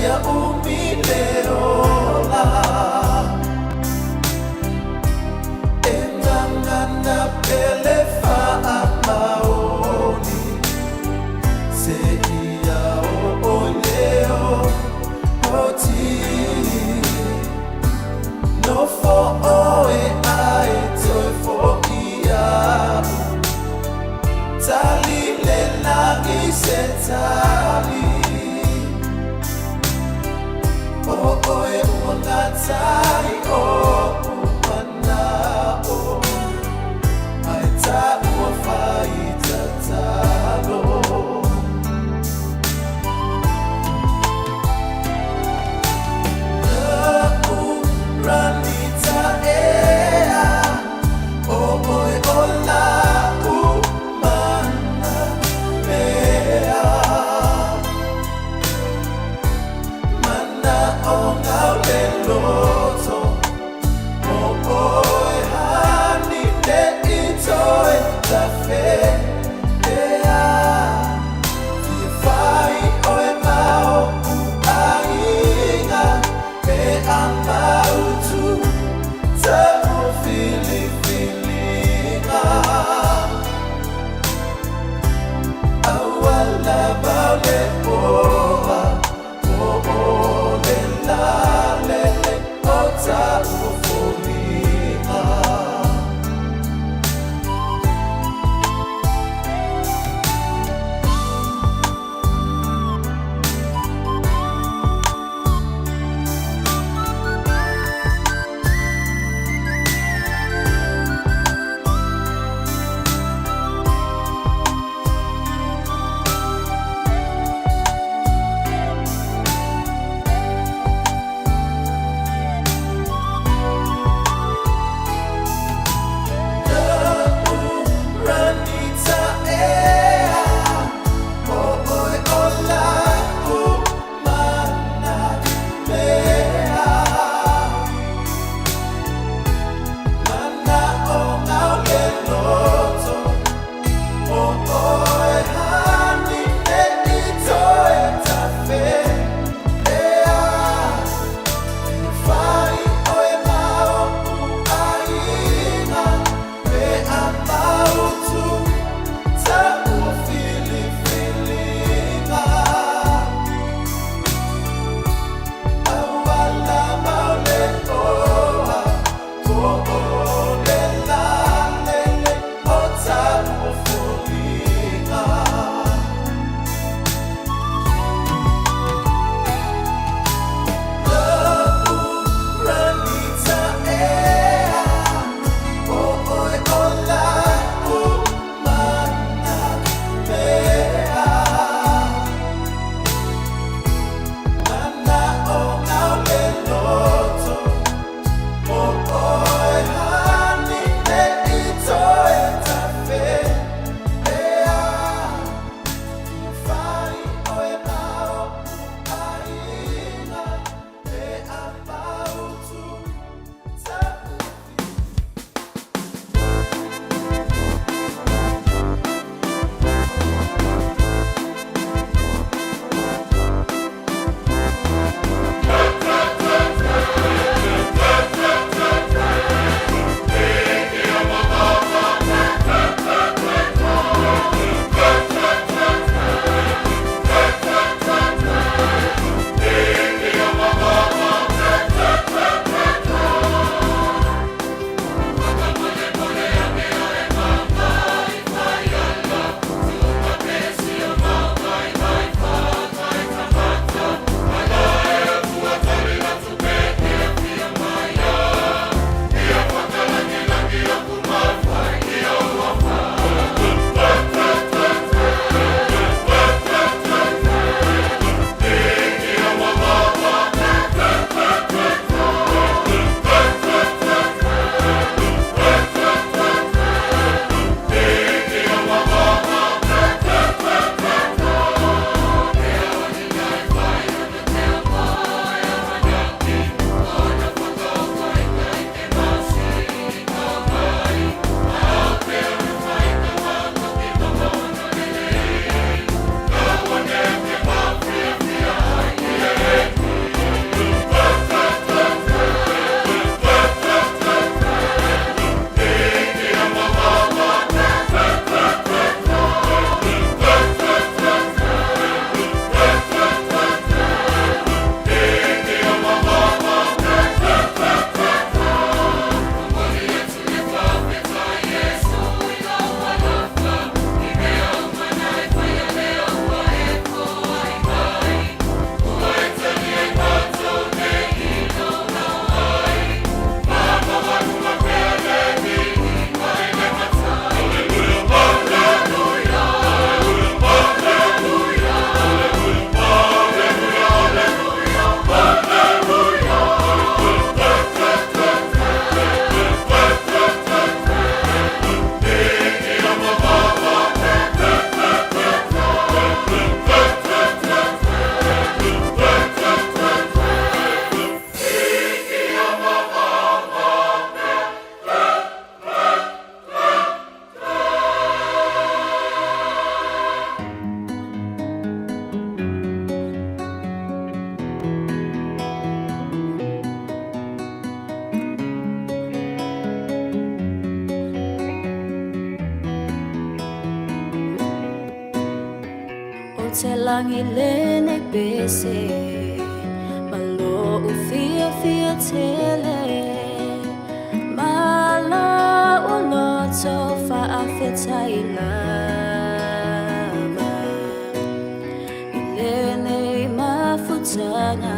Ia umi le ola. E gagana pele faamaoni. Se ia o o leo oti. Nofo oe ae toe fo'i a'u. Tali le lagi se tali. O oe ua gata i o'u mana'o. Ae ta'ua fai tatalo. La'u ranita ea. O oe o la'u mana mea. Manaʻoga o le loto. O oe hani ne'i toe tafeʻea. Fia fai oe ma o'u aiga. Pe a mautu ta'u filifiliga. Auala mau le oa. O o le la lele o ta'u foliga. te lagi lenei pese Ma lo'u fiafia tele Ma lo'u loto fa'afetai lava I lenei mafutaga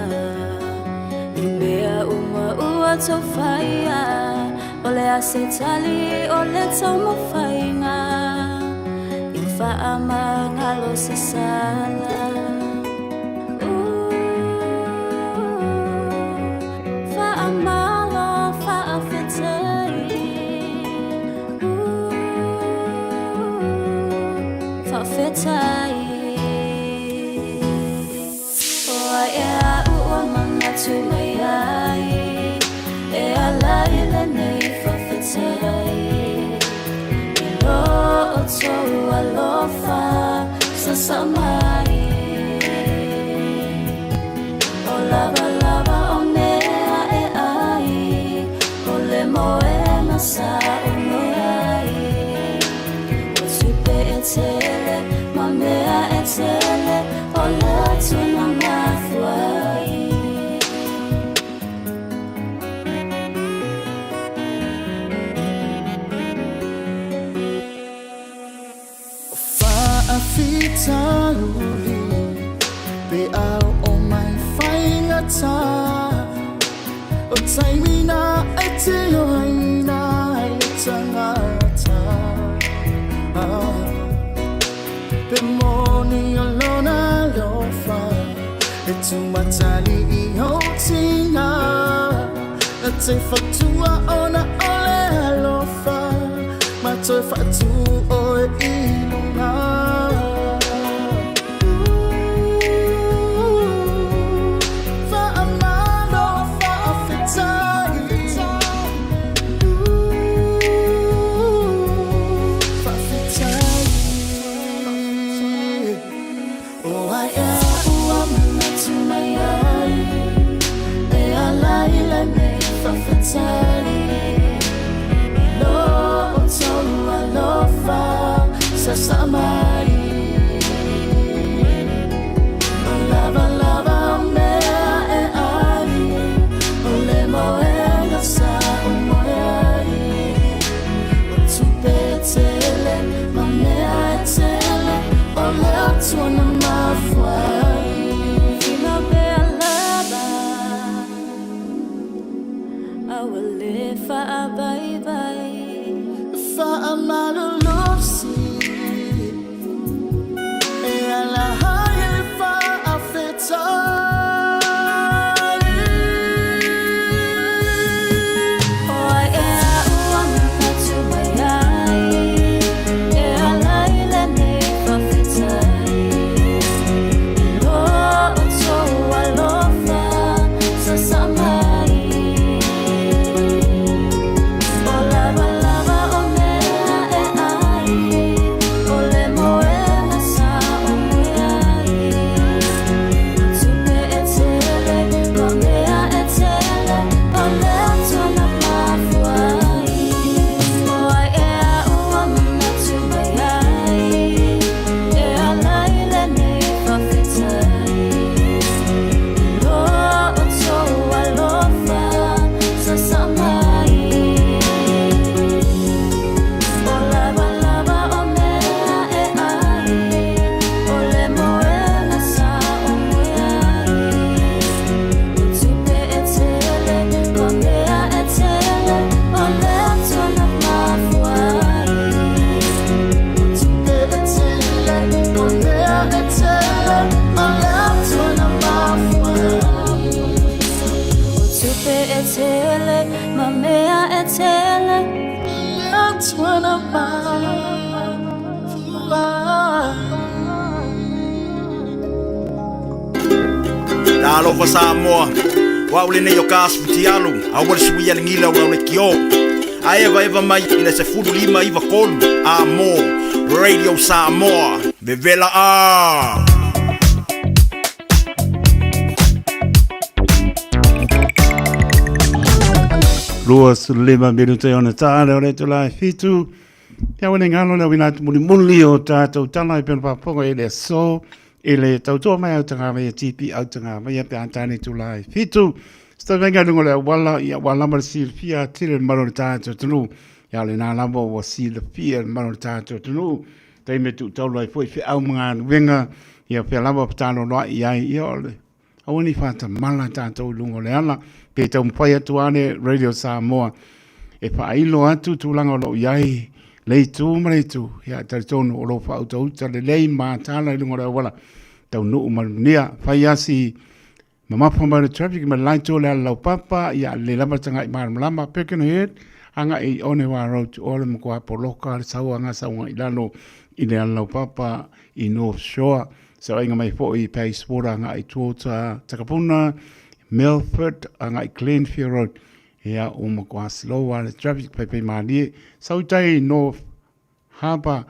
I mea uma ua tou faia O le a se tali o le taumafaiga I faamagalo se sala Faamalo faafetai Faafetai O ai e a'u ua manatu mai ai E ala i lenei faafetai I lo outou alofa Sasa mai O lava lava o mea e ai O le moena sa o ai O tupe e tele ma mea e tele O le Atua na mafua ai. Faafitauli pe au o mai faigata O taimi na e tino ai na ai le tangata ah, Pe moni o lona alofa E tumatali i o tina Na te whatua ona o le alofa Ma toe whatu oe i lunga. Faamalo faafetai Faafetai O ai e a'u ua manatu mai ai E ala i lenei faafetai I lo outou alofa Sasa mai O lava lava o mea e ai O le moena sa o moe ai O tupe e tele ma mea e tele O le Atua na mafua ai. Filo pea lava A ua le faavaivaI. Faamalolosi e ala ai le faafetai. O ai e a'u ua manatu mai ai E ala i lenei faafetai I lo outou alofa Sasa mai O lava lava o mea e ai O le moena sa o moe ai O tupe e tele ma mea e tele O le Atua na mafua ai. O ai e a'u ua manatu mai ai E ala i lenei faafetai I lo outou alofa Sasa mai O lava lava o mea e ai O le moena sa o moe ai O tupe e tele ma mea e tele O le Atua na mafua ai. Tupe e tele o mea e tele O le Atua na mafua ai. O tupe e tele ma mea e tele Le Atua na mafua ai. Talofa Samoa, o au lenei o ka asu futialu, aua le suia le gila o lau leitio. A evaeva mai i le 15 93 A mo Radio Samoa, vevela a! 25 minute ona tā le o le tula e 7. Te awe ne ngalo le wina atu muli muli o tātou tala i pena paponga i le aso. I le tautua mai au tagamaia TP au tagamaia pe a tāne tula e fitu. Stavega lunga le auala ia ua lava le silafia atili le mamalu o le tatou atunuu. Ia o lena lava ua silafia le mamalu o le tatou atunuu. Taimi e tuutaula ai foi feau ma galuega ia pea lava patalo loa i ai ia o le aua ne i faatamala tatou i luga o le ala pe taumafai atu lava le Radio Samoa e faailo atu tulaga o lo o i ai le itu ma le itu ia e talitonu o lo o faautauta lelei ma tala i luga o le auala taunuu malunia fai asi mamafa mai le traffic ma le laito le ala laupapa ia le lava le tagai malamalama Birkenhead agai i Onewa Road o le matua poloka le sauaga sauga i lalo i le ala laupapa i North Shore Saoaiga mai foi i Bayswater agai towards Takapuna, Milford agai Glenfair Road. Ia ua matua slow lava le traffic paipai malie. Sau i tai North Harbour.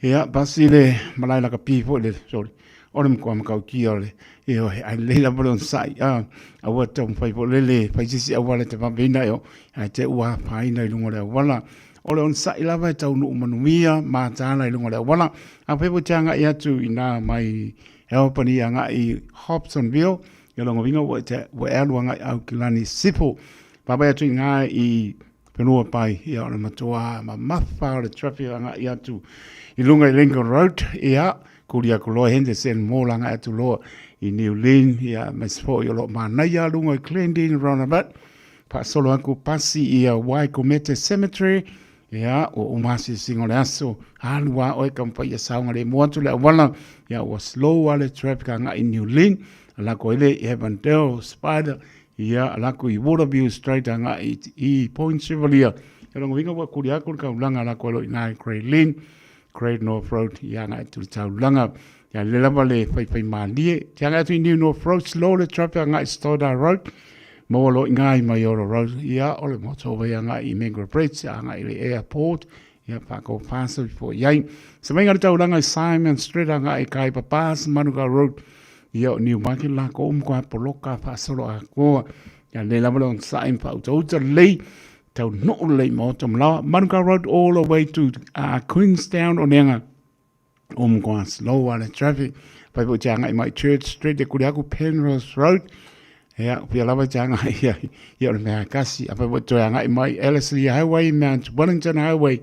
Ia pasi le malae lakapi foi le sorry. O le matua matautia o le ioe ae lelei lava le onosai a aua e taumafai foi lele fai se isi auala e te vaveina eo ae te ua afaina i luga o le auala. O le onosai lava e taunuu manuia ma tala i luga o le auala. Afai foi te agai atu i nā mai Albany agai i Hobsonville, ia lona uiga ua te ua e alu agai Aukilani Sifo. Vaavaai atu i ngā i whenua pai, ia o le matua mamafa o le traffic agai atu i lunga i Lincoln Road, ia kuli aku loa Henderson Mall agai atu loa i New Lynn, ia aemaise foi o lo o manaia lunga i Glendene Roundabout. Faasolo aku pasi ia Waikumete Cemetery, ia, ua uma asiasiga o le aso, alu a oe ka mawhai ia saoga le mo atu le auala, ia ua slow a le traffic agai i New Lynn, alako ai le i Avondale, Spider, ia alako i Waterview Straight agai i Point Chevalier. Ia lona uiga ua kuli aku le taulaga alako ai loa i ina i Grey Lynn, Great North Road, ia agai atu i le taulaga. Ia lele lava le faifai malie. Te agai atu i New North Road, slow le traffic agai Stoddard Road, maua loa i ngā i Maioro Road, ia o le motorway agai i Mangrove Bridge, agai i le airport, ia whakau whāsau i fo i ai. Se mai ngā tauranga i Simon Street agai i Kaipa Pass, Manuka Road, ia o New Market la ko umu ko poloka whaasolo a koa. Ia le lava le on sa im whautauta lei, tau noo lei moto malawa. Manuka Road all the way to Queenstown o neanga. O matua slow a le traffic. Pai po te angai mai Church Street e kuri aku Penrose Road. Ia, pia lava te angai ia, ia o le mea kasi. A pai po te angai mai Ellerslie Highway, Mount Wellington Highway.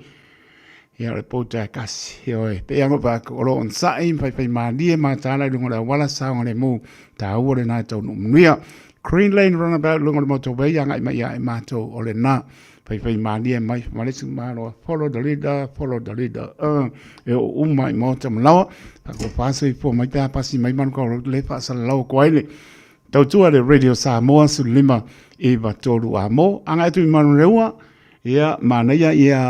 Ia o le pou te kasi. Ia oe, pe ango pa o lo on sa'i, pai pai mālie mā tāla i lunga le awala saonga le mū. Tā ua le nā tau nuumunuia. Green Lane Runabout lunga le motorway angai mai ia e mātou o le nā. Whaiwhai mālie mai, whamalesi māloa, follow the leader, follow the leader, e o uma i maota malawa, whako whāso i pua mai pēa pasi mai manu ka ro le whaasalalau ko aile. Tautua le Radio Samoa su lima i va tōru a mō. Anga atu i manu reua, ia mānaia ia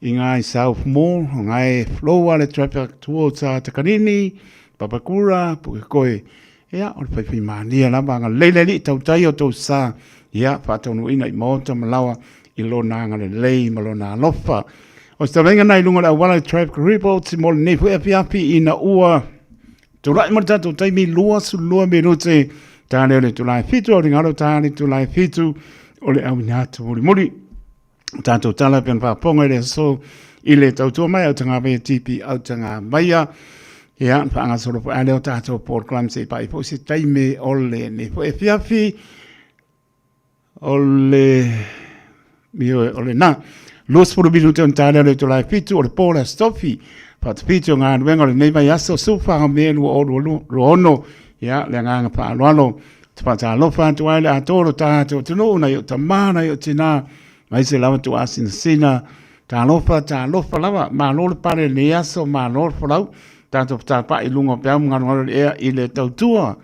i ngā i South Mall, ngā e flow a le traffic towards Takanini, Papakura, Pukekohe. Ia, o le whaiwhai mānia lava, anga leile li tautai o tau sa, ia, whaataunuina i maota ma lawa i lona anga le lei ma lona alofa. O se tavenga nei lunga le auala i traffic reports mo lenei foi afiafi ina ua tulai mo le tatou taimi 22 minute tāne o le tulae fitu o le ngalo tāne tulae fitu o le auina atu mulimuli. Tātou tala pena whaaponga i le aso i le tautua mai au tanga maia tipi au tanga maia. Ia, whaanga solo po ale o tātou Paul Clum se i po se taime o le ne po e fiafi o le mio o le nā. Los puru minute on tāne o le tolai fitu o le Paul Stofi. Whaatawhiti o ngā nuenga o le nei mai aso sufa o me lua o lua lua ono. Ia, le anganga whaaloalo. Te whaatalofa atu ai le atoa o tātou atunuu nai o tamā nai o tinā mai se lava tu asinasina talofa talofa lava malo le pale nei aso malo le folau tātou whatapa'i lunga o peau ngarongaro le ea i le tautua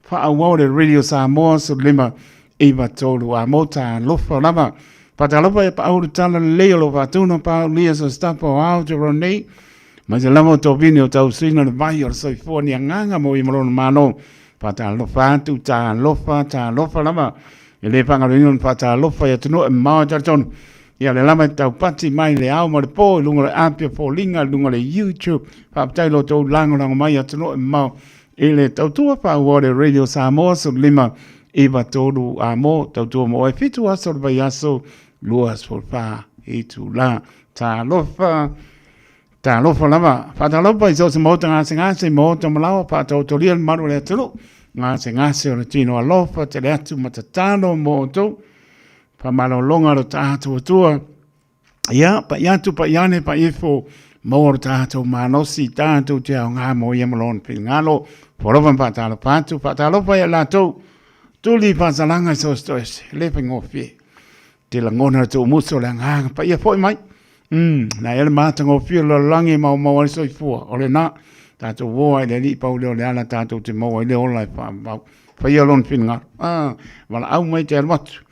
whaauau le Radio Samoa so lima iwa tolu a mō talofa lava whaatalofa e paau le tala lelei o lo whaatuna pau lia so stapa o Aotearoa nei mai se lava o tō vini o tau suina le vai o le soifua ni anganga mo i malona malo Whaatalofa atu, talofa, talofa lava. E le whangaroina ona whaatalofa i atunuu e mamao e talitonu. Ia le lava e taupati mai le ao ma le pō i lunga o le Apia Foliga, i lunga o le YouTube. Faafetai lo tou lagolago mai atunuu e mamao i le tautua faaauau le Radio Samoa 15 9 3 a mo tautua mo oe 7 aso o le vaiaso 24 itula. Talofa! Talofa lava, faatalofa i so o se maota gasegase i maota ma laoa, faataotolia le mamalu o le atunuu, gasegase o le tino alofa tele atu ma tatalo mo outou. Faamalologa lo tatou Atua. Ia, pai atu, pai ane, pai ifo, maua lo tatou malosi, tatou te aoga mo ia ma lona finagalo. Foalofa ma faatalofa atu, faatalofa ia latou, tuli faasalaga i so o se toese, le faigofie. Te lagona le tuumusu o le agaga paia foi mai. Na ea le matagofie o le lalolagi e maumau ai le soifua. O lena, tatou o ai i le Alii pau lea o le ala tatou te maua ai le ola e faavavau. Faia lona finagalo. Ah, valaau mai te alu atu.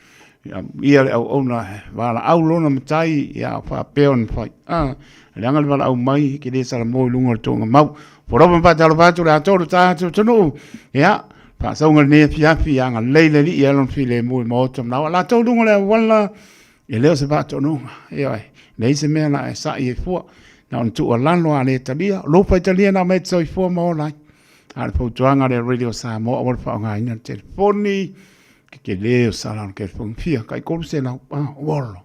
Ia, ia le auauna, valaau lona matai, ia faapea ona fai. Ah, leaga le valaau mai, ke le salamo i luga o le toga mau. Polopa ma faatalofa atu le atoa o le tatou atunuu. Ia, faasauga lenei afiafi, ia agalelei le Alii ia lona filemu i maota ma laoa. Latou luga o le auala, e le o se faatonuga. Ioe, leai se mea la e sa'i ai fua. Na ona tuualalo a le talia, o lou faitalia na aumai e te soifua ma ola ai. A o le fautuaga a le Radio Samoa, aua le faaaogaina le telefoni, tetele o sala o le telefoni fia, tai 300, ah, ua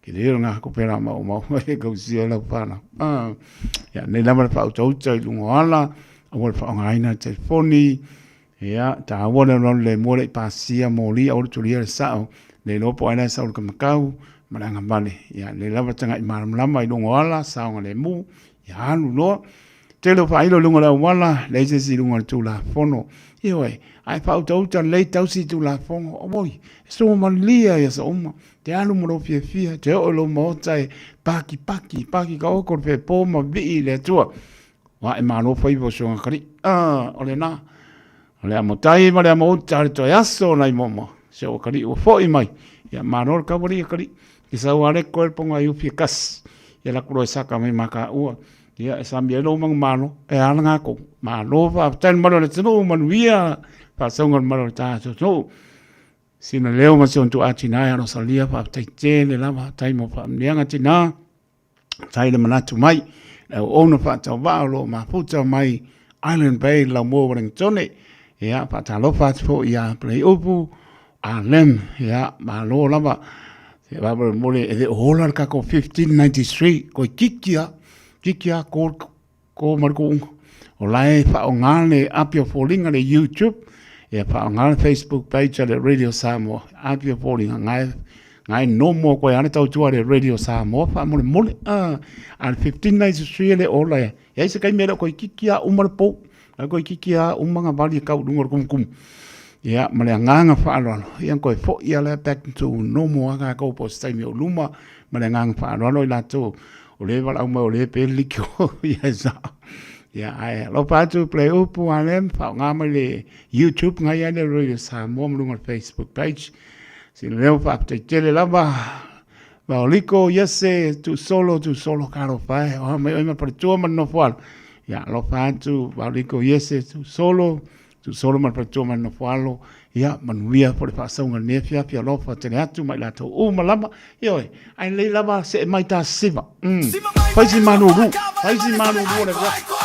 Tele o ngā kope rā mau mau e kausia lau whānau. Ah, ia, nei lava le whautauta i lunga o ala, aua le whaongaina le telefoni, ia, tāua le alualu le mua le i pasia mōli, aua le tulia le sao, le iloa po o ai la e sau i le kamakau, ma le agavale. Ia, nei lava taga'i malamalama i luga o ala, saogalemu, ia alu loa. Tele o faailo i luga o le auala, leai se isi i luga o le Tulafono. Ioe, a e faautauta lelei tausi i Tulafono, auoi, e soamalia i aso uma, te alu ma lou fiafia, te oo i lou maota e pakipaki, paki ka oko le fepo ma vii i le Atua. Ua e malo faiva o si ona kaliʻi. Ah, o lena. O le amotai ma le amouta le toe aso o nai momo. Si ou kaliʻi ua foʻi mai. Ia malo le kaualii e kaliʻi. Ke sau a le koe le ponga i ufi e kasi. Ia laku loa e saka mai ma ka ua. Ia e sami ai lou manumalo e ala ngākou. Malo faafetai le mamalu o le atunuu, manuia faasauga le mamalu o le tatou atunuu. Sina leo ma si ona tuaa tinā ia Rosalia, faafetai tele lava, faafetai mo faamanuiaga tinā, faafetai le manatu mai, le auauna faatauvaa o lo o mafuta mai Island Bay, Laumua Wellingtone. Ia, faatalofa atu foi ia Paleiupu, Alem, ia, malo lava. Se faamolemole e le o ola le tatou 1593, toeitiiti lava, toeitiiti lava ko ma le kuuga. O la e faaaoga le api o foliga le YouTube, ia faaaoga le Facebook page a le Radio Samoa, api o foliga, nga e nomo koe a le tautua a le Radio Samoa faamolemole. A le 1593 e le ola e ai se taimi e le o toeitiiti lava uma le pou. Ai koe kiki a uma nga vali e kau lunga o le kumukumu. Ia, ma le agaga faaaloalo, ia koe foʻi a lea back to normal a kākou po o se taimi o luma, ma le agaga faaaloalo i latou o lea e valaau mai o lea e pe le liki o ia e sao. Ia, ae alofa atu play upu a lea, faaaoga mai le YouTube ngai ai le Radio Samoa ma luga o le Facebook page. Sina leo faafetai tele lava. Vaoliko, Iese, Tuusolo, Tuusolo, talofa e, oa mai oe ma faletua ma le nofoalo. Ia, alofa atu, Vaoliko, Iese, Tuusolo, Tuusolo ma le faletua ma le nofoalo. Ia, manuia po le faasauga lenei afiafi, alofa tele atu ma i latou uma lava. Ioe, ae lelei lava see mai ta siva. Fai si malulu, fai si malulu o le afiafi.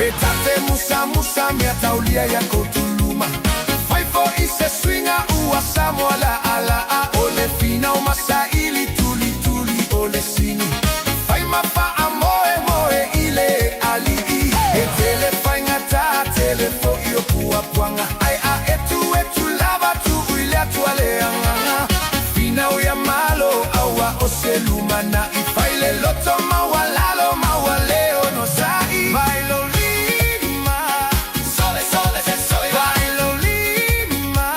Pe ta te musamusa mea taulia ia kotuluma. Fai fo'i se suiga ua Samoa la'ala'a o le finau ma saili tulituli o le sini. Fai ma fa'amoemoe i le ali'i. He tele faigata tele fo'i o puapuaga ai a etuetu lava tu'u i le Atua le agaga. Finau ia Malo aua o se lumana'i. Fai le loto maualalo maua le onosa'i. Vai lou lima sole sole se sole. Vai lou lima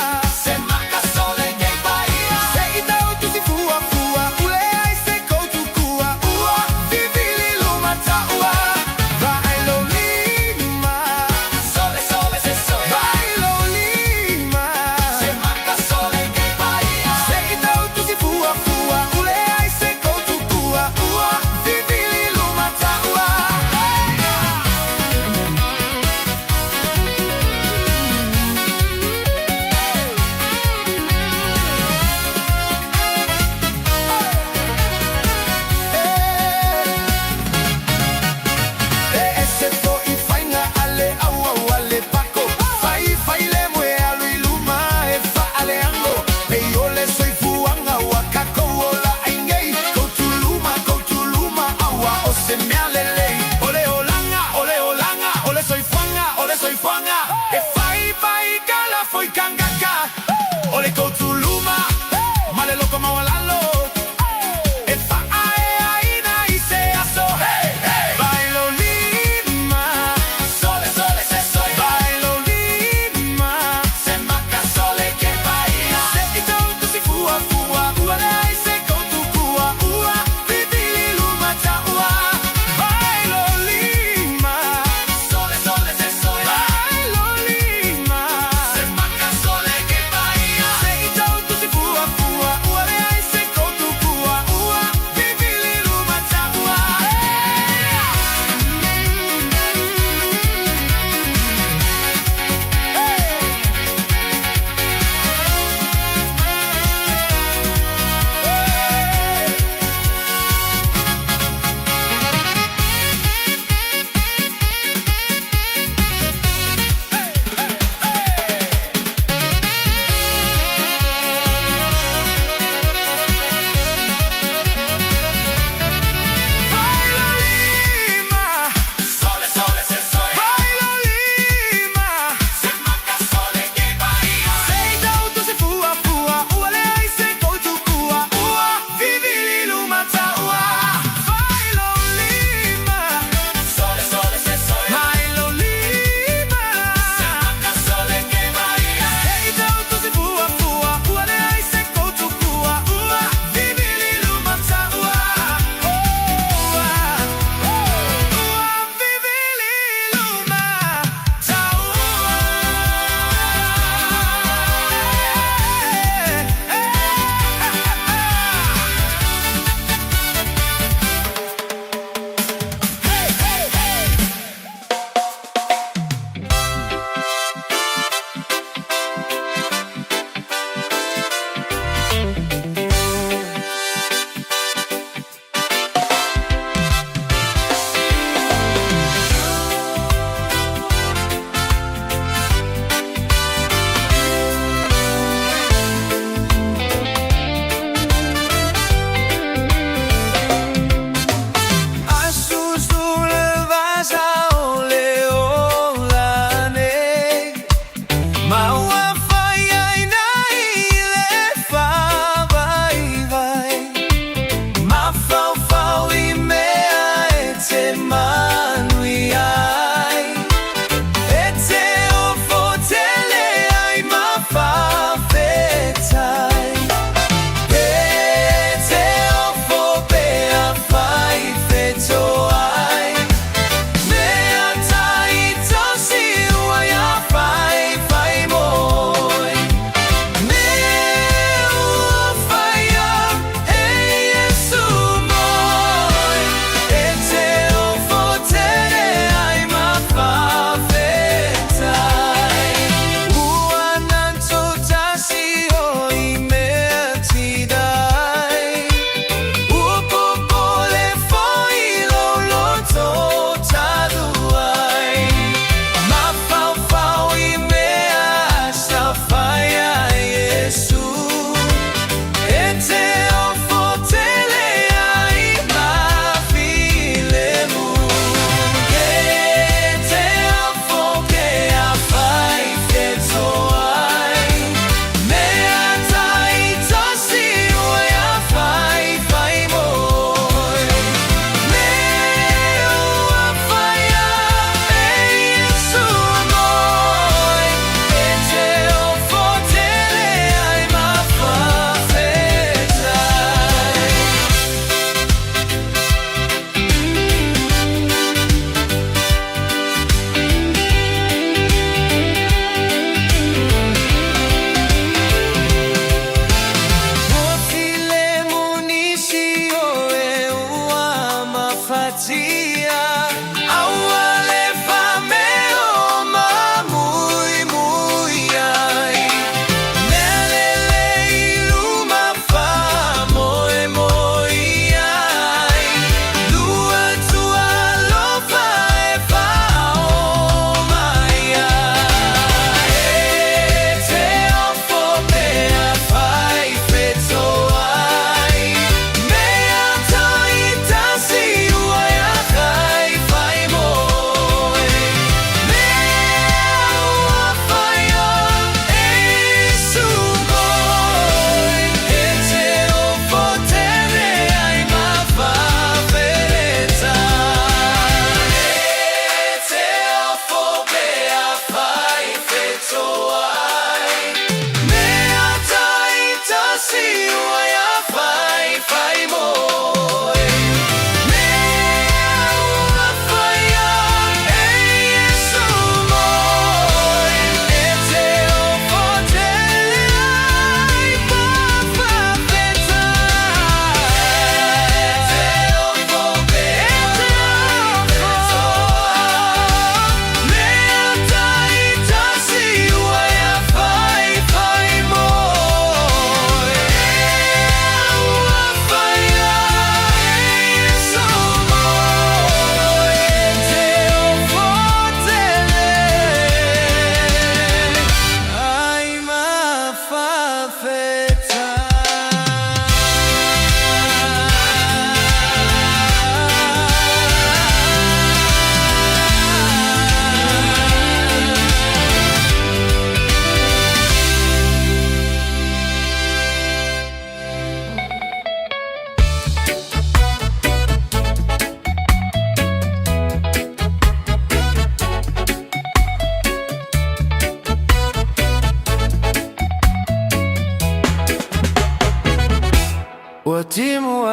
se maka sole nei paia. Se i tau tusi fuafua.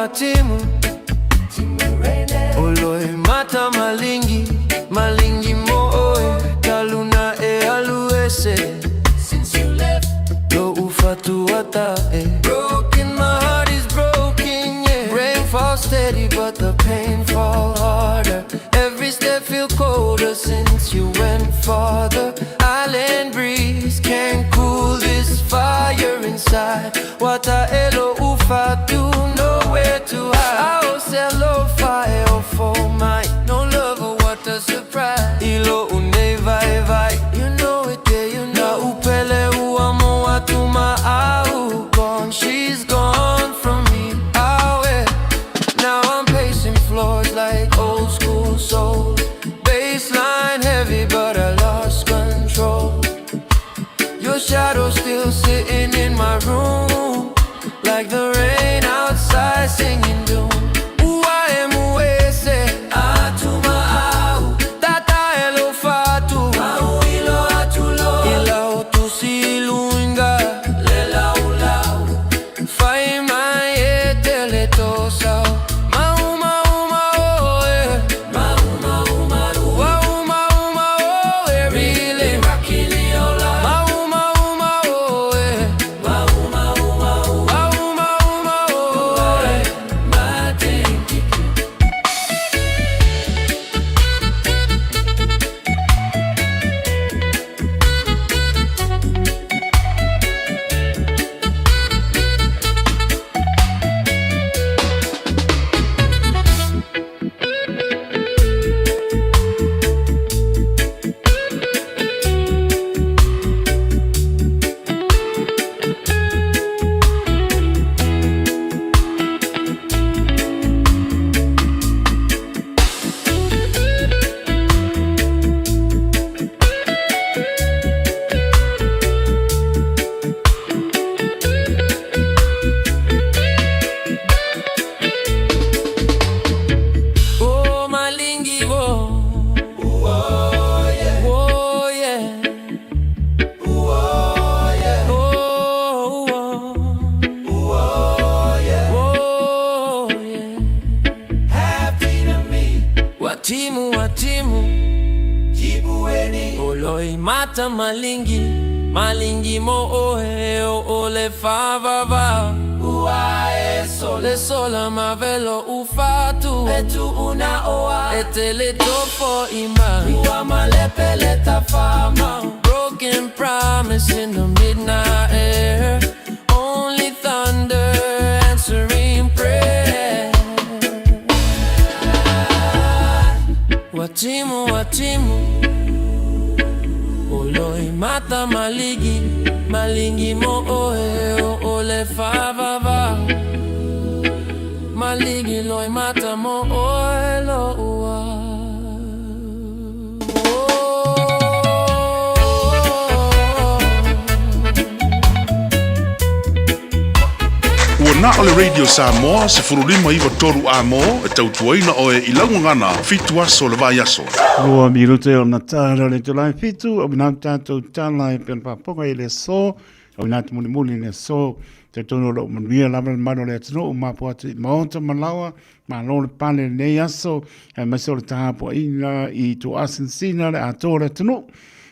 watimu Oloi mata malingi Malingi mo oe Taluna e alu ese Lo ufatu ata e Broken, my heart is broken, yeah. Rain falls steady but the pain fall harder. Every step feel colder since you went farther. Island breeze can't cool this fire inside. Wata elo ufatu, nowhere to hide. I selo fire for my no love, what a surprise. Ilo une vai vai, you know it, yeah, you know. Na upele uamo atuma au gone. She's gone from me. Awe. Now I'm pacing floors like old school soul. Baseline heavy, but I lost control. Your shadow still sitting in my room, like the rain outside singing doom. Uaemuese atuma au tata elofatu au ilo atulo ila otusilunga lela ulau fai mai etele tosau mau mau mau eh. Mau mau mau mau mau mau eh really mau mau mau eh. Mau mau mau mau mau mau eh. Oh, malingi wo. Oh yeah. Oh yeah. Oh, oh. Oh, yeah. Watimu watimu Oloi mata malingi malingi mo oe o ole fa va va Uae sole sola mavelo ufatu etu una oa etele tofo ima Ua malepele tafama. Broken promise in the midnight air. Only thunder answering prayer. Watimu watimu Oloi mata maligi malingi mo oe o ole fa va va Maligi loi mata mo oe lo ua. Oh. Ua na o le Radio Samoa 159 a mo e tautuaina oe i laugagana 7 aso le vaiaso. Rua minute o na tala le tula e fitu, o mina tātou tala e pena paponga i le so, o mina te muli muli le so, te tono lo manuia lava le mano le atunu, o mapo atu i maota malawa, ma lo le pale nei aso, e maise o le tahapo ina i tu asinsina le atoa le atunu,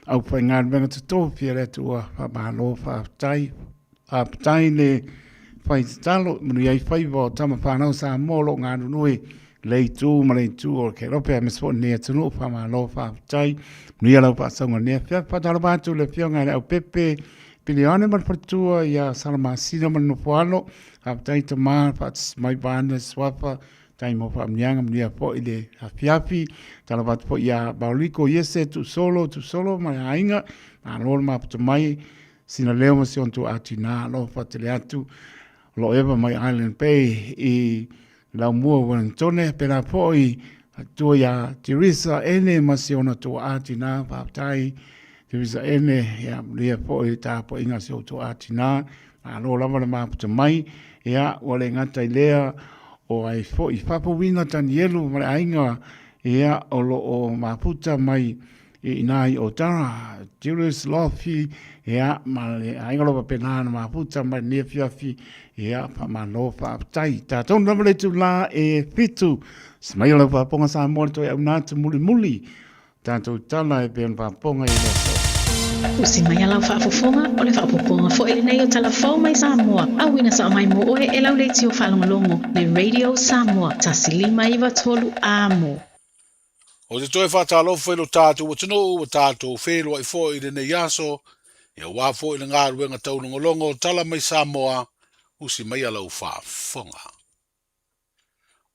au whai ngā venga te tōwhia le atua, wha mahalo, wha tai, Faafetai le fai tatalo, manuia ai faiva o tama whanau Samoa o lo o galulue le itu ma le itu o le Kerope aemaise foi o lenei atunuu. Faamalo faafetai, manuia lau faasauga i lenei afiafi. Faatalofa atu i le Afioga i le Aupepe Pilione ma le faletua ia Salamasina ma le Nofoalo. Faafetai tama, faatasi mai vaana le suafa, tai mo faamanuiaga, manuia foi le afiafi. Talofa atu foi ia Maoliko Iese Tuusolo, Tuusolo ma le aiga, malo le maputa mai. Sina leo ma si ona tuaa tina alofa tele atu o lo o eva mai Island Bay i Laumua Wellingtone pela foi tua ia Teresa Ene ma si ona tuaa tina faafetai Teresa Ene ia manuia foi tapuaiga a si ou tuaa tina malo lava le maputa mai ia ua le gata i lea o ai foi Fafowina Tanielu ma le aiga ia o lo o maputa mai. I ina i Otara, Julius Lofi, ia, ma le aiga lova pena na mafuta mai ni afiafi, ia, whamano whaaftai. Tātou nama le tūlā e fitu, smai o lau whaaponga Samoa le toi au nā te muli muli, tātou tala e pēn whaaponga i le aso. Usi mai a lau faafofoga, o le faaopoopoga foi lenei o Tala Fou mai Samoa, auina sao mai mo oe e lau leitio faalogologo, le Radio Samoa, 1 5 9 3 Amo. Ou te toe faatalofa i lo tatou atunuu ua tatou feiloai foi i lenei aso, ia aua foi le galuega taulogologo o Tala Mai Samoa, usi maia lau faafofoga.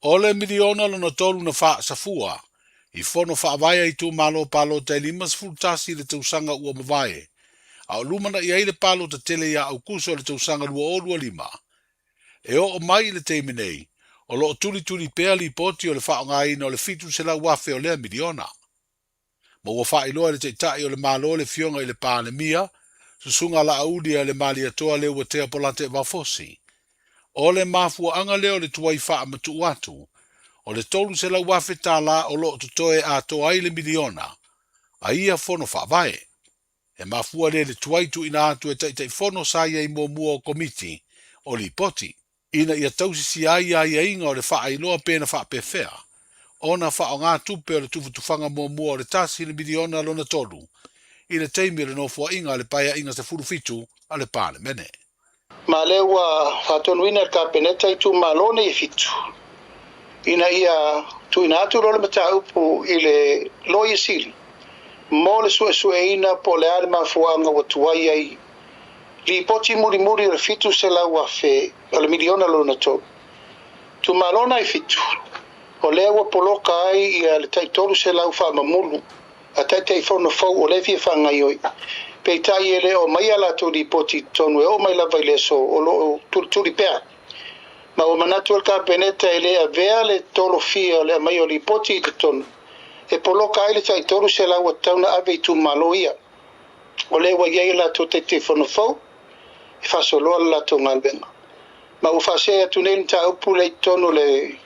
O le miliona lona tolu na faasafua i fono faavae a itumalo palota e 51 i le tausaga ua mavae, a o lumanai ai le palota tele ia Aukuso i le tausaga 2025. E oo mai i le taimi nei, o lo o tulituli pea lipoti o le faaaogaina o le $700,000 o lea miliona. Ma ua faailoa e le Taitai o le Malo le Afioga i le Palemia, Susuga Laauli a le Malietoa Leuatea Polataivao Fosi. O le mafuaaga lea o le tuai faamatuu atu o le $300,000 o lo o totoe atoa ai le miliona a ia fono faavae. E mafua lea i le tuai tuuina atu e Taitaifono sa i ai muamua o Komiti o Lipoti, ina ia tausisia ai aiaiga o le faailoa pe na faapefea ona faaaoga tupe o le tufatufaga muamua o le tasi le miliona lona tolu i le taimi o le Nofoaiga a le Paeaiga 17 a le Palemene. Ma lea ua faatonuina e le Kapeneta itumalo nei e fitu ina ia tuuina atu loa le mataupu i le Loia Sili mo le suesueina po o le a le mafuaaga ua tuai ai lipoti mulimuli o le 700,000 o le miliona lona tolu. Itumalo na e fitu, o lea ua poloka ai ia le tai 300 faamamulu a Taitaifono fou o lea e fia faagaoioi. Peitai e le o aumaia a latou lipoti i totonu e oo mai lava i le aso o lo o tulituli pea. Ma ua manatu ai le Kapeneta e le avea le tolofia o le aumaia o lipoti i totonu e poloka ai le tai 300 ua tatau ona ave i itumalo ia. O lea ua i ai a latou Taitaifono fou e faasoloa le latou galuega. Ma ua faasee atu nei le mataupu lea i totonu o le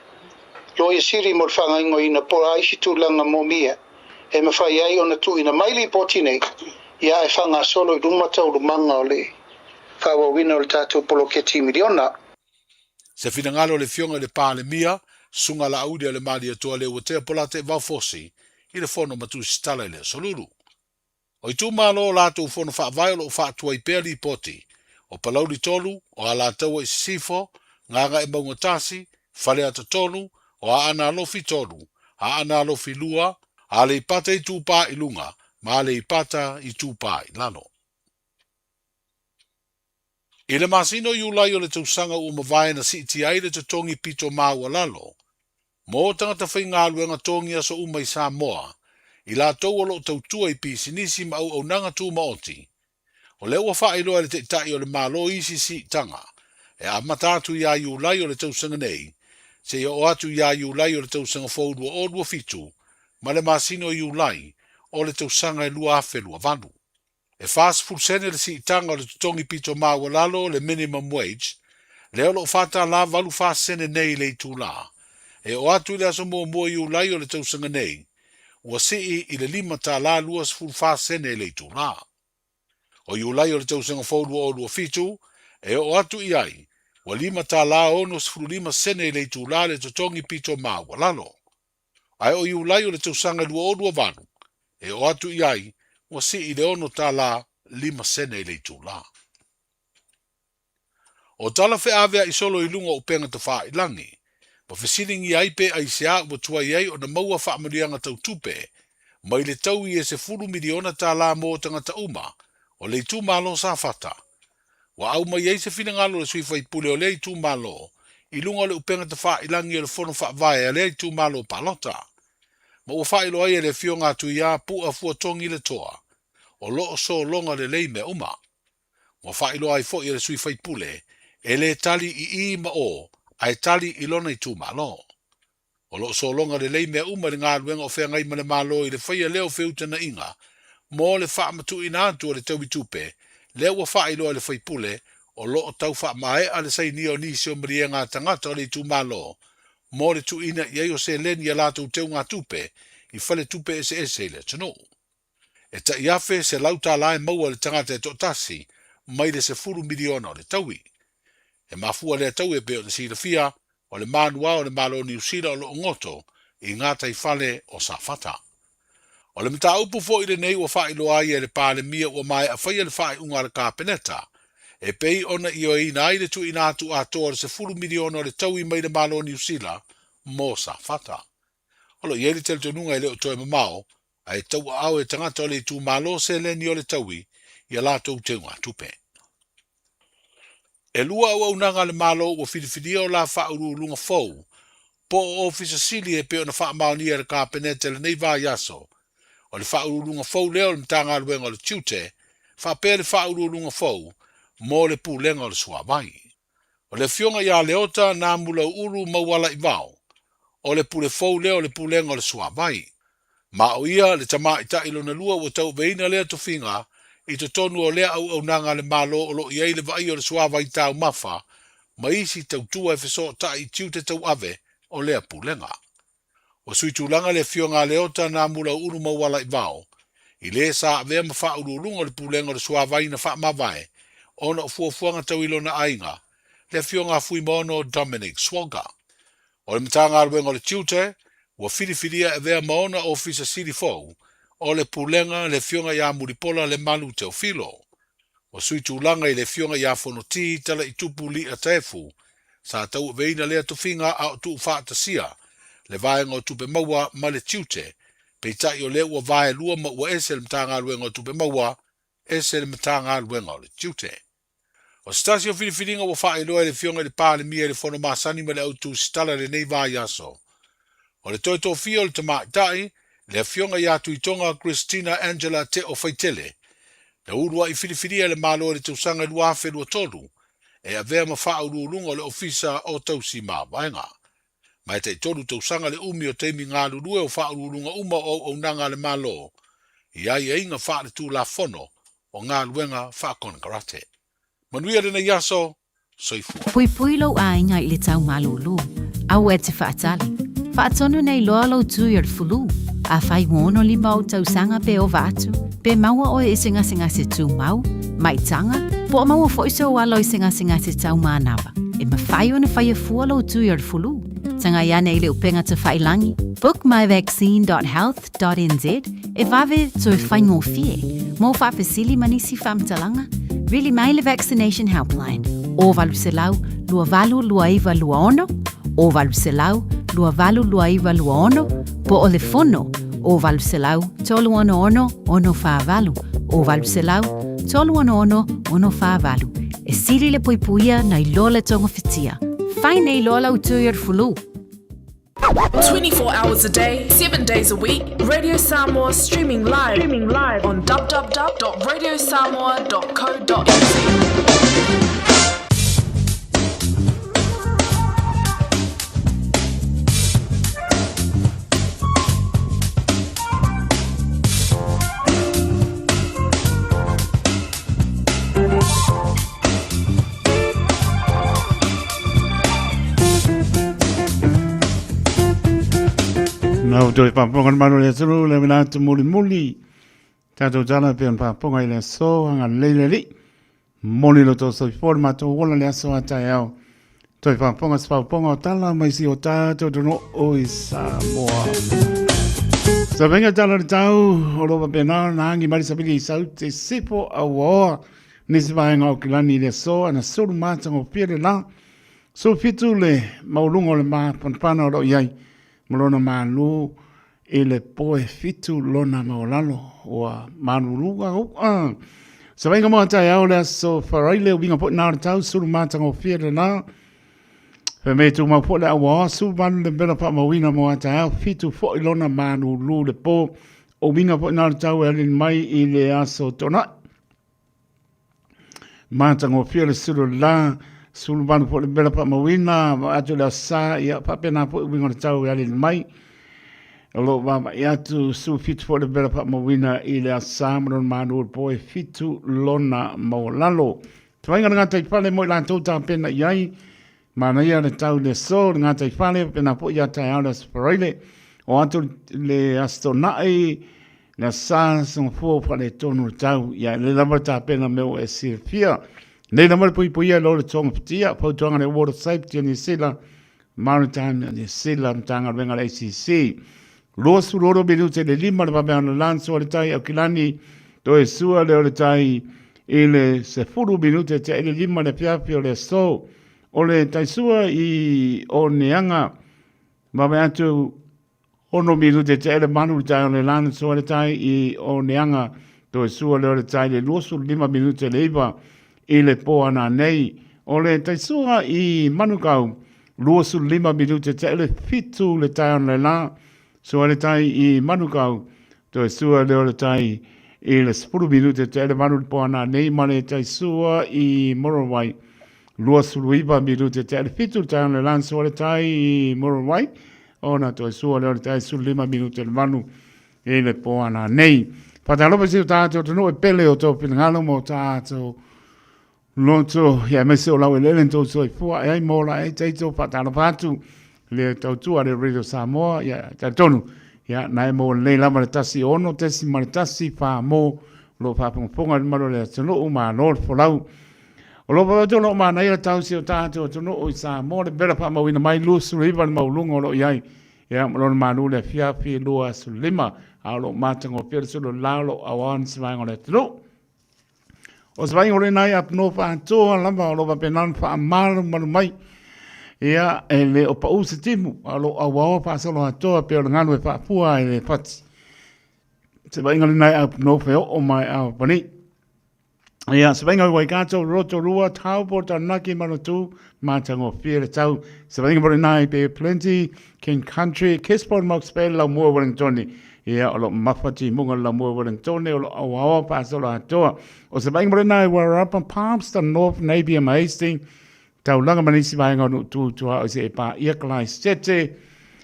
Loia Sili mo le faagaoioiina po o a isi tulaga moomia e mafai ai ona tuuina mai lipoti nei ia ae faagasolo i luma taualumaga o le faaauauina o le tatou poloketi miliona. Se finagalo o le Afioga i le Palemia, Susuga Laauli a le Malietoa Leuatea Polataivao Fosi i le Fono ma Tusitala i le Aso Lulu. O itumalo o latou fono faavae o lo o faatuai pea lipoti, o Palauli 3, o Alataua i Sisifo, Gagaemauga 1, Faleata 3, o Aana Alofi 3, Aana Alofi 2, Aleipata Itupa i Luga ma Aleipata Itupa i Lalo. I le masina o Iulai o le tausaga ua mavae na siitia ai le totogi pito maualalo mo tagata faigaluega togi aso uma i Samoa, i latou o lo o tautua i pisinisi ma auaunaga tumaoti. O lea ua faailoa e le Taitai o le Malo isi siitaga e amata atu ia Iulai o le tausaga nei seia oo atu ia Iulai o le tausaga fou 2027 ma le masina o Iulai o le tausaga e 2028. E 40 sene le siitaga o le totogi pito maualalo, le minimum wage, lea o lo o $4.84 sene nei i le itulā. E oo atu i le aso muamua o Iulai o le tausaga nei, ua sii i le $5.24 sene i le itulā. O Iulai o le tausaga fou 2027, e oo atu i ai, ua $5.65 sene i le itulā le totogi pito maualalo. Ae o Iulai o le tausaga 2028, e oo atu i ai, ua sii i le $6.05 i le itulā. O tala feaveai solo i luga o upega tafailangi, ma fesiligia ai pe aisea ua tuai ai ona maua faamanuiaga tau tupe mai le taui e $10 miliona mo tagata uma o le itumalo Safata. Ua aumai ai se finagalo o le sui faipule o lea itumalo i luga o le upega tafailangi o le Fono Faavae a lea itumalo palota. Ma ua faailoa ai e le Afioga a Tuia Pu'a Fuatogi le Toa, o lo o sologa lelei mea uma. Ua faailoa ai foi e le sui faipule, e le tali i i ma o, ae tali i lona itumalo. O lo o sologa lelei mea uma i le galuega o feagai ma le Malo i le faia lea o feutanaiga mo le faamatuuina atu o le taui tupe, lea ua faailoa e le faipule o lo o tau faamaea le sainia o nisi o maliega a tagata o le itumalo mo le tuuina i ai o seleni i a latou teugatupe i faletupe eseese i le atunuu. E tai $1,100 e maua e le tagata e toatasi mai le $10 miliona o le taui. E mafua lea taui e pei ona silafia, o le manuā o le Malo o Niu Sila o lo o goto i gataifale o Safata. O le mataupu foi lenei ua faailoa ai e le Palemia ua maea faia le faaiuga a le Kapeneta e pei ona ioeina ai le tuuina atu atoa o le $10 miliona o le taui mai le Malo o Niu Sila mo Safata. O lo o i ai le talitonuga e le o toe mamao ae tauaao e tagata o le itumalo seleni o le taui i a latou teugatupe. E lua auaunaga a le Malo ua filifilia o la faauluuluga fou po o Ofisa Sili e pei ona faamaonia e le Kapeneta i lenei vaiaso. O le faauluuluga fou lea o le Matagaluega o le Tiute faapea le faauluuluga fou mo le Pulega o le Suavai. O le Afioga ia Leota Namulauulu Maualaivao, o le pule fou lea o le Pulega o le Suavai. Ma o ia le tamaitai lona lua ua tauaveina lea tofiga i totonu o lea auaunaga a le Malo o lo o i ai le vaaia o le suavai taumafa ma isi tautua e fesootai i tiute tauave o lea Pulega. Ua sui tulaga le Afioga a Leota Namulauulu Maualaivao i le sa avea ma faauluuluga o le Pulega o le Suavai na faamavae ona o fuafuaga tau i lona aiga, le Afioga a Fuimaono Dominic Swalga. O le Matagaluega o le Tiute ua filifilia e avea ma ona Ofisa Sili fou o le Pulega le Afioga ia Mulipola Lemalu Teofilo. Ua sui tulaga i le Afioga ia Fonoti Talaitupu Li'a Taefu sa tauaveina lea tofiga a o tuufaatasia le Vaega o Tupe Maua ma le Tiute, peitai o lea ua vaelua ma ua ese le Matagaluega o Tupe Maua, ese le Matagaluega o le Tiute. O se tasi o filifiliga ua faailoa e le Afioga i le Palemia i le fono masani ma le au tusitala i lenei vaiaso, o le toe tofia o le tamaitai, le Afioga ia Tuitoga Christina Angela Teo Faitele, na uluai filifilia e le Malo i le tausaga 2023 e avea ma faauluuluga o le Ofisa o Tausi Mavaega. Ma e taitolu tausaga le umi o taimi galulue o faauluuluga uma o auaunaga a le Malo i aiaiga faaletulafono o galuega faakonekarate. Manuia lenei aso, soifua. Puipui lou aiga i le tau malūlū. Aua e te faatali. Faatonu nei loa lou tui o le fulu. Afai ua 65 ou tausaga pe ova atu, pe maua oe i se gasegase tumau, maitaga, po o maua foi sou alo i se gasegase tau manava, e mafai ona faia fua lou tui o le fulu. Tagai ane i le upega tafailangi, bookmyvaccine.health .nz e vave toe faigofie mo faafesili ma nisi faamatalaga, vili mai le Vaccination Helpline o 800 282926 o 800 282926 po o le fono o 800 366 648 o 800 366 648. E sili le puipuia nai lo le togafitia. Fai nei loa lau tui o le fulu. 24 hours a day, 7 days a week, Radio Samoa streaming live, streaming live on www.radiosamoa.co.nz. Nau toi paponga le malo le atunu le mena atu muli muli. Tātou tala pe on paponga i le aso anga leile li. Moli lo tō soifua le mātou ola le aso a tae ao. Toi paponga se paponga o tala mai si o tātou tono o i Samoa. Sa venga tala le tau o lo papena na angi mari sabili i sau te sipo au oa. Nisi vaega o Kilani i le aso ana sulu matagofie le la. Sulu fitu le maualuga o le mapanapana o lo o i ai ma lona malu i le poe fitu lona maualalo ua maluluga u'a. Savaiga mo taeao le aso Faraile uiga foi na o le tau sulu matagofie le la. Fe me tu mau foi le aua su malu le mela whaamauina mo a taeao fitu foi lona malulu le po. O uiga foi na o le tau e alin mai i le aso tonai. Matagofie le sulu la, sulu malu foi le mela faamauina, vaai atu le aso sa, ia faapena foi uiga o le tau e alili mai. O lo o vaavaai atu sulu fitu foi le mela faamauina i le aso sa ma lona malu o le po e fitu lona maualalo. Tavaiga le gataifale mo i latou tapena i ai, manaia le tau i le aso, le gataifale, faapena foi ia taeao le aso Faraile, o atu le aso Toonai, Na sa songofua ua faaletonu le tau, ia e lelei lava le tapena mea ua e silafia. Nei lava le puipuia i lo le togafitia, fautuaga le Water Safety a Niu Sila, Maritime a Niu Sila, Matagaluega a le ACC. 26 minute i le 5 le vave ana lan sua le tai Aukilani, toe sua lea o le tai i le 10 minute tea i le 5 le afiafi o le aso. O le tai sua i Oneaga, vave atu 6 minute tea i le 8 le taeao le lana sua le tai i Oneaga, toe sua lea o le tai i le 25 minute le 9 i le po ana nei. O le tai sua i Manukau, 25 minute tea i le 7 le taeao le la, sua le tai i Manukau, toe sua lea o le tai i le 10 minute tea i le 8 le po ana nei ma le tai sua i Murrawai, 29 minute tea i le 7 le taeao le la, sua le tai i Murrawai, Ona toe sua lea o le tai 15 minute le 8 i le po ana nei. Whatalofa si o tātou atunuu e pele o tō finagalo mō tātou loto ia aemaise o lau eleele tou soifua e ai mō la e teito whatalofa atu le tautua le Radio Samoa ia talitonu ia na e mō lenei lava le 16.1 wha mō lo whaafongafonga le malu o le atunuu malo le folau. O lo o lo o manaia le tausi o tātou atunuu i Samoa le vela faamauina mai 29 le maualuga o lo o i ai ia ma lona malu le afiafi 25 a o lo o matagofie le sulu la o lo o auaoa nisi vaega o le atunuu. O se vaaiga o lenei aponoa faatoa lava o lo o faapena ona faamalumalu mai ia e le o pau se timu a o lo o auaoa faasolo atoa pei o le galu e faafua ai le fati. Se vaaiga lenei aponoa feoo mai a pani. Ia, se vainga i Waikato, Rotorua, Taupo, Taranaki, Manatū, Matagofie le tau. Se vainga mo lena i Bay of Plenty, King Country, Gisborne, Mox Bay, Laumua, Wellingtone. Ia, o lo mafa timuga le Laumua, Wellingtone, o lo auaoa faasolo atoa. O se vainga mo lena i Wairarapa, Palmerston North, Napier ma Hastings, Taulaga ma nisi vaega o Nuu Tuaoi se e paia Kalaisete.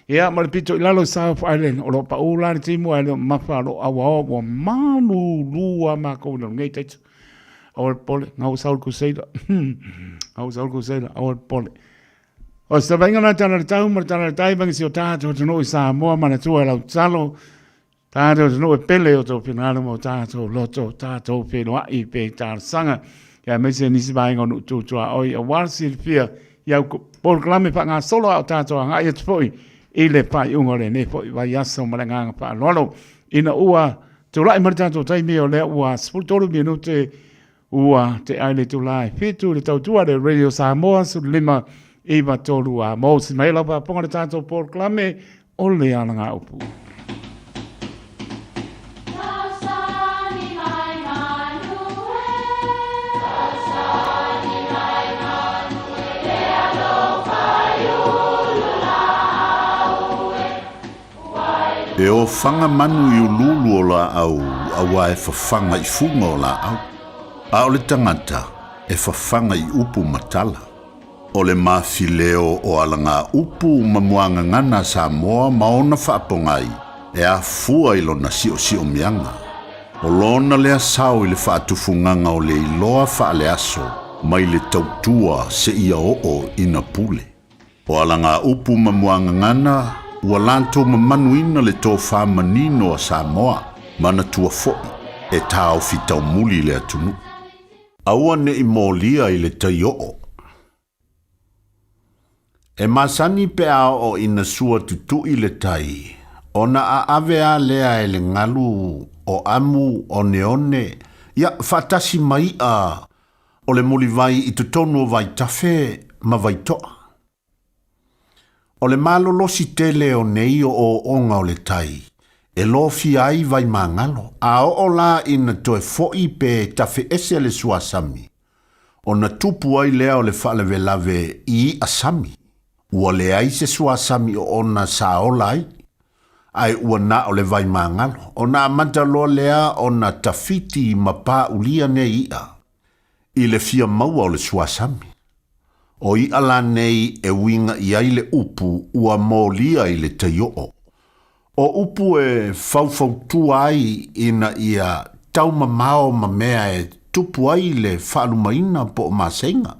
Ia, ma le pito i lalo i South Island, o lo o paʻū la le timu ae le o mafa o lo o auaoa ua malūlū a mākou i lalo nei taito. Aua le pole, ngau sau le kuseila. Ngau sau le kuseila, aua le pole. O se vainga na tala le tau ma le tala le tai vangi si o tātou atunuu i Samoa manatua e lau tatalo. Tātou atunuu e pele o tō finagalo mō tātou loto, tātou whenoa'i pe talosaga, ia aemaise nisi vaega o Nuu Tūtuaoi aua le silafia i au polokalame faagasolo a o tātou agai atu foi i le faaiuga o lenei foi vaiaso ma le agaga faaaloalo ina ua tulai mai le tātou taimi o lea ua 13 minute Ua te ai le itula e 7 le tautua le Radio Samoa 15 9 3 a mou si mai lau faafofoga le tatou polokalame o le alagaupu. E ofaga manu i uluulu o laau auā e fafaga i fuga o laau, a o le tagata e fafaga i upu ma tala. O le mafileo o alagaupu ma muagagana a Samoa ma ona faapogai e afua i lona siosiomiaga. O lona lea sao i le faatufugaga o le iloa faaleaso mai le tautua seia oo ina pule. O alagaupu ma muagagana ua latou mamanuina le tofa manino a Samoa, manatua foi e taofi taumuli le atunuu. Aua ne i molia i le tai oo. E masani pe a oo ina sua tutui le tai, ona aave a lea e le galu o amu oneone, ia faatasi ma i'a o le mulivai i totonu o Vaitafe ma Vaitoa. O le malolosi tele o nei ooooga o le tai, e lofia ai Vaimagalo, a oo la ina toe foi pe tafe ese le suasami, ona tupu ai lea o le faalavelave i i'a sami. Ua leai se suasami oona sa ola ai, ae ua na o le vaimagalo, ona amata loa lea ona tafiti ma pāulia nei i'a i le fia maua o le suasami. O i'a la nei e uiga i ai le upu ua molia i le tai oo. O upu e faufautua ai ina ia taumamao ma mea e tupu ai le faalumaina po o maseiga.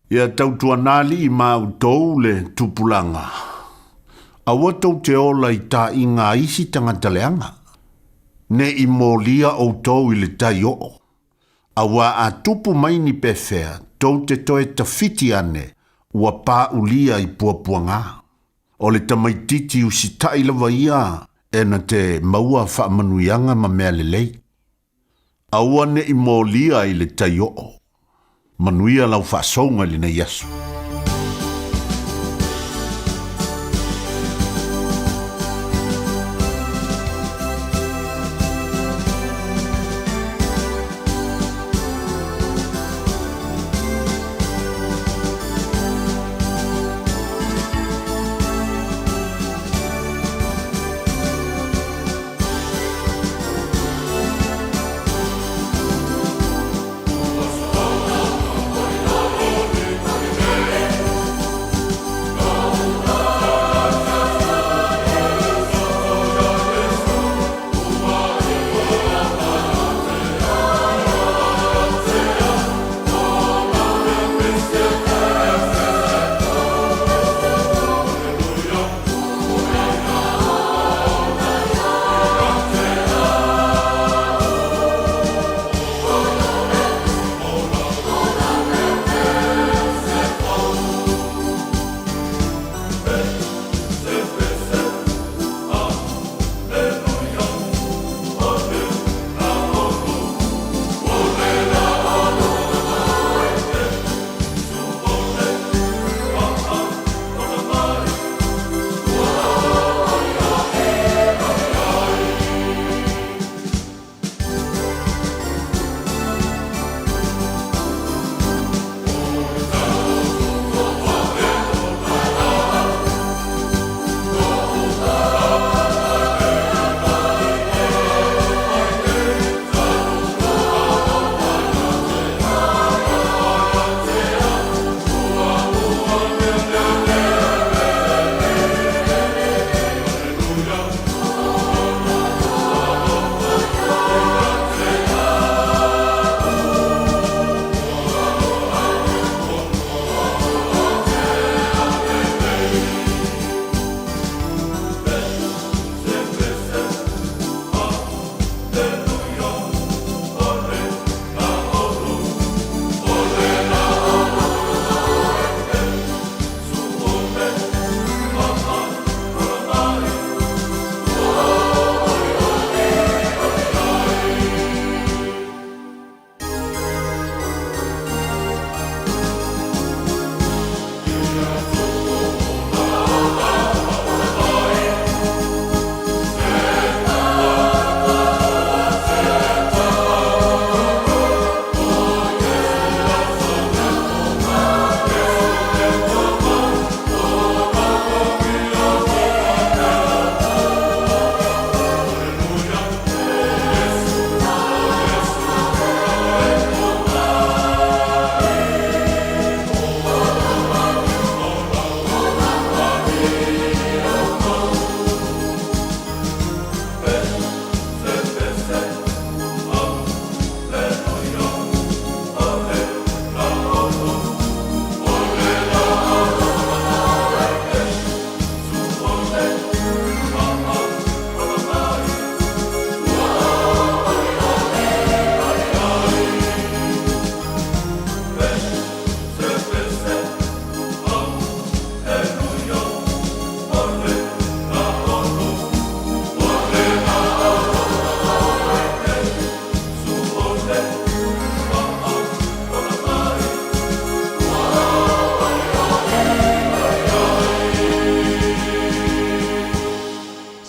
Ia tautuanalii ma outou le tupulaga, aua tou te ola i taʻiga a isi tagata leaga. Ne i molia outou i le tai oo, auā a tupu mai ni pefea, tou te toe tawhiti ane, ua pāulia i puapuagā. O le tamaititi usitai lava ia e na te maua faamanuiaga ma mea lelei. Aua ne i molia i le tai oo. Manuia lau faasouga i lenei aso.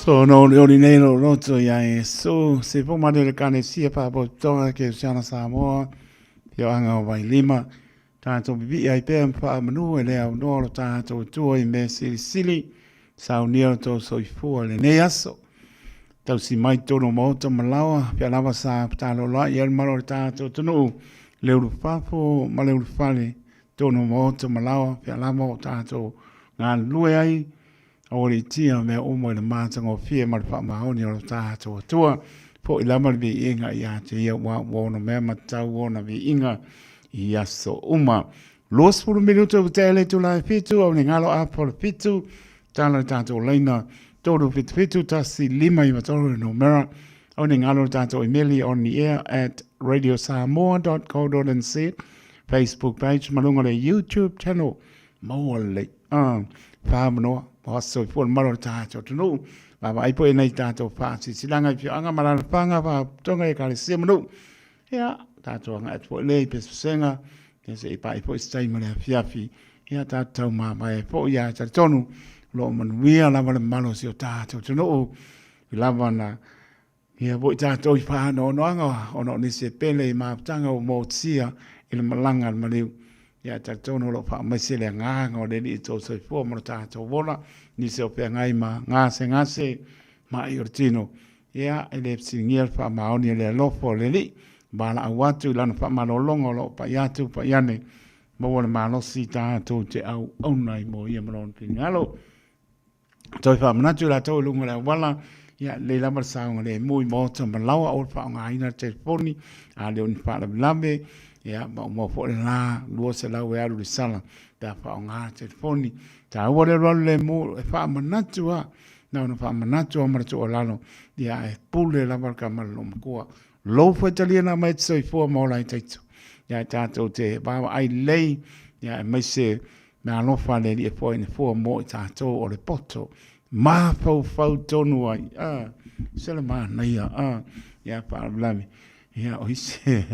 So no le oli nei lo loto ia e so se po mane le kane sia pa po tonga ke siana Samoa te anga o Vailima tātou bibi ai pea mpa manu e lea unoa lo tātou tua i me sili sili saunia lo tō soifua le nei aso tausi mai tonu maota ma lawa pea lava sa patalo la i al malo le tātou tonu le ulu fafo ma le ulu fale tonu maota ma lawa pea lava o tātou ngā lue ai Aualiitia mea uma i le matagofie ma le faamaoni o lo tatou Atua, fo'i lava le viiga ia te ia ua ua ono mea ma tau ona viiga i aso uma. 20 minuta ua tea le itula e fitu, au ni ngalo apo le fitu, tala le tatou laina, 377 1 5 9 3 le numera. Aua ne i galo le tatou imeli ontheair at radiosamoa.co.nz, Facebook page ma luga o le YouTube channel. Maua lelei. Ah, whaamanoa, o aso soifua le mamalu o le tatou atunuu. Vaavaai foi i nai tatou faasilasilaga i afioaga ma alaalafaga, faalapotopotoga i ekalesia ma nuu. Ia, tatou agai atu foi lea i pesepesega, ia se i pai foi se taimi o le afiafi, ia tatou taumamae ai foi, ae talitonu o lo o manuia lava le mamalu o si o tatou atunuu, i lava na ia foi tatou i faanoanoaga ona o nisi e pele i mafutaga ua motia i le malaga a le maliu. Ia ae talitonu o lo o faamaise le agaga o le Alii i tou soifua ma lo tatou ola, nisi o feagai ma gasegase ma'i o le tino. Ia, e le fesiligia le faamaoni o le alofa o le Alii, valaau atu i lana faamalologa o lo o pai atu pai ane, maua le malosi tatou te auauna ai mo ia ma lona finagalo. Toe faamanatu i latou i luga o le auala, ia, lelei lava le saogalemu i maota ma laoa, aua le faaaogaina le telefoni, a le o ni faalavelave, ia, maumau foi le la 200 e alu i le sala pe a faaaoga le telefoni. E taua le alualu lemu e faamanatu lava, na ona faamanatu lava ma le tuualalo, ia, ae pule lava le tama i le loomatua. Lou faitalia na aumai e te soifua ma ola ai taito. Ia, e tatou te vaavaai lelei, ia, aemaise Mea alofa a le Alii e foai ina fua mo i tatou o le poto mafaufau tonu ai. A, se le manaia, a, ia faalavelave. Ia, o isi,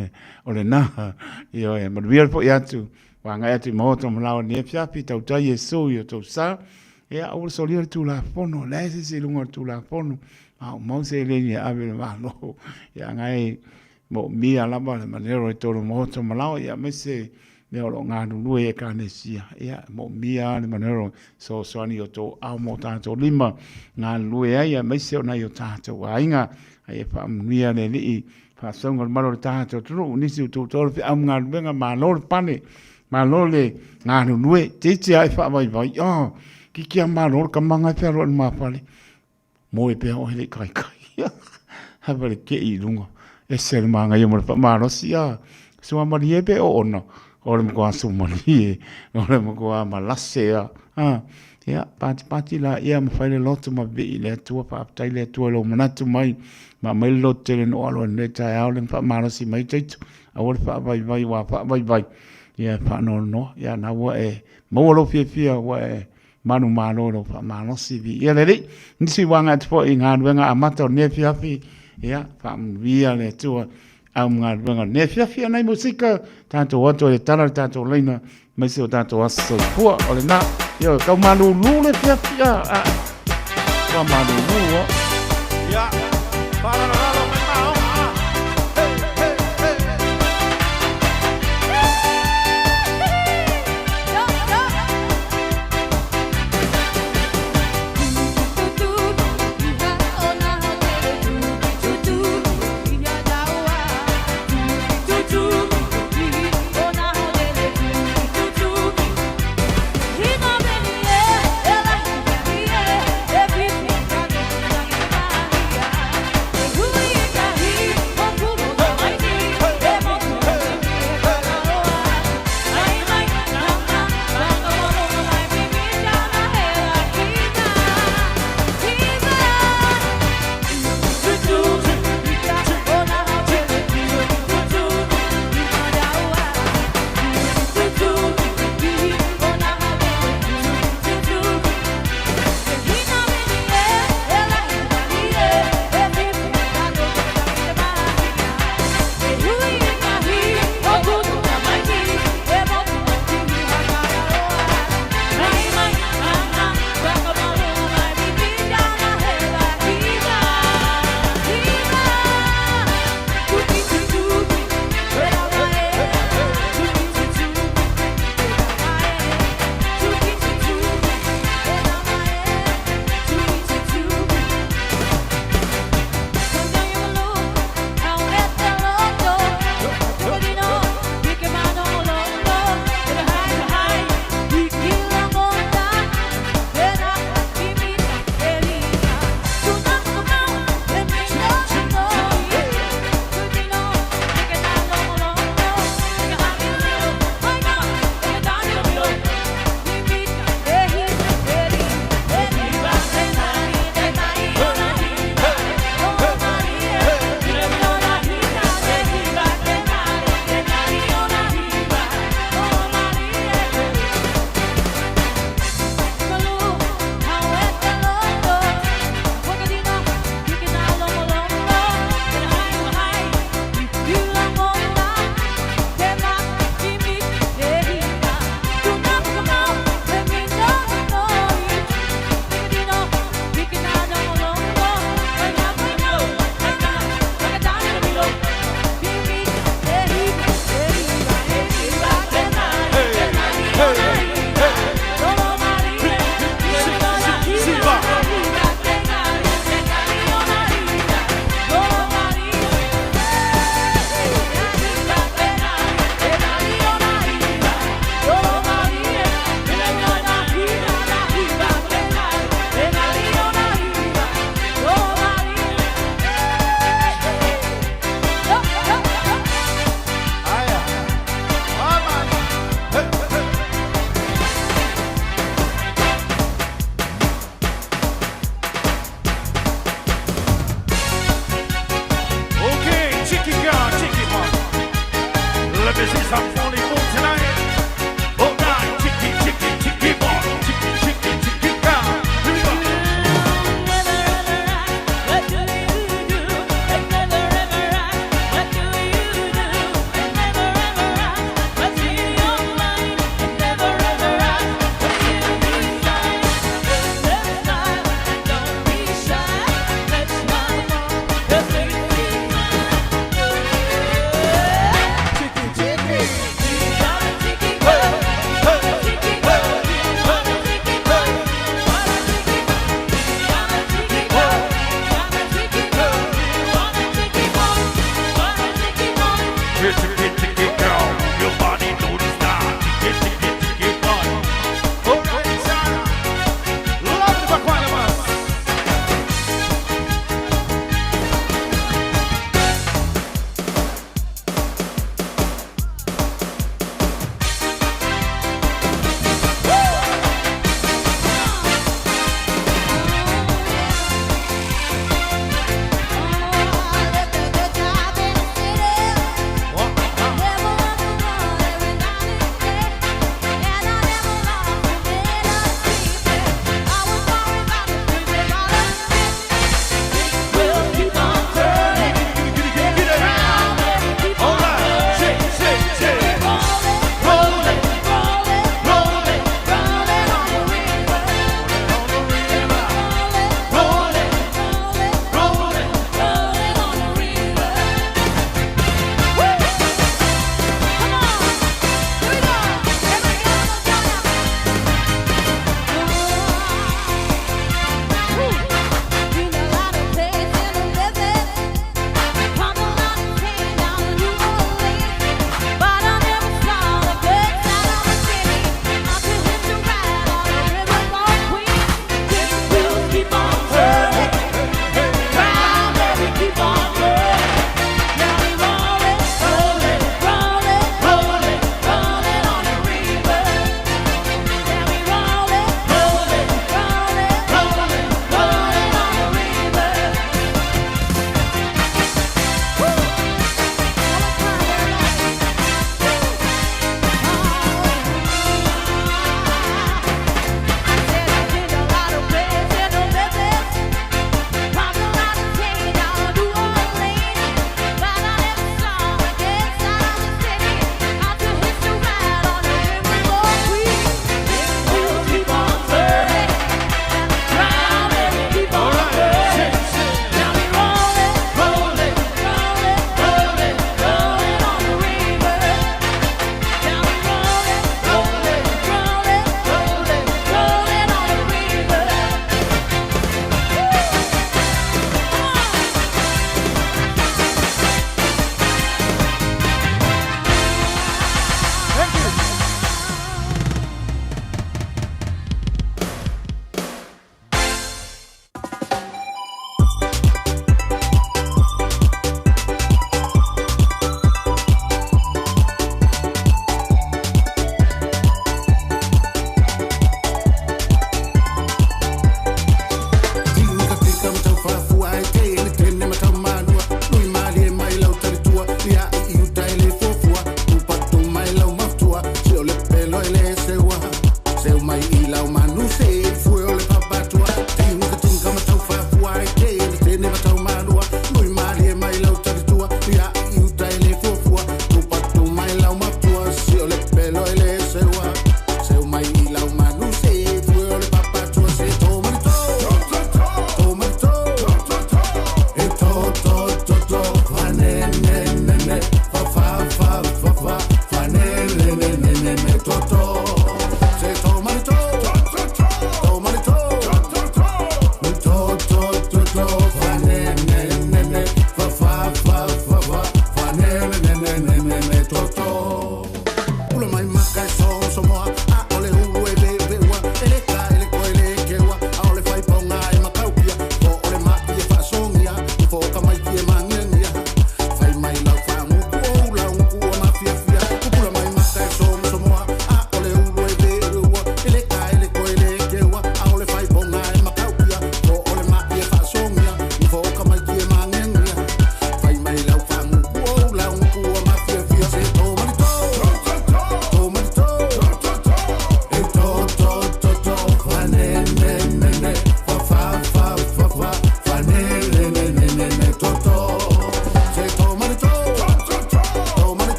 o lena, ioe, manuia le foi atu, ua agai atu i maota ma laoa i lenei afiafi, tautai Iesu i o tou sa. Ia, aua le solia le Tulafono, leai se isi i luga o le Tulafono, a o mau seleni e ave i le Malo. Ia, agai Moomia lava le manero i totonu o maota ma laoa, ia aemaise mea o lo o galulue i Ekalesia. Ia, e moomia lava le manero e fesoasoani i o outou aao ma o tatou lima galulue ai, aemaise o nai o tatou aiga. A ia faamanuia le Alii faasauga o le malu o le tatou atunuu. Nisi ua tuutoa le feau ma galuega, malo le pale, malo le galulue. Teite lava e faavaivai, oh, kiki a malo le kamaga e fealuai i lumafale. Moe pea oe le i kaikai. Have le kei i lunga. Ese le manaia ma le faamalosi a. Sua malie pe oona. O le matua sumalie. O le matua malase a. A. Ia, patipati la ia ma fai le loto ma vevei i le Atua. Faafetai le Atua i lou manatu mai. Ma aumai le loto tele na ou alo ai i lenei taeao le faamalosi mai taito. Aua le faavaivai aua a faavaivai, ia e faanoanoa. Ia na ua e maua lou fiafia ua e Manumalo i lou faamalosi viia le Alii. Nisi ua agai atu foi i galuega amata o lenei afiafi, ia faamanuia le Atua au ma galuega o lenei afiafi. A nai musika, tatou o atu ai e tala le tatou laina aemaise o tatou aso soifua. O lena, ioe, tau malulu le afiafi, a, a, ua malulu a. Ia, faalalolalo mai maoga, a. Hey, hey, hey. I'm only for tonight. All night, chicky, chicky, chicky, boy. Chicky, chicky, chicky, cow. Here we go. What do you do? And never ever ask. What do you do? And never ever ask. What's in your mind? And never ever ask. What's in desire? Just smile and don't be shy. Let's smile. The face is mine. Chicky, chicky.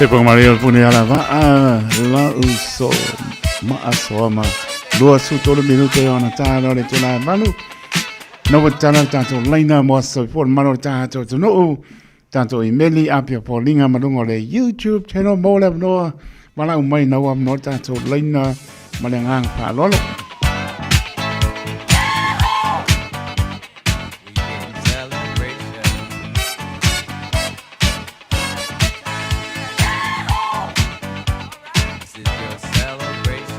Se panga maria o pune ala vaa la uso ma asoa ma 23 minuto e ona tāla o le tula e malu. No wa tala tātou laina mo aso i fō malo tātou tunuu. Tātou imeli apia pōlinga malunga o le YouTube channel mo le noa. Wala umai na ua no tātou laina ma le nganga whaalolo. This is your celebration.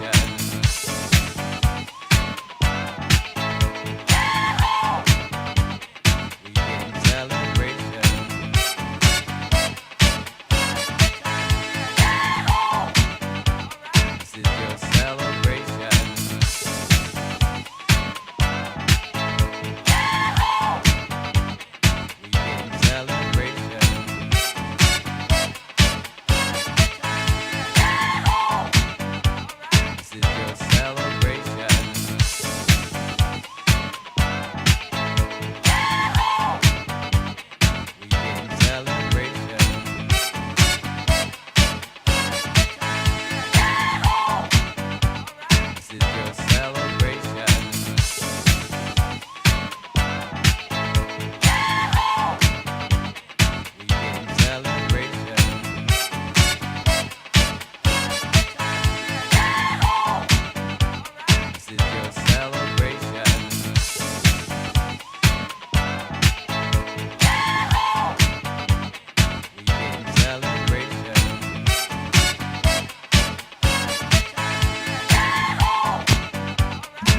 We getting celebration. This is your celebration. We getting celebration. This is your celebration. We getting celebration. This is your celebration. We getting celebration. This is your celebration. We getting celebration.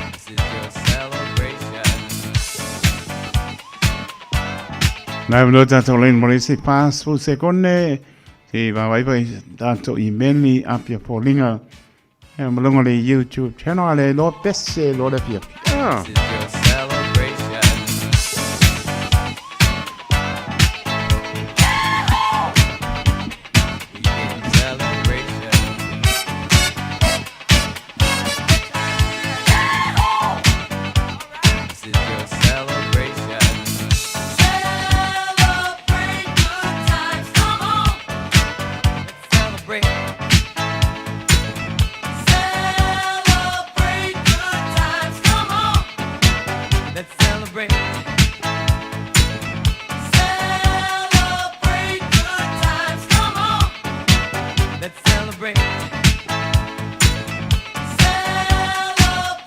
This is your celebration. Nā no tātou laina mo le isi 40 sekone te wawai vai tātou imeli apia pōlinga e malunga le YouTube channel ale lo pese lo le fia. This is your celebration. We getting celebration. This is your celebration. Celebrate good times, come on. Let's celebrate. Celebrate good times, come on. Let's celebrate. Celebrate good times, come on. Let's celebrate.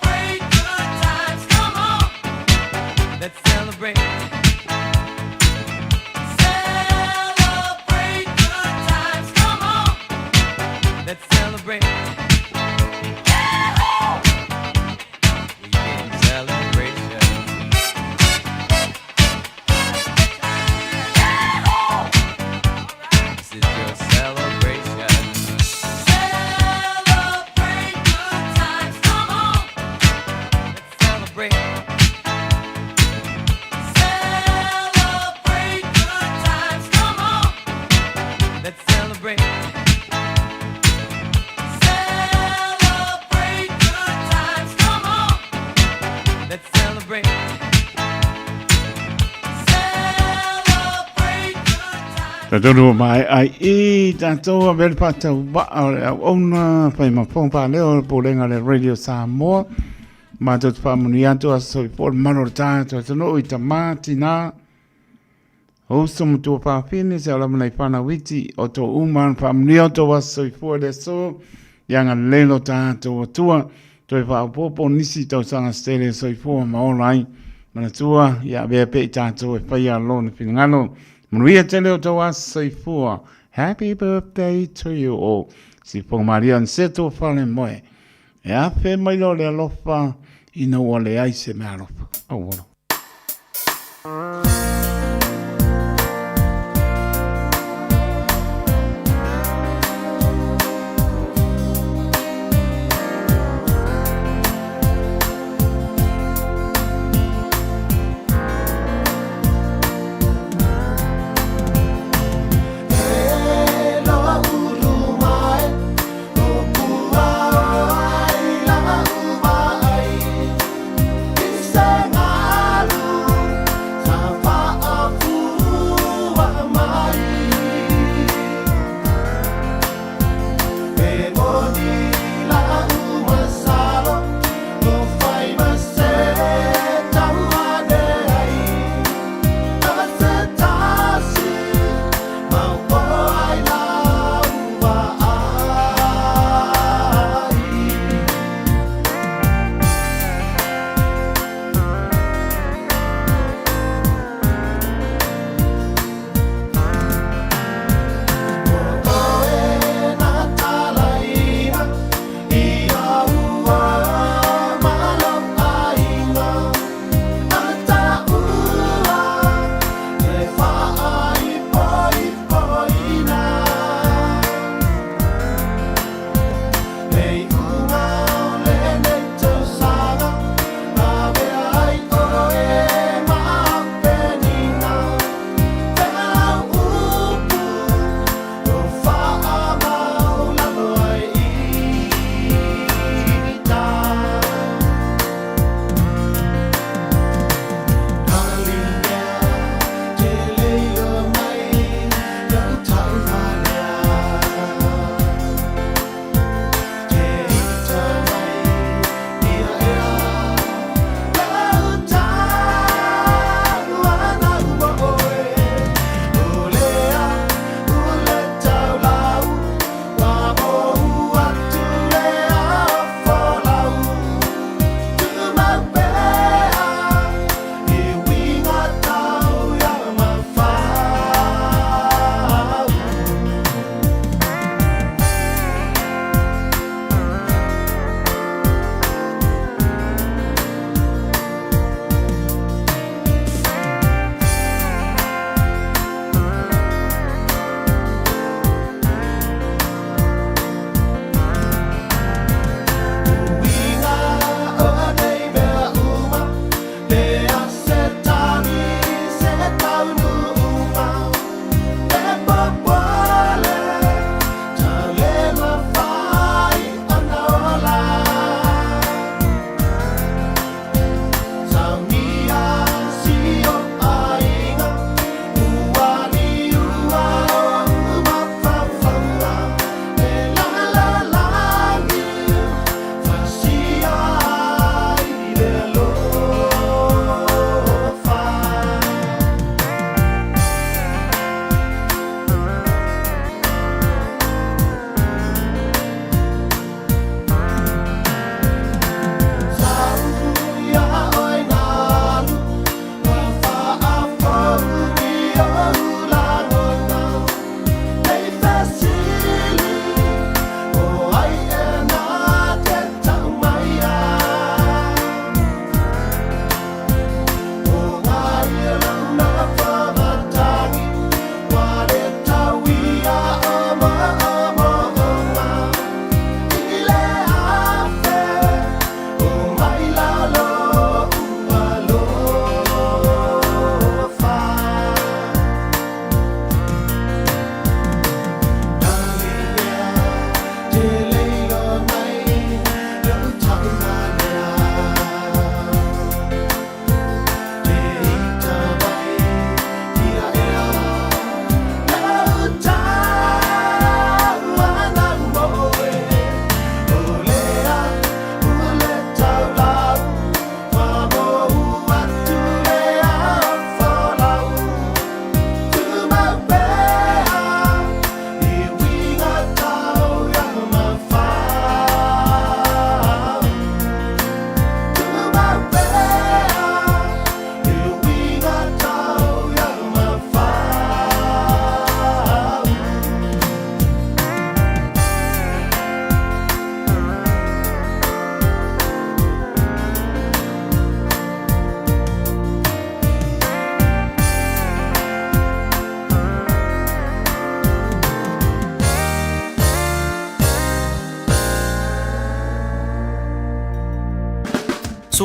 Celebrate good times, come on. Let's celebrate. Celebrate good times, come on. Let's celebrate. We getting celebration. This is your celebration. Celebrate good times, come on. Let's celebrate. Celebrate good times, come on. Let's celebrate. Celebrate good times, come on. Let's celebrate. Celebrate good times. Tātou mai ai i tātou a vele pātau waa o le au ona whai ma pong pā leo o pōlenga le Radio Samoa. Mātou te whaamunu atu a so i pō le mano o le tātou tano i ta māti nā. Uso matua pāwhine se ala manai whana witi o tō uman whaamunu atu a so i pō le so. Ianga lelo tātou atua. Toi whaopopo nisi tau sanga stele so i pō ma ola ai. Manatua ia vea pe i tātou e whai a lona whingano. Manuia tele o tau aso i fua. Happy birthday to you all. Si pong Maria nseto whale moe. E afe mai lo le alofa ina ua le ai se mea alofa. Au ora. Sa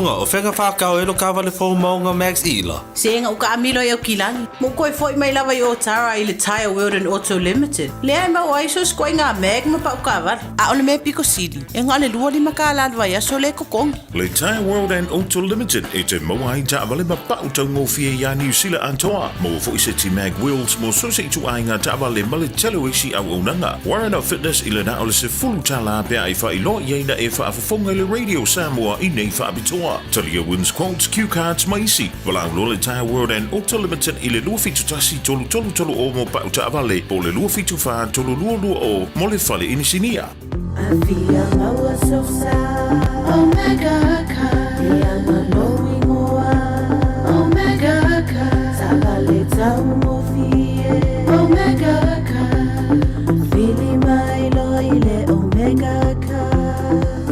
luga o fega whakao e lo kawale fou maunga Max Ila. Se ega u kaamilo i Aukilani, ma u toe foi mai lava i Otara i le Tyre World and Auto Limited, lea e maua ai so se ituaiga mag ma pau kaavale. A o le mea piko sili, e na o le 25 kālā le vaiaso lea e totogi. Le Tyre World and Auto Limited e te maua ai taavale ma pau taugofie iā Niu Sila atoa. Maua foi seti mag wheels mo so se ituaiga taavale ma le tele o isi auaunaga. Warren of Fitness i le na o le $10 pe a e faailoa i ai na e faafofoga i le Radio Samoa i nei faapitoa. Talia wins quotes, cue cards ma isi. Valaau loa le Tyre World and Auto Limited i le 271 3330 mo pau taavale po o le 274 3220 mo le fale inisinia. Afia maua sosa Omega car Ia ma lou ingoa Omega car Taavale taugofie Omega car Vili mai loa i le Omega car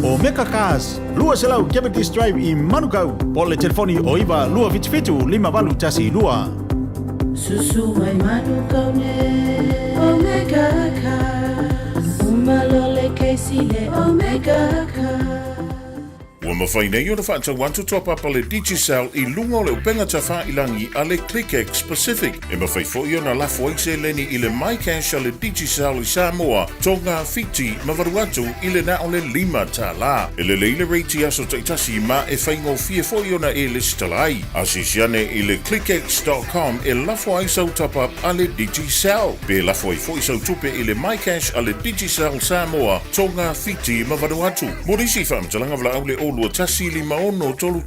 Omega Cars, 200 Cavendish Drive i Manukau, po o le telefoni o 9 277 5812. Susu mai Manukau nei Omega Cars Uma loa le kesi i le Omega Cars. Ua mafai nei ona faatau atu top up a le Digicel i luga o le upega tafailangi a le ClickX Pacific. E mafai foi ona lafo ai seleni i le MyCash a le Digicel i Samoa, Tonga, Fiti ma Vanuatu i le na o le $5. E lelei le rate i aso taitasi ma e faigofie foi ona e lesitala ai. Asiasi ane i le clickx.com e lafo ai sau top up a le Digicel. Pe lafo ai foi sau tupe i le MyCash a le Digicel Samoa, Tonga, Fiti ma Vanuatu. Mo nisi faamatalaga valaau le 0 21 56 33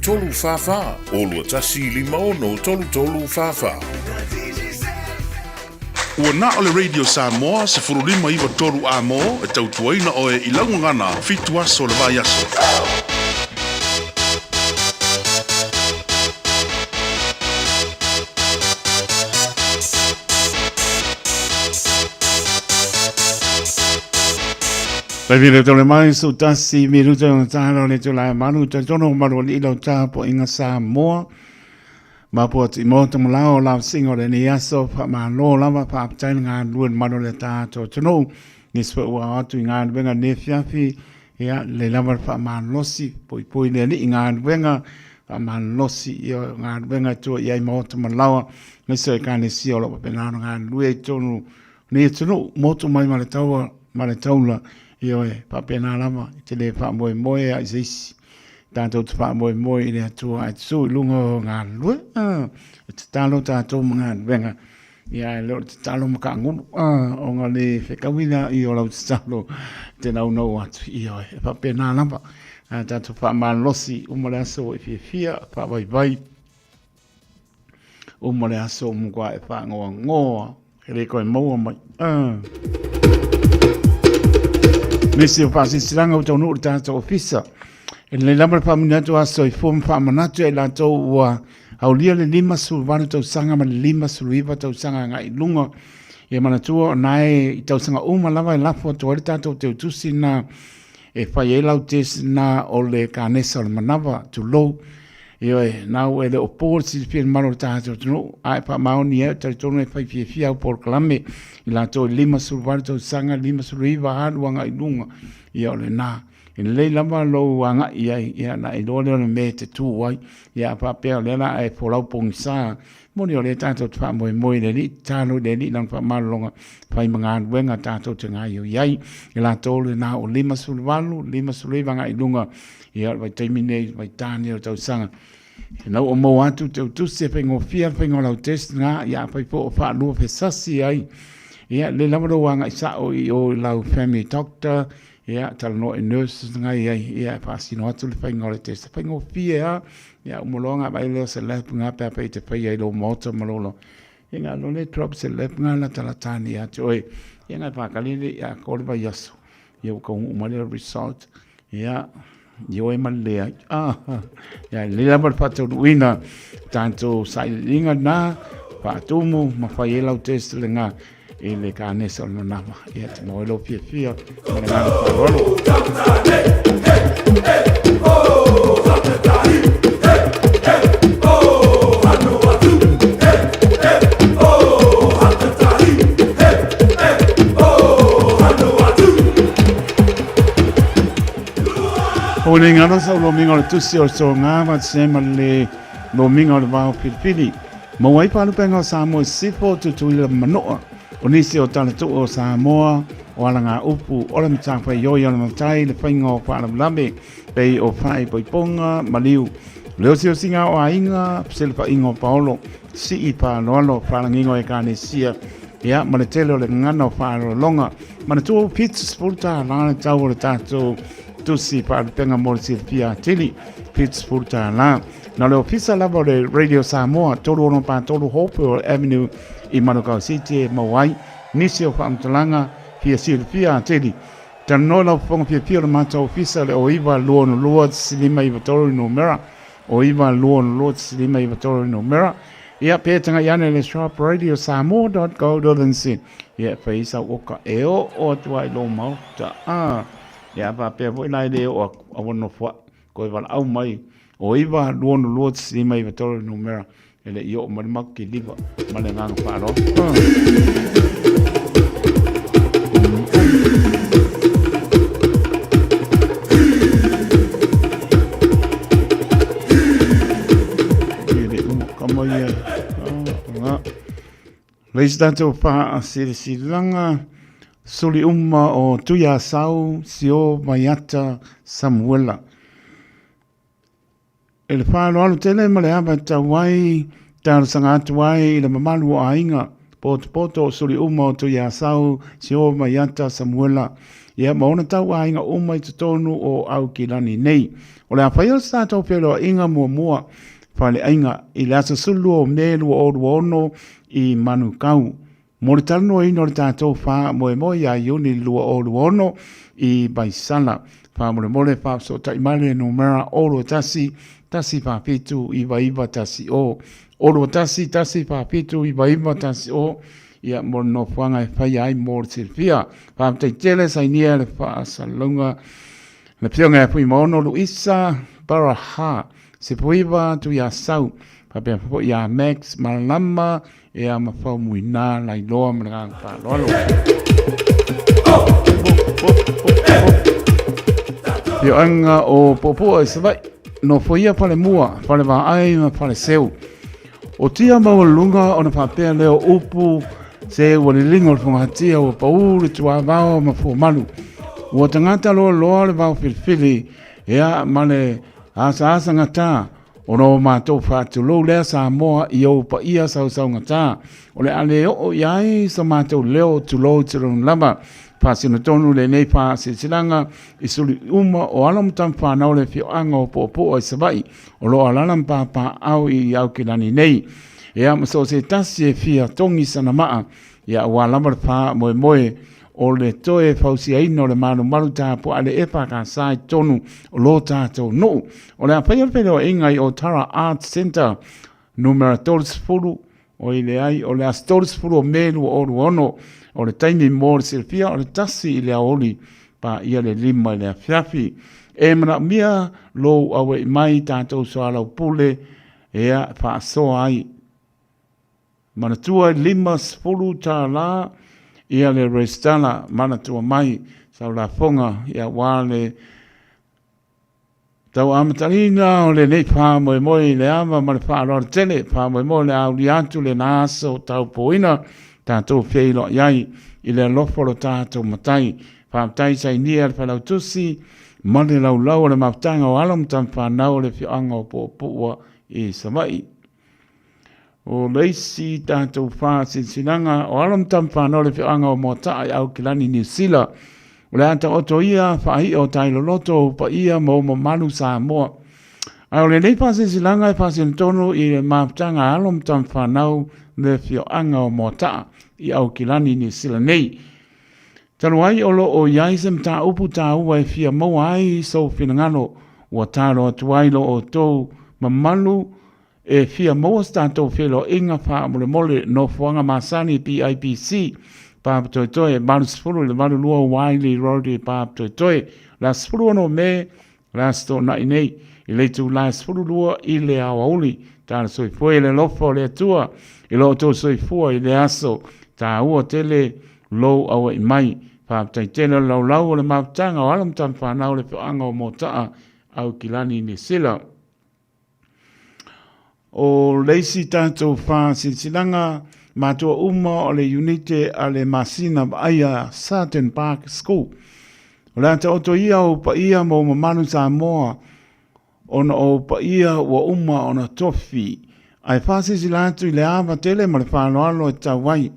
44, 0 21 56 33 44. Ua na o le Radio Samoa 1593 amo e tautuaina oe i lau gagana 7 aso o le vaiaso. Taimi le tole mai su tasi minuta o tāra o le tula e maru te tono maru o lau tāpo inga Samoa. Ma po atu i mota mo lao lau singa o le ni aso wha ma lo lava wha aptai ngā luen maru le tāto tonu. Nisi pa ua atu i ngā luenga ne fiafi ia le lava wha ma losi pui pui le ni i ngā luenga wha ma losi i o ngā luenga tua i ai mota mo lawa. Nisi o e kāne si o lo papenano ngā lue i tonu Nei atunuu, motu mai ma le taua ma le taula, ioe, faapena lava, i te le faamoemoe a i se isi. Tatou te faamoemoe i le Atua ae tutu i luga o galulue, a, e tatalo tatou ma galuega, ia e le o le tatalo ma kaagulu, a, ona le fekaui lea i o lau tatalo te naunau atu, ioe, e faapena lava. A tatou faamalolosi uma le aso ua e fiafia, faavaivai, Uma le aso o matua e whaangoangoa, e le koe maua mai. Nisi o whaasisilaga o taunuu le tātou ofisa. E lelei lava le faamuni atu a soifua ma faamanatu ia i latou ua aulia le 58 tausaga ma le 59 tausaga agai i luga. Ia manatua o nae i tausaga uma lava e lafo atu ai le tātou teutusi na e fai ai lau test na o le kanesa o le manava, tulou. Ioe, nāu e le o pō le silafia i le malo o le tātou atunuu, a e faamaoni ai, talitonu e fai fiafia au polokalame i latou e 58 tausaga, 59 alu agai i luga, ia o lena. E lelei lava lou agai i ai, ia ona e iloa lea o le mea e te tū ai, ia a faapea o lea la e folau pogisa, moni o lea tatou te faamoemoe i le Alii, tatalo i le Alii i lana faamalologa, fai ma galuega tatou te gaoioi ai. I latou lena o 58, 59 agai i luga, Ia, o le vaitaimi nei, le vaitane o le tausaga, ina ua maua atu te utusi e faigofie le faiga o lau test na, ia afai foi o faalua fesasi ai, ia, lelei lava lou agai sao i o i lau family doctor, ia, talanoa i nurses na i ai, ia, e faasino atu le faiga o le test. E faigofie lava, ia, uma loa ona vaai lea o se lab na pe afai e te faia i lou maota ma lou loa. Ia, na loa le drop se lab na latalata ane ia te oe, ia, na e faatali ia atoa le vaiaso. Ia ua taunuu mai le result, ia, ioe ma le leai. Ah, ia, lelei lava le faataunuuina tatou sailiiliga na, faatumu ma fai ai lau test lena i le kanesa o le manava. Ia, te maua ai lou fiafia ma le agaga faaaloalo. Aua ne i galo sau lomiga o le tusi o le soga faatasi ma le lomiga o le vao filifili. Maua ai faalupega o Samoa i Sisifo, Tutuila ma Manua. O nisi o talatuu o Samoa, o alagaupu, o le matafaioi o le matai, le faiga o faalavelave, pei o faaipoipoga, maliu, le osiosiga o aiga, fesilafaiga o paolo, sii faaaloalo, faalagiga o ekalesia, ia, ma le tele o le gagana o faaaloaloga. Manatua ua $70 le tau o le tatou tusi faalupega mo le silafia atili, $70. Na o le ofisa lava o le Radio Samoa, 3643 Hopewell Avenue i Manukau City e maua ai nisi o faamatalaga fia silafia atili. Talanoa lau fofoga fiafia o le matou ofisa le 09 262 593 le numera, 09 262 593 le numera. Ia, pe tagai ane le shop radiosamoa.co.nz. Ia, fai ai sau oka e oo atu ai i lou maota. Ah, ia, faapea foi la e le oo atu, aua nofoai, toe valaau mai o 9 262 593 le numera e le i oo mai le matou kiliva ma le agaga faaaloalo. E le uma kama ia. Ah, Le isi tatou faasilasilaga suli uma o Tuiasau Sio Vaiata Samuela. E le faaaloalo tele ma le ava e tatau ai, talosaga atu ai i le mamalu o aiga, potopoto o suli uma o Tuiasau Sio Vaiata Samuela, ia ma ona tau aiga uma i totonu o Aukilani nei. O le a faia se tatou feiloaiga muamua Faleaiga i le aso 12 o Me 2026 i Manukau. Mo le talanoaina o le tatou faamoemoe ia Iuni 2026 i Vaisala. Faamolemole faafesootai mai le numera 021 147 9910. 021 147 9910 ia mo le nofoaga e faia ai mo le silafia. Faafetai tele sainia le faasalalauga le Afioga ia Fuimaono Luisa Baraha. Sepuiva Tuiasau, faapea foi ia Max Malama, ia ma Faumuina Lailoa ma le agaga faaaloalo. Afioaga o Puapua i Savaii, nofoia Falemua, Falevaai ma Faleseu. O tia maualuluga ona faapea lea o upu se ua liliga o le fogatia ua pau le tuavao ma fuamalu. Ua tagata loaloa le vao filifili Ea ma le asaasagata ona o matou faatulou lea Samoa i ou paia sausaugata o le a le oo i ai so matou leo tulou tulou lava. Faasino tonu lenei faasilasilaga i suli uma o alo ma tama fanau le afioaga o Puapua i Savaii o lo o alaala ma papaaao i Aukilani nei. Ea ma so o se tasi e fia togi sana maa Ia aua lava le faamoemoe o le toe fausiaina o le malumalu tapuaa le EFKS i totonu o lo tatou nuu. O le a faia le feiloaiga i Otara Arts Centre numera 30 oi leai o le aso 30 o Me 2026 o le taimi mo le silafia o le 1 i le aoauli paia le 5 i le afiafi. E manaomia lou aua'i mai tatou soalaupule ea faasoa ai. Manatua e $50 ia le resitala manatua mai sau lafoga ia aua le tau amataina o lenei faamoemoe i le ava ma le faaaloalo tele. Faamoemoe o le a aulia atu lena aso taupoina tatou feiloai ai i le alofa o lo tatou Matai. Faafetai sainia le Failautusi ma le laulau o le mafutaga o alo ma tama fanau o le afioaga o Puapua i Savaii. O le isi tatou faasilasilaga o alo ma tama fanau o le afioaga o Moataa i Aukilani, Niu Sila. O le a taoto ia faai'a o tai loloto o paia ma o mamalu Samoa. Ae o lenei faasilasilaga e faasino tonu i le mafutaga a alo ma tama fanau le afioaga o Moataa i Aukilani, Niu Sila nei. Talu ai o lo o i ai se mataupu taua e fia maua ai sou finagalo, ua talo atu ai lo outou mamalu E fia maua se tatou feiloaiga faamolemole Nofoaga Masani PIPC Papatoetoe 80 i le 82 Wiley Road i Papatoetoe le aso 16 Me le Aso Toonai nei i le itula e 12 i le aoauli. Tala soifua i le alofa o le Atua i lo outou soifua i le aso taua tele lou aua'i mai. Faafetai tele o le laulau o le mafutaga o alo ma tama fanau o le afioaga o Moataa. Aukilani Nisila. O le isi tatou faasilasilaga matua uma o le iunite a le masina vaaia Sutton Park School. O le a taoto ia ou paia ma ou mamalu Samoa ona o ou paia ua uma ona tofi, ae faasilasila atu i le ava tele ma le faaaloalo e tatau ai.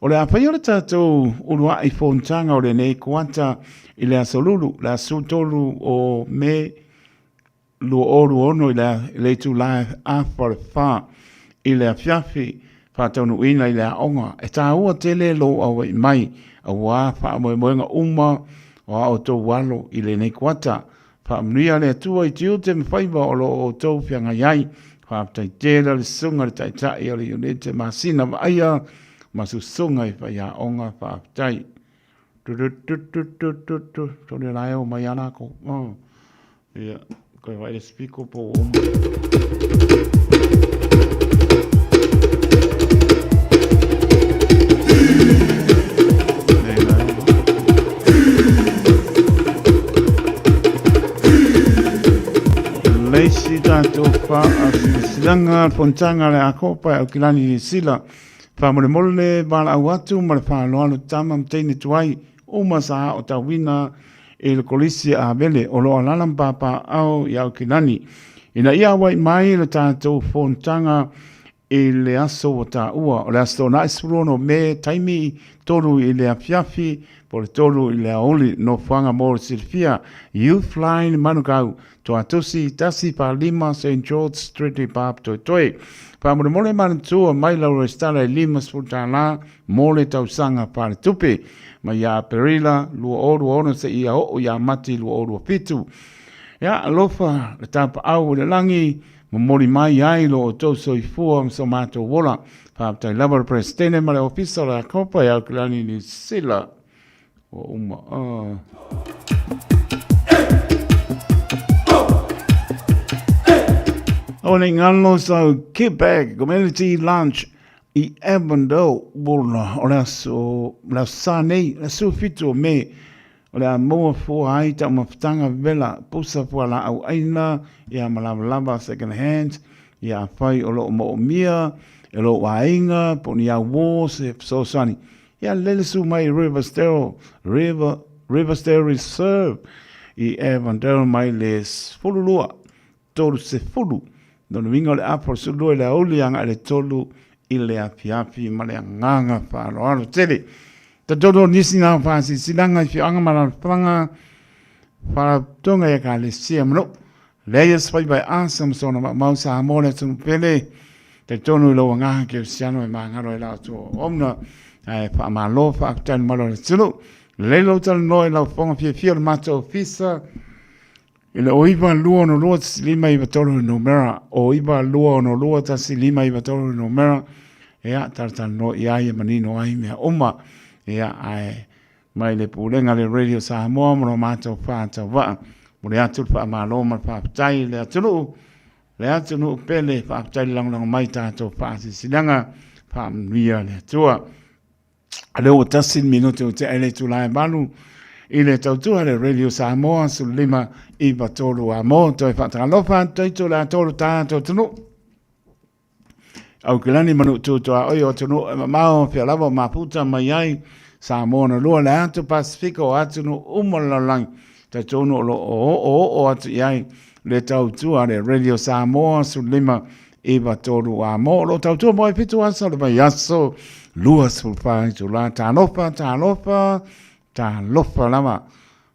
O le a faia le tatou uluai fonotaga o lenei kuata i le Aso Lulu, le aso 13 o Me 2026 i le itula e 3:30 i le afiafi, faataunuuina i le aoga. E taua tele lou auai mai aua faamoemoega uma o a outou alo i lenei kuata. Faamanuia le Atua i tiute ma faiva o lo o outou feagai ai. Faafetai tele le Susuga i le Taitai o le Iunite Masina Vaaia ma Susuga i Faiaoga. Faafetai. Tu-tu-tu-tu-tu-tu. Tole la e o mai a lākou. Oh. Ia, koe vai le spiko po o Le isi tatou faasilasilaga fonotaga a le Akopa e Aukilani Niu Sila. Faamolemole le valaau atu ma le faaaloalo tama ma teine tuai uma sa aotauina i le Kolisi a Avele o lo o alaala ma papaaao i Aukilani ina ia auai mai le tatou fonotaga i le aso ua taua, o le Aso Toonai 16 Me, taimi 3 i le afiafi po o le 3 i le aoauli, nofoaga mo le silafia, Youth Line Manukau, Toatusi 145 St George Street i Papatoetoe. Faamolemole manatua mai lau resitala e $50 mo le tausaga faaletupe mai ia Aperila 2026 seia oo ia Mati 2027. Ia alofa le tapaau i le lagi, Momoli mai ai lo outou soifua ma so matou ola. Faafetai lava le Peresetene ma le Ofisa o le Akopa e Aukilani Niu Sila. Ua uma. Oh. O nei ngalo sau Quebec Community Lunch i Avondale, Wola, o le aso, le aso sa nei, le aso 7 o Me, O le a maua fua ai taumafataga vela pusa fualaau aina ia ma lavalava second hand ia afai o lo o moomia e lou aiga po o ni auō se fesoasoani ia lele su mai Riversdale River Riversdale Reserve i Avondale mai le 12 30 lona uiga o le apo o le 12 i le aoauli agai i le 3 i le afiafi ma le agaga faaaloalo tele. Talitonu o nisi na faasilasilaga i afioaga ma alaalafaga faalapotopotoga i Ekalesia ma nuu. Leai o se faiva e asa ma sona maumau Samoa le atunuu pele. Talitonu i lou agaga kerisiano e magalo ai la outou auauna. Ae faamalo faafetai i le mamalu o le atunuu. Lelei lou talanoa i lau fofoga fiafia o le matou ofisa I le o 9262 1593 le numera, o 9262 1593 le numera, ia, talatalanoa i ai e manino ai mea uma. Ia, ae mai le pulega le Radio Samoa ma lo matou whātauvaa. Momoli atu le faamalo ma le faafetai i le atunuu, le atunuu pele, faafetai le lagolago mai tatou faasilasilaga, faamanuia le Atua. Lea ua tasi le minute ua tea i le itula e 8 i le tautua le Radio Samoa 15 9 3 a mo toe faatalofa atu i le atoa o le tatou atunuu. Aukilani manu tutua oi o atunuu e mamao fea lava o maputa mai ai Samoa na lua le atu Pasifika o atunuu uma o le lalolagi. Talitonu o lo o oooo atu i ai le tautua le Radio Samoa 15 93 a mo o lo o tautua mo ai 7 aso o le vaiaso 24 itula. Talofa, talofa, talofa lava.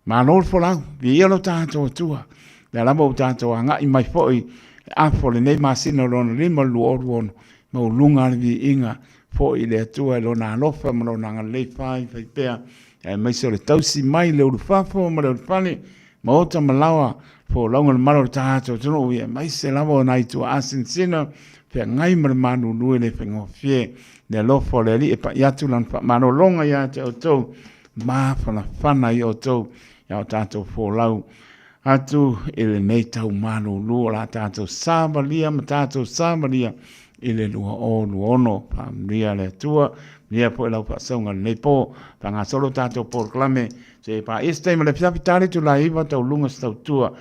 Malo le folau, viia lo tatou Atua. Lea lava ua tatou agai mai foi le afa o lenei masina o lona 5 2026, maualuga le viiga foi i le Atua i lona alofa ma lona agalelei faifai pea, aemaise o le tausi mai le ulufafo ma le ulufale Maota ma laoa, folauga le mamalu o le tatou atunuu, ia aemaise lava o nai tuaa sinasina, feagai ma le malulu e le faigofie. Le alofa o le Alii e pai atu lana faamalologa ia te outou, mafanafana i outou, ia o tatou folau atu i lenei tau malulu o la tatou savalia ma tatou savalia i le 2026. Faamanuia le Atua, manuia foi lau faasauga i lenei po. Faagasolo tatou polokalame Se i paia se taimi o le afiafi tali itula e 9 tauluga se tautua.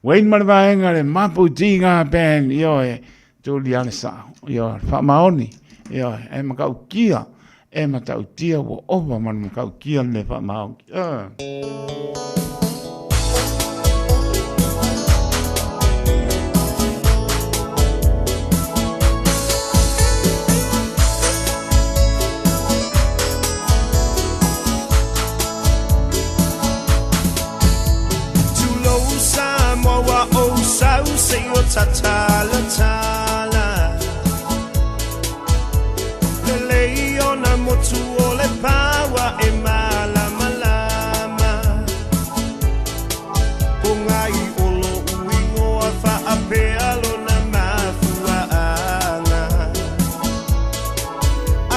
Wayne ma le vaega le Mapu Tiga Band, ioe, tuli lava le sao, ioe, faamaoni, ioe, e matautia, e matautia ua ova ma le matautia le faamaoni. Ioe. Tulou Samoa ua ou sau se i o tatalatala Lelei ona motu o le paua e malamalama Pogai o lo'u igoa faapea lona mafuaaga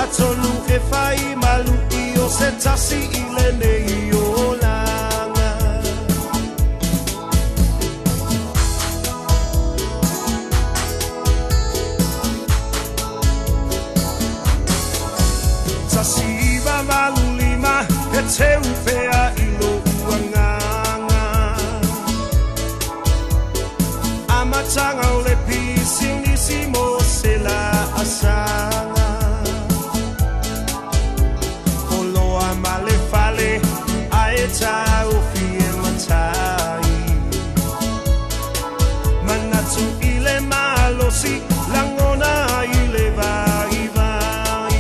Atonu e fai malu'i o se tasi i lenei olaga. 1985 he teu pea i lo'u agaga Amataga o le pisinisi mo se laasaga Oloa ma le fale ae taofi e matai Manatu i le malosi lagona i le vaivai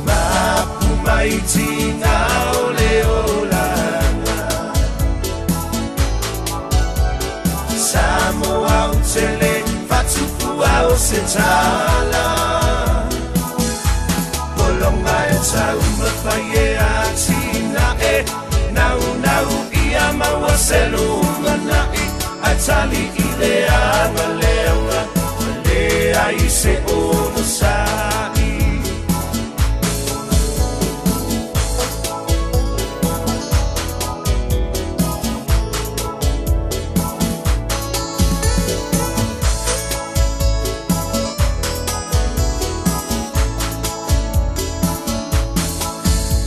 Mapu mai tina o le olaga Samoa ou te le faatufua o se tala Pologa e taumafai e atinae Naunau ia maua se lumanai Ae tali i le agaleaga Ua leai se onosai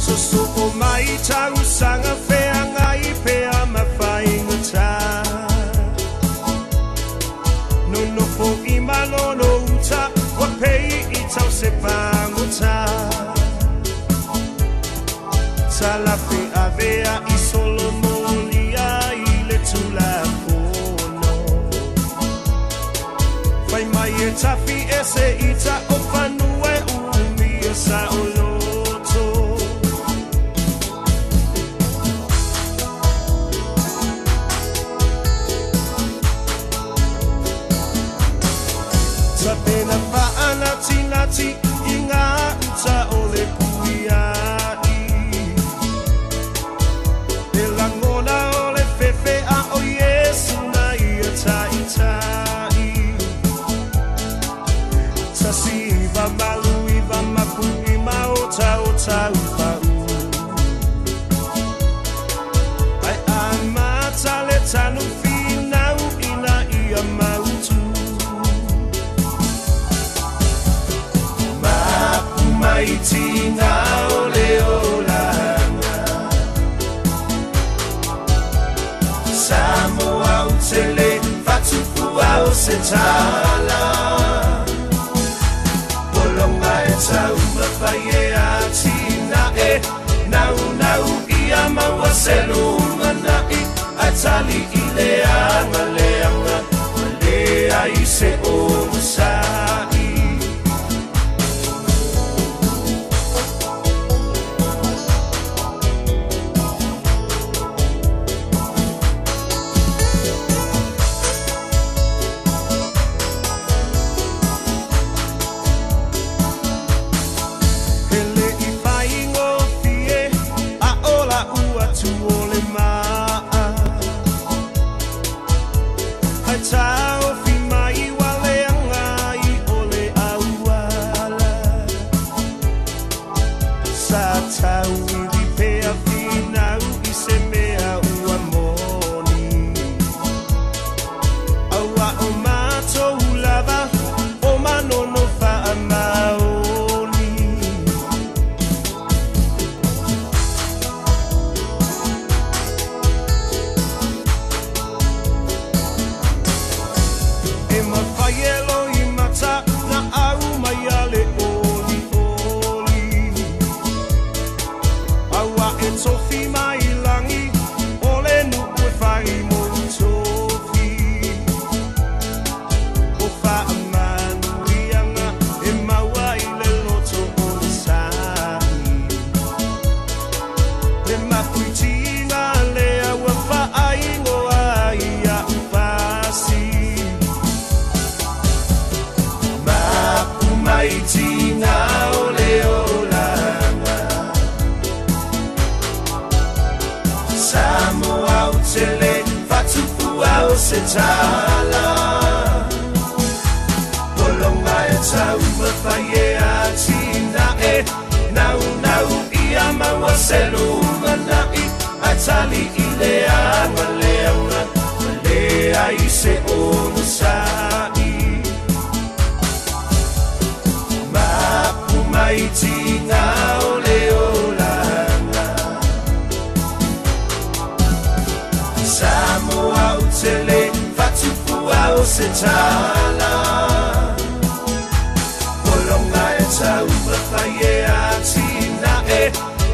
Sosoo mai tausaga feagai pea ma faigata Nonofo i Manono uta ua pei i tau se pagota Talafe avea i solomolia i le Tulafono Fai mai e tafi ese ita o fanua e umia saoloto Tapena faanatinati i ngā uta o le puia'i E lagona o le fefe a o Iesu na ia taitai 1989 mapu'i ma otaotaupaʻu Ae amata le tanu finau ina ia mautu Mapu mai tina o le olaga Samoa ou te le faatufua o se tala Pologa e taumafai e atinae Naunau ia maua se lumanai Ae tali i le agaleaga Ua leai se onosai E le i faigofie a o la'u atu o le ma'a Ae taofi mai ua le fai e loi mata na au mai a le oli oli. Aua e tofi mai langi o le nu'u e fai mo tofi. O faamanuiaga e maua i le loto o le sa'i. Le mafuitiga lea ua faaigoa ai a'u pasi. Mapu mai tiga o le olaga. Samoa o tele fatupua o se tala. Polonga e taumafai e atina'e. Naunau ia maua se lumana'i. Ae tali i le agaleaga ma leai se onosa'i. Mapu mai tiga o le olaga. Samoa o tele fatupua o se tala. Polonga e taumafai e atina'e.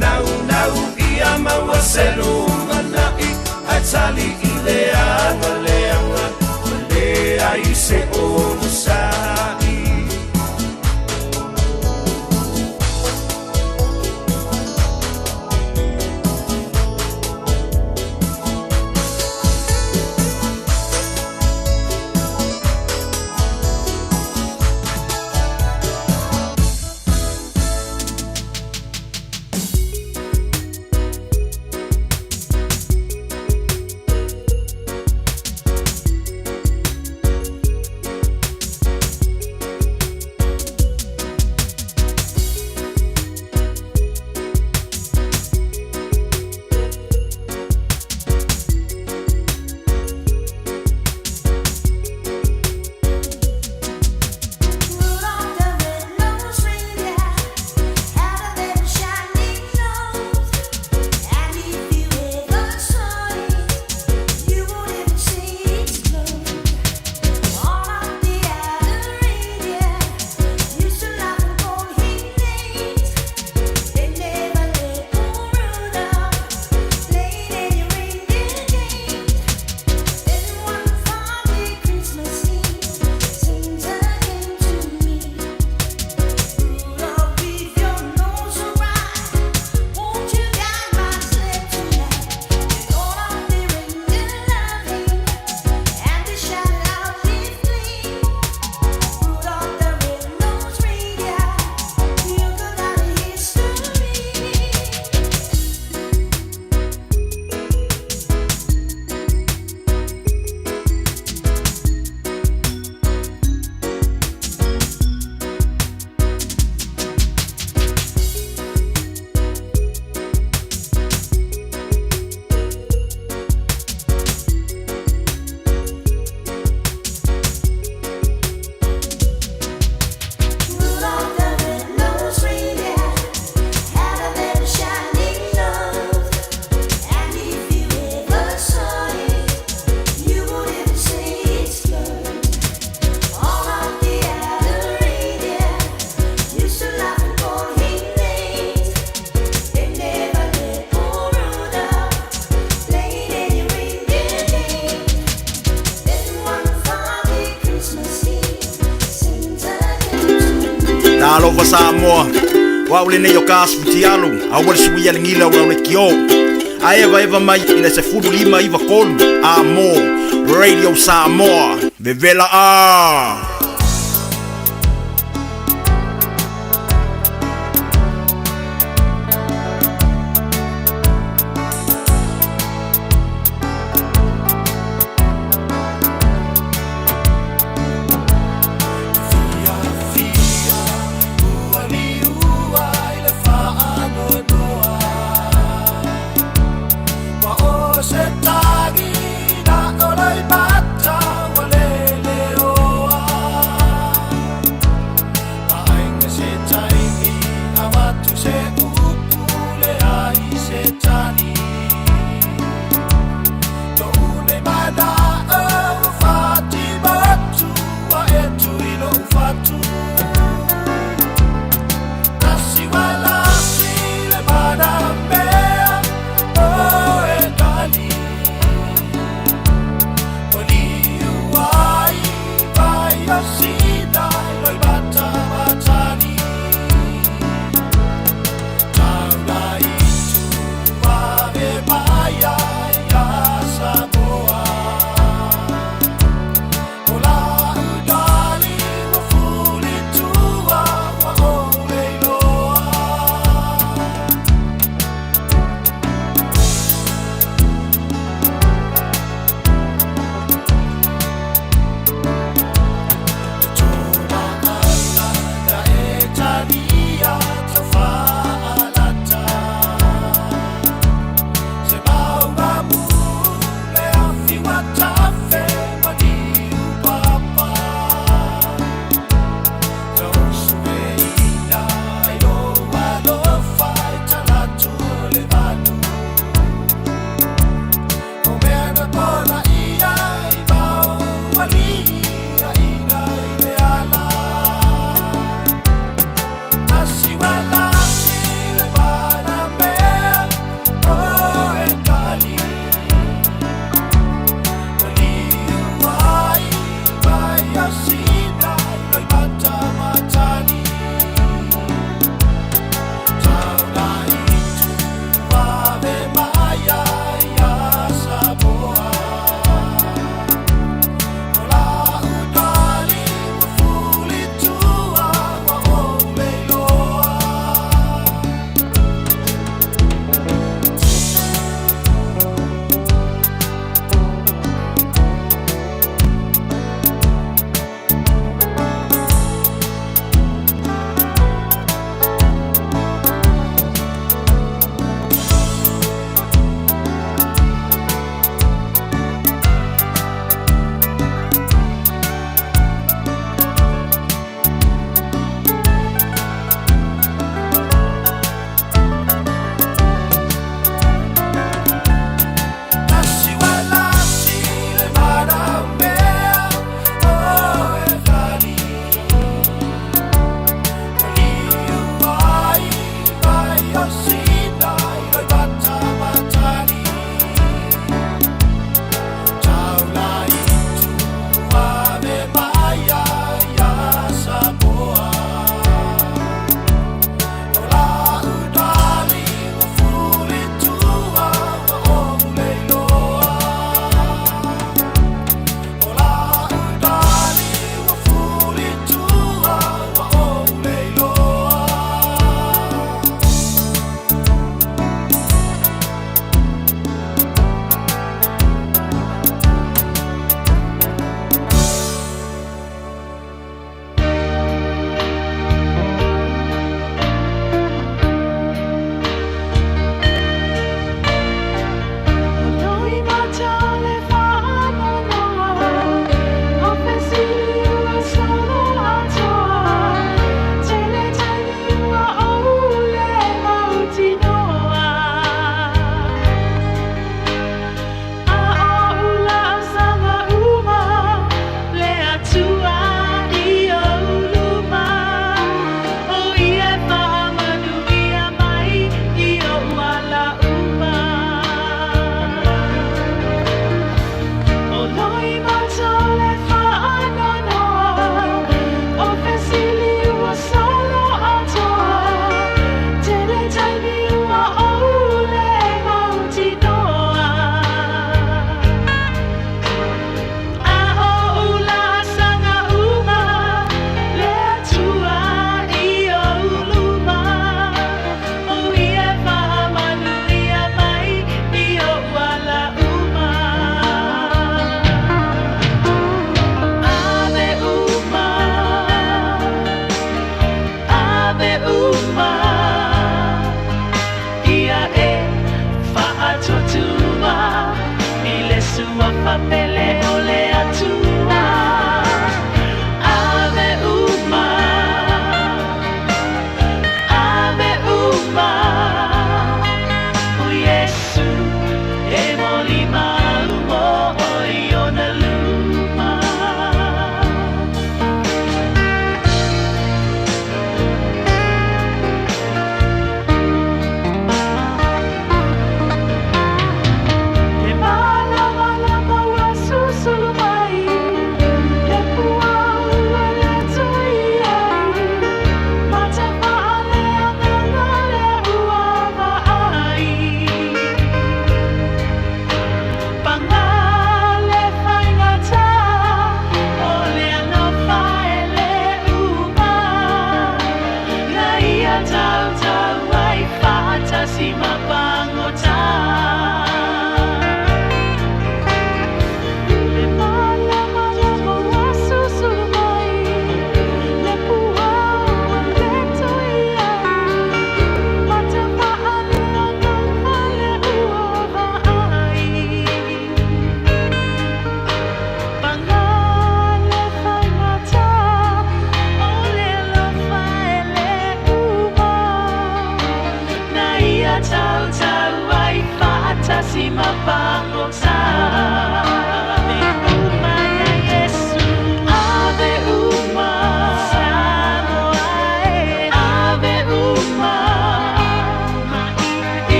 Naunau ia maua se lumana'i. Ae tali i le agaleaga ma leai se onosa'i. Talofa Samoa. O au lenei o ka asu fitialu, aua le suia le gila o lau leitio. Ae evaeva mai i le 15 93 A mo Radio Samoa. Vevela a. Ua liua i le faanoanoa. Ua o se tagi na o loi mata ua leleoa.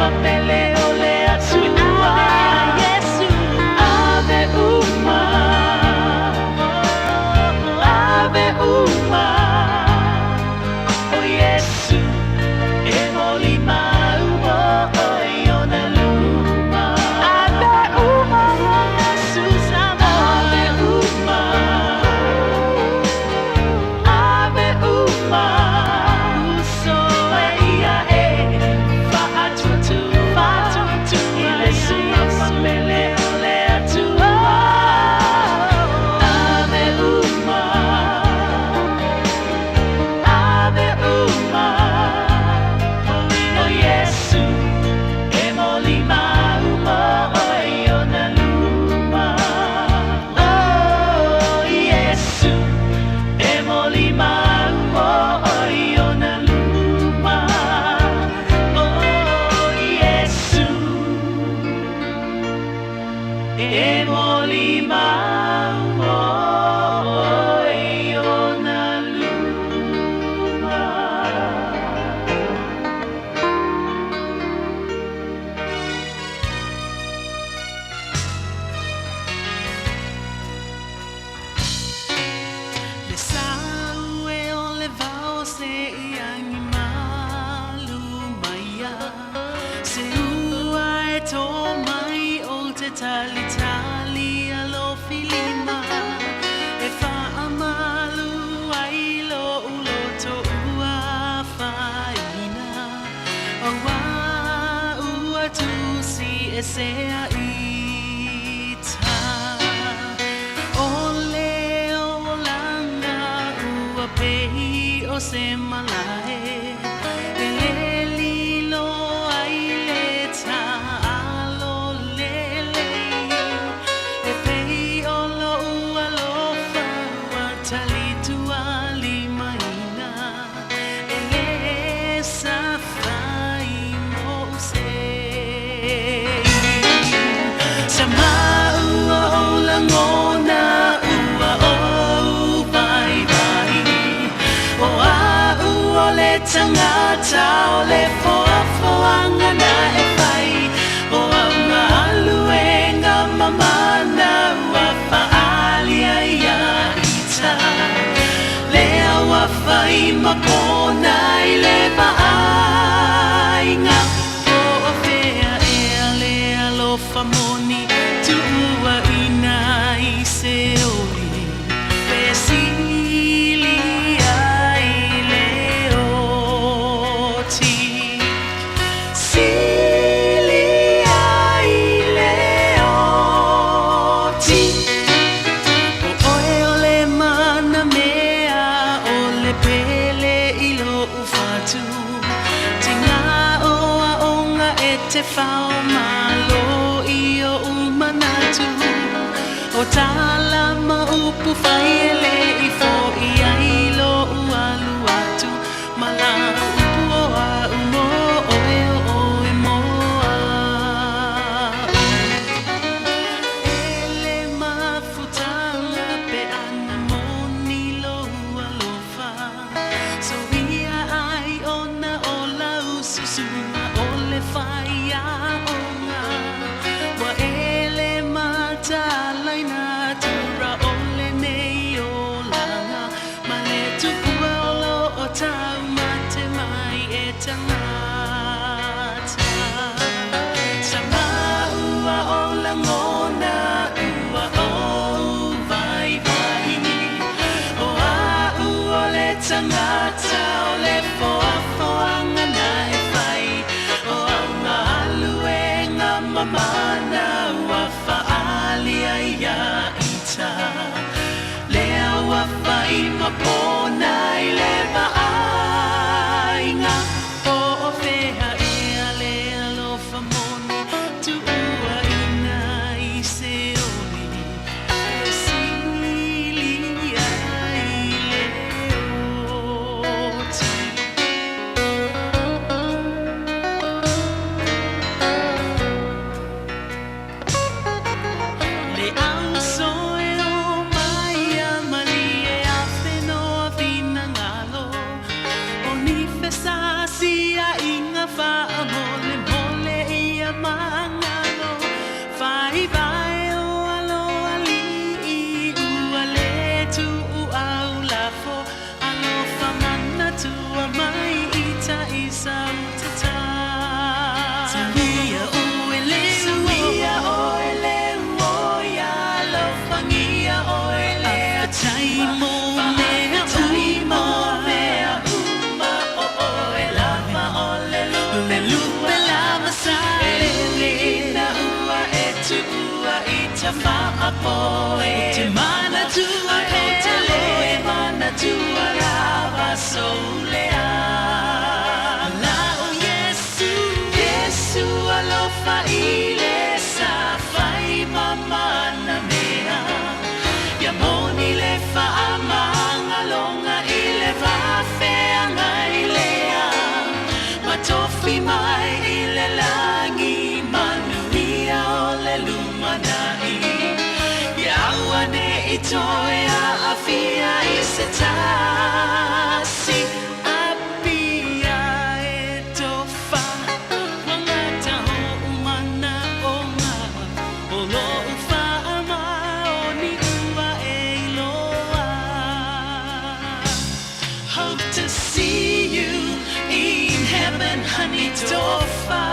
fapele o le Atua. Ave uma, ave uma, o Iesu e molimau mo oe i ona luma. Ave uma, Iesu Samoa. Ave uma, ave uma, uso e ia e faatuatua, faatuatua i le suafa pele o le Atua. Ave uma, ave uma, o Iesu e molimau mo oe i ona luma. O Iesu e molimau mo oe i ona luma. O Iesu e molimau mo oe i ona luma. Le sau e o le vao se i angi malu maia. Se ua e tō mai o te talitali a lo filima. E whaamalu ai lo uloto ua whaina. Aua ua tusi e sea ita. O le olanga ua pehi o se malae. E le lilo ai le ta'alo lele. E pehi o lo ua lofa ua talitua limaina. E le safai mo se. Sa maua o lagona ua ou vaivai. O a'u o le tagata o le foafoaga na e fai. O au galuega mamana ua fa'aalia ia ita. Lea ua fai ma pona i le va'aiga. Po o fea ea le alofa moni tuuaina i se oli. Pe sili ai le oti. Sili ai le oti. O oe o le manamea o le pele i lo'u fatu. Tiga o aoga e te fao malo i o'u manatu. O tala ma upu fai e le'i fo'i ai lo'u alu atu. Ma la upu o a'u mo oe o oe mo a'u. E le mafutaga pe ana moni lou alofa. Soia ai ona o lau susuga o le faiaoga. Ua e le matalaina tura o lenei olaga. ua i ta faapoe. O te manatua pele e manatua lava sou lea. La o Iesu, Iesu alofa i le sa fai ma mana mea. Ia moni le faamagaloga i le vafeagai lea. Ma tofi mai i le lagi manuia o le lumanai. Ia auane'i toe aafia i se tasi. Apia e tofa, ua gata o'u manaʻoga, o lo'u faamaoni ua e iloa. Hope to see you in heaven, honey, tofa.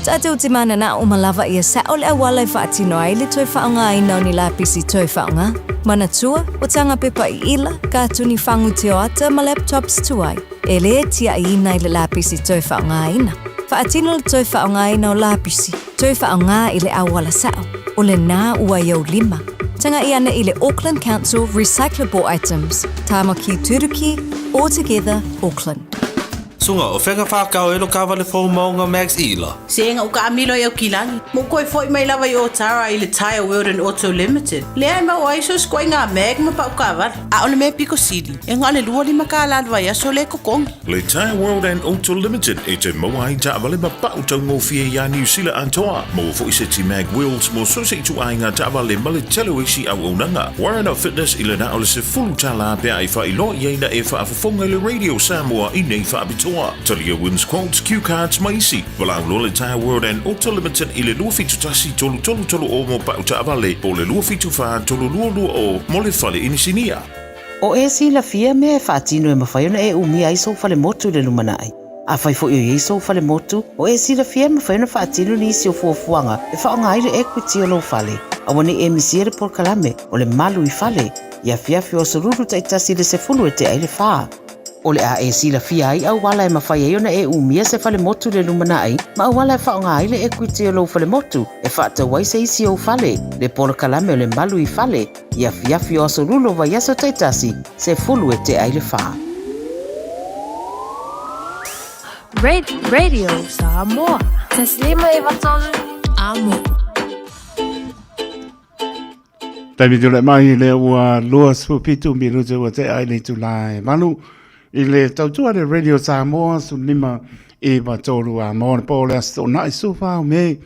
Tatou te mananao ma lava ia sa'o le auala e faatino ai le toe faaaogaina o ni lapisi toe faaaoga. Manatua, o taga pepa iila, katuni fagu tioata ma laptops tuai, e lē tia'iina i le lapisi toe faaaogaina. Faatino le toe faaaogaina o lapisi, toe faaaogā i le auala sa'o, o lenā ua i ou lima. Taga'i ane i le Auckland Council Recyclable Items, Tāmaki Turuki, All Together Auckland. Suga, o fea ka whākau e lo kāwale fou maunga Max Ila? Sega u kaamilo i Aukilani, ma ua toe foi mai lava i Otara i le Tyre World and Auto Limited, lea e maua ai so se ituaiga mag ma pau taavale. A o le mea pito sili, e na o le 25 kālā le vaiaso lea e totogi. Le Tyre World and Auto Limited e te maua ai taavale ma pau taugofie iā Niu Sila atoa. Maua foi seti mag wheels mo so se ituaiga taavale ma le tele o isi auaunaga. Warren Fitness i le na o le $10 pe a e faailoa i ai na e faafofoga i le Radio Samoa i nei faapitoa. Talia wins quotes, cue cards ma isi. Valaau loa le Tyre World and Auto Limited i le 271 3330 mo pau taavale po o le 274 3220 mo le fale inisinia. O e silafia mea e faatino e mafai ona e umia ai sou falemotu i le lumanai. Afai foi o i ai sou falemotu, o e silafia e mafai ona faatino nisi o fuafuaga e faaaoga ai le equity o lou fale. Aua ne i e misia le polokalame o le Malu i Fale i afiafi o aso Lulu taitasi i le 10 e tea ai le fa. O le a e silafia ai auala e mafai ai ona e umia se falemotu i le lumanai ma auala e faaaoga ai le equity o lou falemotu e faatau ai se isi ou fale, le polokalame o le Malu i Fale i afiafi o aso Lulu o vaiaso taitasi, 10 e tea ai le fa. Radio Samoa. 153 Amo. Taimi tulai mai lea ua 27 minute ua tea ai le itula e 8 i le tautua le Radio Samoa 15 i tolu a mo le po le aso toonai 14 o Mei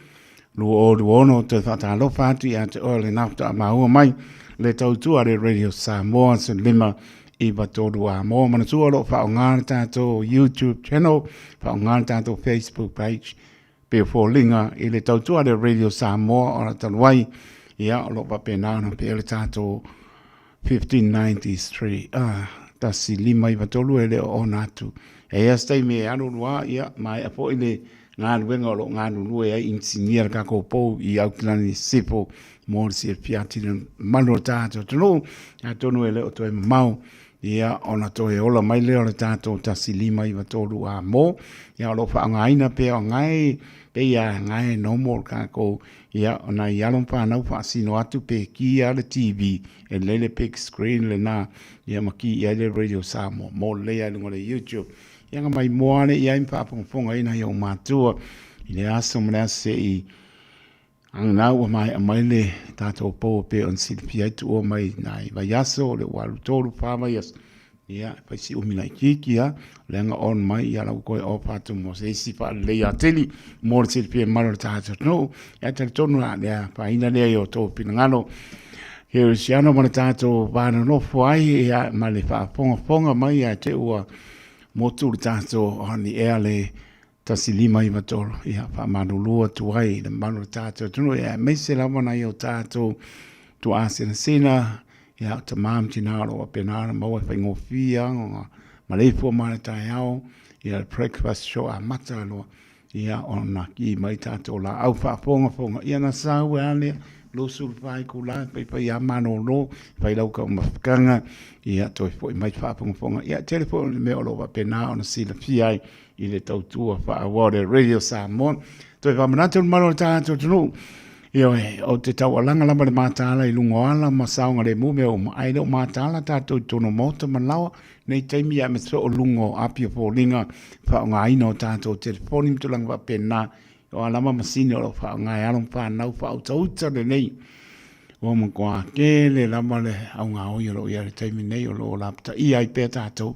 2026 toe faatalofa atu ia te oe le nafta a maua mai le tautua le Radio Samoa 15 i tolu a mo manatua o lo o faaaoga le tatou YouTube channel faaaoga le tatou Facebook page Pei o foliga i le tautua a le Radio Samoa o la talu ai, ia, o lo o faapena ona pea le tatou 1593, ah, 1593 e le o ona atu. E i ai se taimi e alu lua, ia, maea foi le galuega o lo o galulue ai inisinia le tatou pou i Aukilani Sisifo mo le silafia atili o le mamalu o le tatou atunuu, atonu e le o toe mamao Ia, ona toe ola mai lea o le tatou 1593 a mo, ia o lo o faaaogaina pea o gae, pei a gae normal tatou, ia o nai alo ma fanau faasino atu pe ki a le TV, e lelei le big screen lena, ia ma ki i ai le Radio Samoa, mo lelei a i luga o le YouTube. Ia na maimoa ane i ai ma faafogafoga ai nai ou matua i le aso ma le aso se i Ana ua maea mai le tatou pou pei ona silafia ai tuua mai nai vaiaso o le ua alu tolu fa vaiaso ia fai si umi laitiiti a leaga on mai ia la ua toe off atu mo se isi faaleleia atili mo le silafia mamalu o le tatou atunuu. Ia talitonu la le afaina lea i o outou finagalo kerisiano ma le tatou va nonofo ai ia ma le faafogafoga mai ia te ua motu le tatou on the air le 1593, ia faamalulu atu ai i le mamalu o le tatou atunuu, ia aemaise lava nai o tatou tuaasinasina, ia o tama ma tina o lo o faapena ona maua e faigofie lava ona maleifua mai le taeao, ia le breakfast show amata loa, ia ona ki mai tatou laau faafogafoga, ia ona sau ai lava lea. 24 itula e paipaiā malōlō, fai lau taumafataga, ia toe foi mai faafogafoga. Ia tele foi o le mea o lo o faapena ona silafia ai i le tautua faaauau a le Radio Samoa. Toe faamanatu le mamalu o le tatou atunuu, ioe, ou te taualaga lava le mataala i luga o ala ma saogalemu mea uma, ae le o mataala tatou i totonu o maota ma laoa nei taimi aemaise foi o luga o api o foliga faaaogaina o tatou telefoni ma tulaga faapena. O a lava masini o lo o faaaoga e alo ma fanau faautauta lenei. Ua matua tele lava le augaoi o lo o i ai i le taimi nei o lo o lapataia ai pea tatou.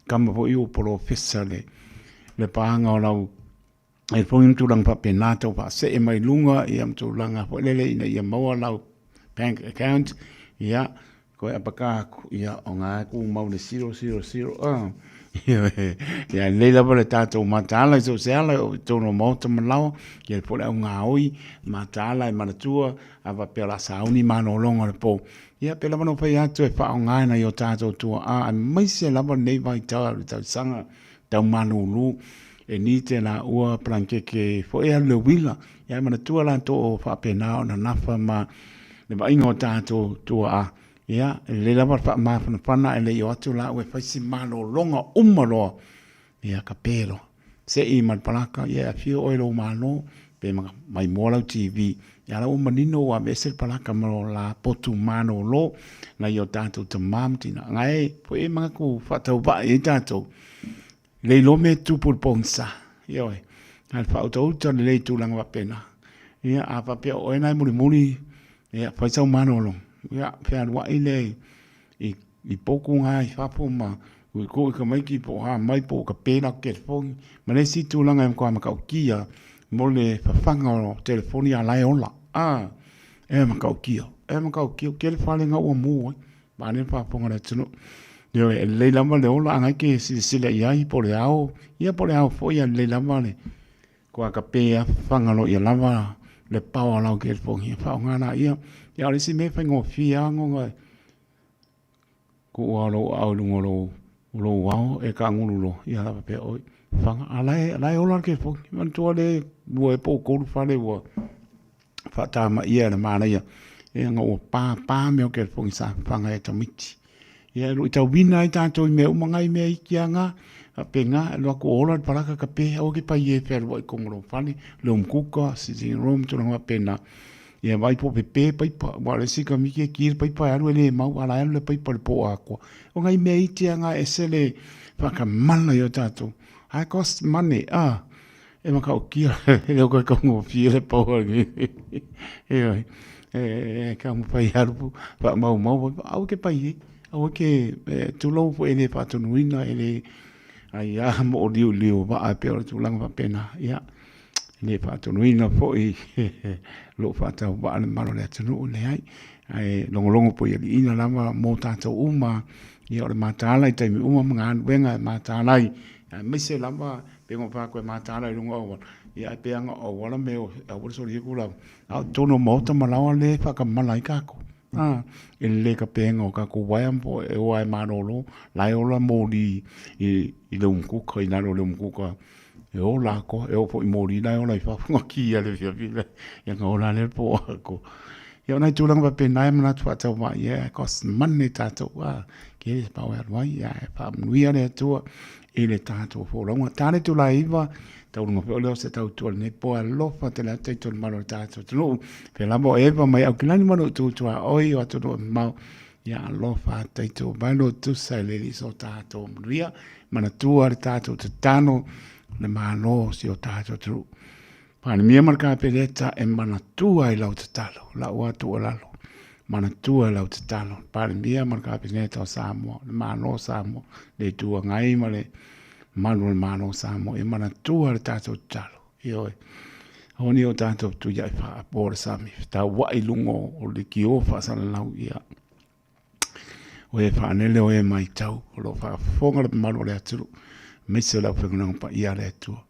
Kama foi ua polofesa le, le paaga o lau e foi ma tulaga faapena tau faasee mai luga ia ma tulaga foi lele ina ia maua lau bank account ia Koe apaka aku, ia, o ngā e kūmau le 000, ah. Ia, lelei lava le tātou mataala i so se ala o tōno maota malawa, ia le pole au ngā oi, mataala e manatua, a wapea la sauni mānolonga le pō. Ia, pe lava no whai atu e whao ngāna i o tātou tua, a, a maise lava nei vai tau le tausaga, tau mānūlū, e ni te la ua plankeke fo e alu le wila, ia e manatua la tō o whaapena o na nafa ma, le vaaiga o tatou tuaa, ia, e lelei lava le faamafanafana e le i o atu la ua e fai si malologa uma loa, ia, ka pe loa. Sei ma le palaka, ia, e afio oe i lou malo, pe maimoa lau TV, ia la ua manino ua aveese le palaka ma lo la potu malolo nai o tatou tama ma tina. Ae, foi e manatu faatauvaa i ai tatou, Le iloa mea e tupu i le pogisa. Ioe. Na le faautauta lelei i tulaga faapena. Ia, a faapea o oe na e mulimuli, ia, fai sau malolo. Ia, fealuai lea i, i poku ngā i fafo ma kuikui tamaiti po o a mai po o ka pe la telefoni. Ma le isi tulaga e matua matautia mo le fafaga o telefoni a la e ola. A, e matautia, e matautia, tele fale nga ua mu ai. Manaia le faafofoga a le atunuu. Ioe, e lelei lava le ola, a e silasila i ai po o le ao, ia po o le ao foi, a lelei lava le kuakape a fafaga loa ia lava le power o lau telefoni, ia faaaoga laia. Ia a o le isi mea e faigofie lava ona tuu lava o lou aao i luga o lou o lou ao e taagulu loa, ia la faapea, oi, fafaga, a o la e ola le telefoni. Manatua lea, lua ea po o tolu fale ua faatamaia e le manaia, ina ua pāpā mea o telefoni sa fafaga ai e tamaiti. Ia e luitauina ai tatou i mea uma ngai mea iti lava na, faapena, alu atu ola le palaka kape, aua ke pai e fealuai i totonu o lou fale, room kuka, sitting room, tulaga faapena. Ia vaai po o pepe paipa, aua o le isi tamaiti e ki le paipa e alu e le mau, a o la e alu le paipa i le po atoa. O nai mea iti lava na e ese le faatamala i o tatou. Ae cost money, ah. E matautia, e le o toe taugofie le pau a lenei. Ioe, e taumafai e alu faamaumau, aua e te pai ai, aua e te, tulou foi e le faatonuina, e le aia mooliolio vaa e pei o le tulaga faapena. Ia, e le faatonuina foi lou faatauvaa i le mamalu o le atunuu, leai. Ae logologo puialiiga lava mo tatou uma, ia o le mataala i taimi uma ma galuega e mataala ai, aemaise lava Pe ngo pa koe mataala i runga o auala, ia ae pe anga o auala me o aua le solia ku lava. A o totonu o maota ma laoa le whakamala ai kākou. A, e lele ka pēnga o kākou waea po e oa e malōlō, la e ola mōli i, i le umukuka, i lalo o le umukuka, e ola akoa, e oo foi mōli la e ola i fafo nga ki a le fiafia le, ia nga ola le po ako. Ia o nai tūlanga faapena e manatu faatauvaa i ai, e cost money tātou, a, ke le pau e alu ai, ia e faamanuia le Atua i le tatou folauga. Tane Tulaiva, taulunga foi o lea o se tautua lenei po alofa tele atu i tolu malo o le tatou atunuu. Pea lava o Eva mai Aukilani ma lou tutua oi o atunuu e mamao. Ia alofa taito mai lo tusa i le liso tatou manuia. Manatua le tatou tatalo le malo si o tatou atunuu. Palemia ma le Kapeneta e manatua i lau tatalo, lau atu tuualalo, manatua i lau tatalo, Palemia ma le Kapeneta o Samoa, le Malo o Samoa, le Itu Agai ma le mamalu o le Malo o Samoa, ia manatua le tatou tatalo, ioe. Aua ne i o tatou fetuiai faapo le sami, fetauai i luga o leitio faasalalau, ia. O e faanele o e matau, o lo o faafofoga le mamalu o le atunuu, aemaise o le aufaigaluega paia a le Atua.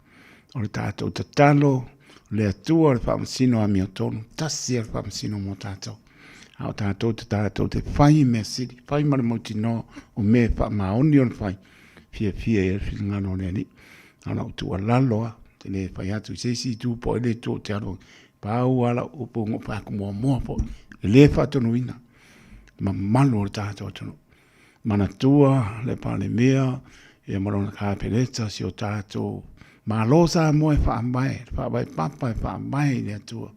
O le tatou tatalo, le Atua o le faamasino amiotonu, tasi le faamasino mo tatou. A o tatou te tatou te fai i mea sili, fai ma le mautinoa o mea e faamaoni ona fai, fiafia i ai le finagalo o le Alii. A o lau tuualalo lava, ou te le fai atu i se isi itu po o ai le itu ou te alu ai. Pau lava lau upu na ou fai atu muamua foi, e le faatonuina mamalu o le tatou atunuu. Manatua le Palemia ia ma lona Kapeneta si o tatou Malo Samoa e faavae, le faavae papa e faavae i le Atua.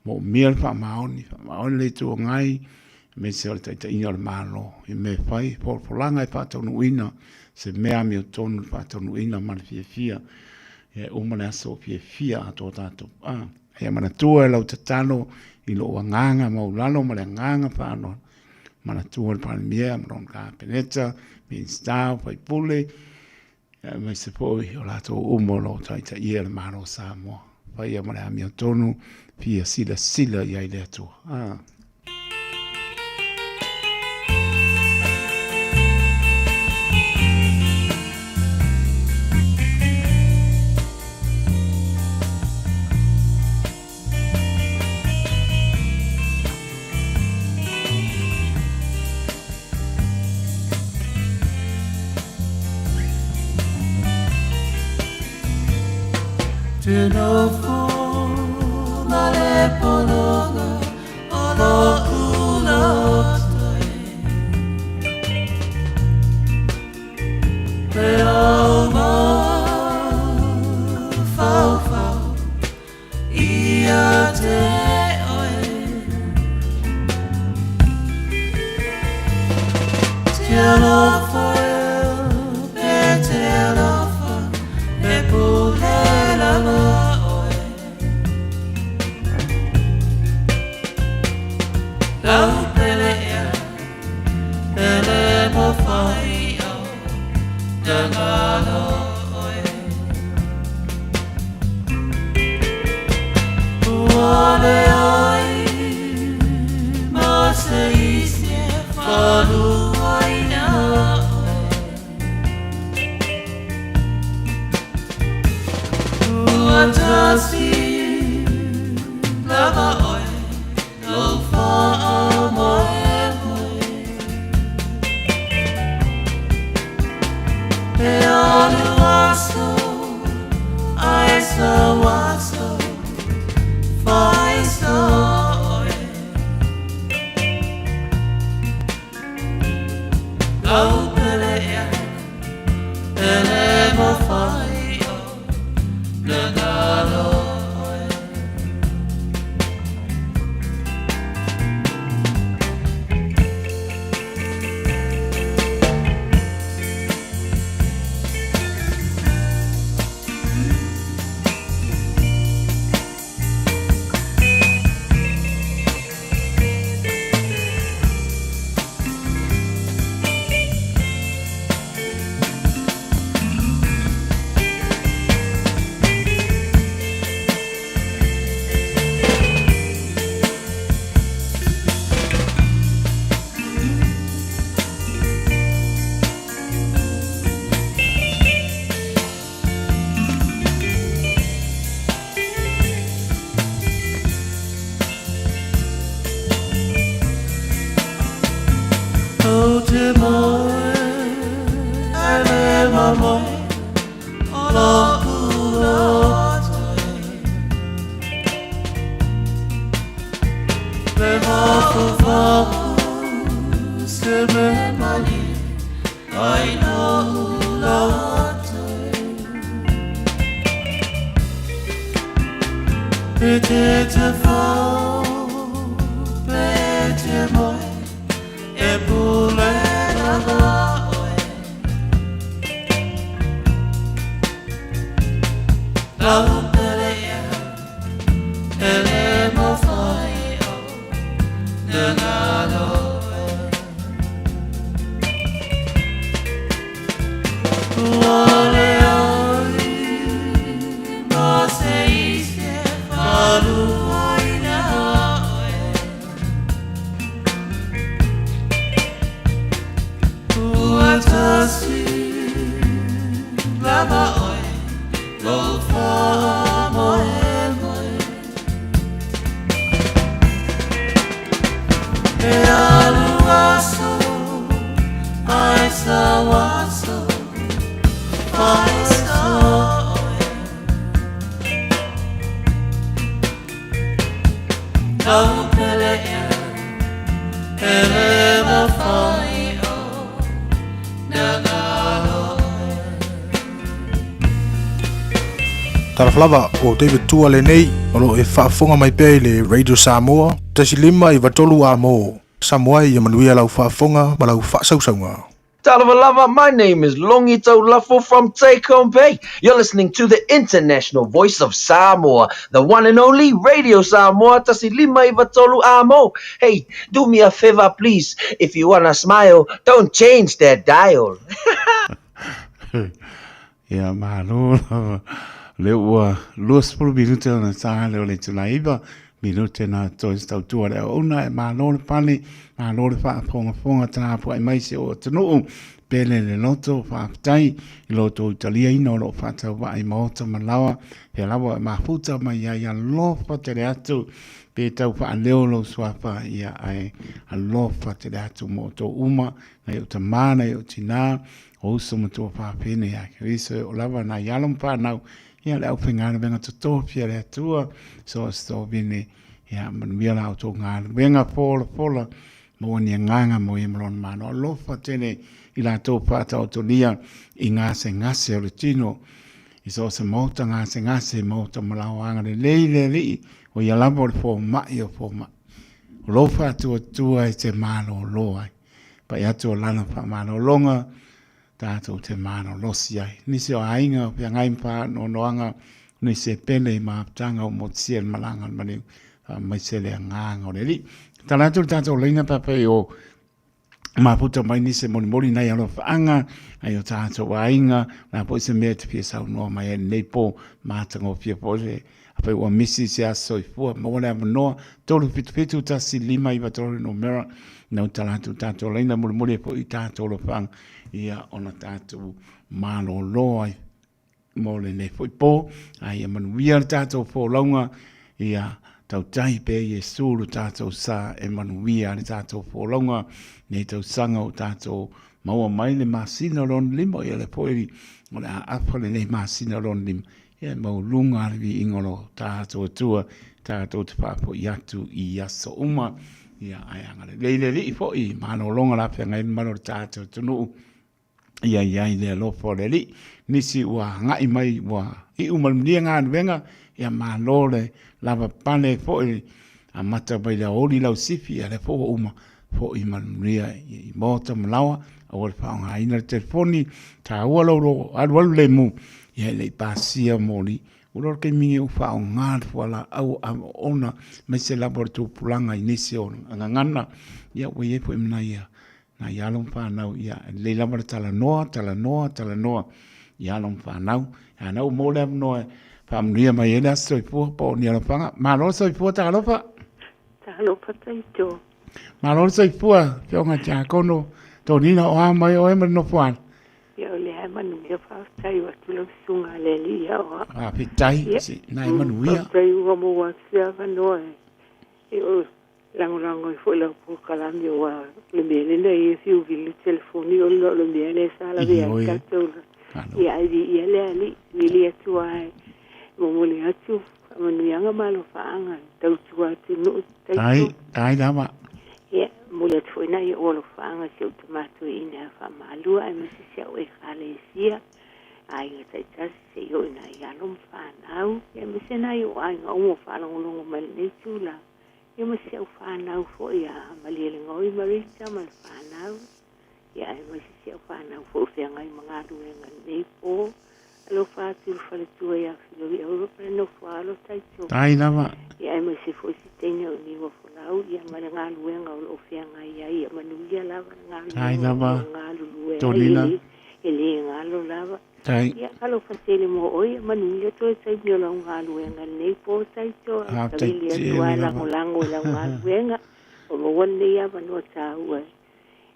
Moomia le faamaoni, faamaoni le Itu Agai, aemaise o le taitaiga o le Malo i mea e fai, folafolaga e faataunuuina, se mea amiotonu le faataunuuina ma le fiafia. Ia e uma le aso o fiafia atoa tatou. Ah, ia manatua e lau tatalo i lou agaga maualalo ma le agaga faaaloalo. Manatua le Palemia ma lona Kapeneta, Minisita, o faipule, aemaise foi o latou uma o lo o taitaia le Malo o Samoa. Faia ma le amiotonu, fia silasila i ai le Atua. Ah. Te nofo ma le pologa o lo'u loto e Le au mafaufau ia te oe Te alofa e pe te alofa e pule lava oe Lau pele ea pele mawhai au Na ngalo oe Ua le ai ma se isi e whaluaina oe Ua tasi lava oe lou faamoemoe E alu aso ae sau aso faiso oe Lau pele ea pele mawhai o le ngalo oe O te moe ai le mamoe o lo'u loto e Le mafaufau se me malie ai lo'u loto e E te te fau pe te moe e pule lava oe Lau pele ea pele mawhai o le ngalo e Ua le ai ma se isi e whaluaina oe Ua tasi lava oe lou faamoemoe E alu aso ae sau aso faiso oe Talofa lava, o David Tua lenei, o lo o e faafofoga mai pea i le Radio Samoa, 1 5 9 3 A mo. Samoa e ia manuia lau faafofoga ma lau faasausauga. Talofa lava, my name is Longi Taulafo from Take Bay. You're listening to the international voice of Samoa, the one and only Radio Samoa, 1 5 9 3 Amo. Hey, do me a favor, please. If you wanna smile, don't change that dial. Ia, malo lava. Lea ua 20 minute ona ta lea o le itula 9 minute na toe se tautua le auauna e malo le pale, malo le faafogafoga tapuai mai si ou atunuu pele le loto faafetai i lo outou taliaina o lo o faatauvaa i maota ma laoa pea lava e mafuta mai ai alofa tele atu pe tau faaleo lou suafa ia ae alofa tele atu mo outou uma nai ou tamā nai ou tinā o uso ma tuafafine ia Keriso e oo lava nai alo ma fanau ia le aufaigaluega totofi a le Atua so o se tovine ia manuia la outou galuega folafola maua ni agaga mo ia ma lona malo alofa tele i latou faataotolia i gasegase o le tino i so o se maota gasegase maota ma lao agalelei le Alii o ia lava o le fomai o fomai o lou faatuatua e te malōlō ai Pai atu o lana faamalologa tatou te malolosi ai. Nisi o aiga o feagai ma faanoanoaga nisi e pele i mafutaga o motusia i le malaga a le maliu faamaise le agaga o le Alii. Tala atu le tatou laina pe afai o mafuta mai nisi e molimoli nai alofaaga nai o tatou aiga la foi se mea e te fia saunoa mai ai lenei po matagofie foi le Afai ua misi se aso soifua, maua le avanoa, 377 1 5 9 3 numera, na tala atu tatou laina mulimuli ai foi i tatou alofaga, ia ona tatou malōlō ai mo lenei foi pō, a ia manuia le tatou folauga, ia tautai pea Iesu lo tatou sa e manuia le tatou folauga, nei tausaga o tatou maua mai le masina o lona lima, ia le foi o le a afa lenei masina o lona lima, Ia e maualuga le viiga o lo tatou Atua, tatou te faafoi atu i aso uma. Ia ae agalelei le Alii foi i malologa la feagai le mamalu o le tatou atunuu. Ia i ai le alofa o le Alii. Nisi ua agai mai ua iu ma le manuia galuega, ia malo le lava pale foi amata mai le aoauli lau sifi, ia lea foi ua uma foi ma le manuia i maota ma laoa, aua le faaaogaina le telefoni, taua lou lo alualu lemu, ia e le i pasia moli. Ua iloa le taimi nei ua faaaoga le fualaau aoaona aemaise lava o le tupulaga i nisi o gagana, ia ua i ai foi ma nai nai alo ma fanau, ia e lelei lava le talanoa, talanoa, talanoa i alo ma fanau. A na ua maua le avanoa e faamanuia mai ai le Aso Soifua po o ni alofaga. Malo le soifua, talofa! Talofa Taito. Malo le soifua, Afioga Tiakono Tonina, o a mai oe ma le nofoaga? Ia o lea e manuia, faafetai atu lau susuga a le Alii ia oa. Faafetai, Ia, na e manuia. Faafetai ua maua atu se avanoa e o lagolago ai foi lau polokalame aua o le mea lenei e fiu vili le telefoni o le mea lea sa lavea ai tatou la. Ia ai viia le Alii, vili atu ai momoli atu faamanuiaga ma alofaaga tautua atunuu taito. Tai, tai lava. Ia, momoli atu foi nai ou alofaaga i si ou tama toeaina ia Faamalua aemaise si au Ekalesia, aiga taitasi seia oo i nai alo ma fanau, ia aemaise nai ou aiga uma o faalogologo mai lenei itula. Ia ma si au fanau foi ia Malielegaoi Marita ma le fanau, ia aemaise si au fanau foi o feagai ma galuega i lenei po. Alofa atu i le faletua ia Filoia Europa le nofo alo Taito. Tai lava. Ia aemaise foi si teine o Niua Folau ia ma le galuega o lo o feagai ai ia manuia lava le galuega Tai lava. o lo o galulue ai Tolina. e le, e le galo lava. Tai. Ia alofa tele mo oe ia manuia toe taimi o lau galuega i lenei po Taito. Ae Faafetai tavili atu tele lava e lava. lagolago i lau galuega. O maua lenei avanoa taua e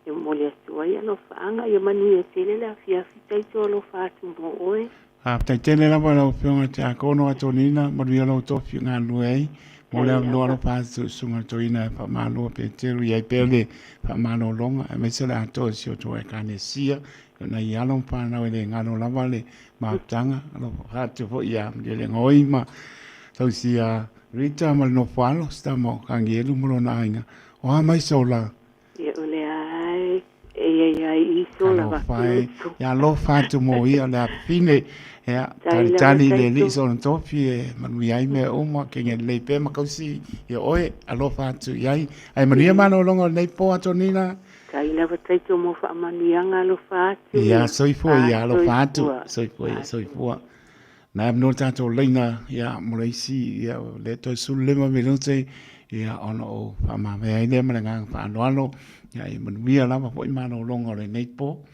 e momoli atu ai alofaaga. Ia manuia tele le afiafi Taito alofa atu mo oe. Faafetai tele lava lau Afioga i le Tiakono Atonina, manuia lou tofi e galulue ai. Mo le avanoa alofa atu i Susuga i le Toeaina e faamalo a Peteru i ai pea le faamalologa aemaise o le atoa i si o outou Ekalesia i nai alo ma fanau e le galo lava le mafutaga. Alofa atu foi ia Malielegaoi ma Tausia Rita ma le nofo alo, si tama o Kagielu ma lona aiga. O a mai sola? Ia o lea e i ai ai i. uso lava Alofa e, ia alofa atu mo ia le afafine, ia, talitali le Alii so ona tofi e manuia ai mea uma, kege lelei pea ma kausi ia oe, alofa atu i ai. Ae manuia malologa o lenei po Atonina. Tai lava taito mo faamanuiaga alofa atu. Ia, soifua ia, alofa atu, soifua ia, soifua. Na avanoa le tatou laina ia mo le isi ia le toe 15 minute ia ona o faamavae ai lea ma le agaga faaaloalo ia ia manuia lava foi malologa o lenei po.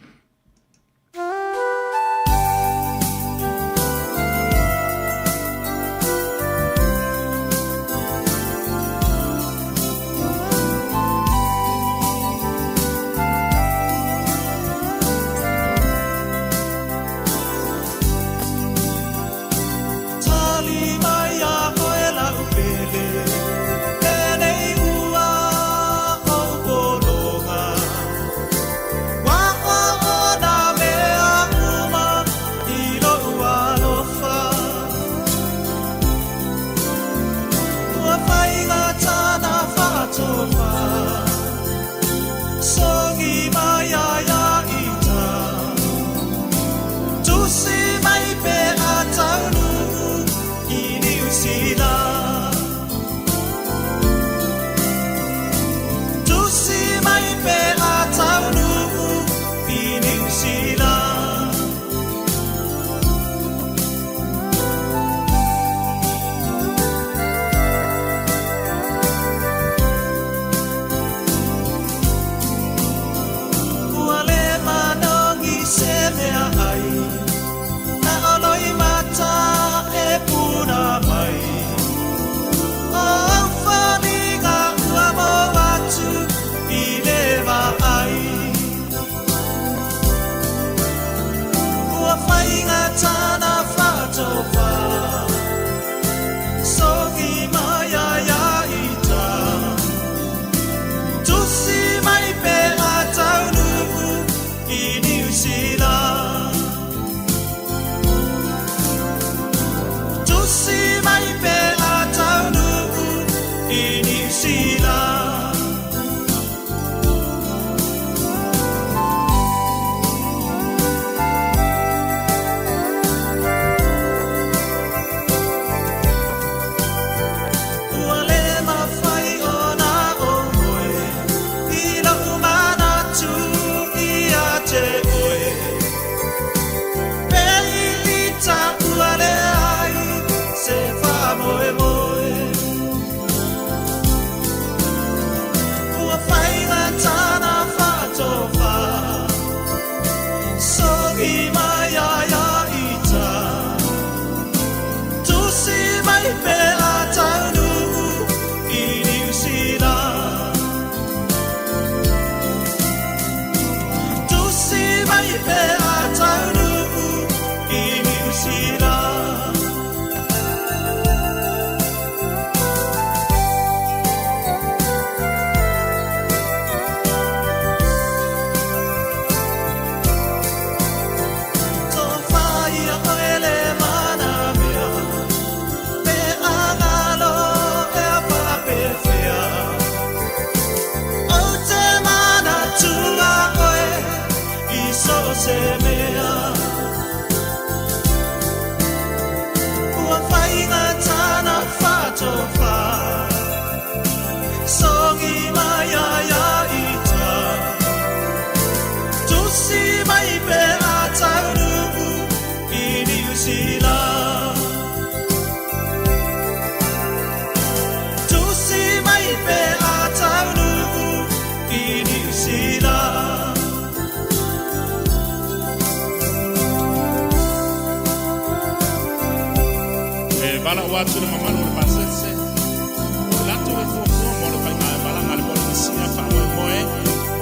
E valaau atu i le mamalu o le pasese, o le latou e fuafua mo le faigamalaga a le Polenisia faamoemoe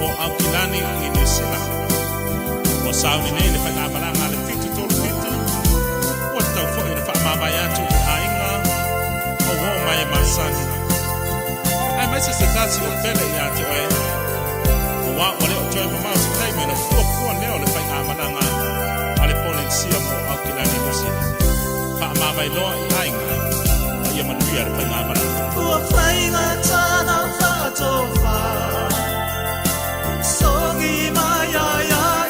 o Aukilani i Niu Sila. Ua sauni nei le faigamalaga a le 737, ua tatau foi ona faamavae atu i aiga o uo mai e masani, aemaise se tasi o pele ia te oe, auā ua le o toe mamao se taimi ona fuafua lea o le faigamalaga a le Polenisia mo Aukilani Niu Sila. Faamavae loa i aiga, a ia manuia le faigamalaga. Ua faiga tana faatofa, sogi mai ai.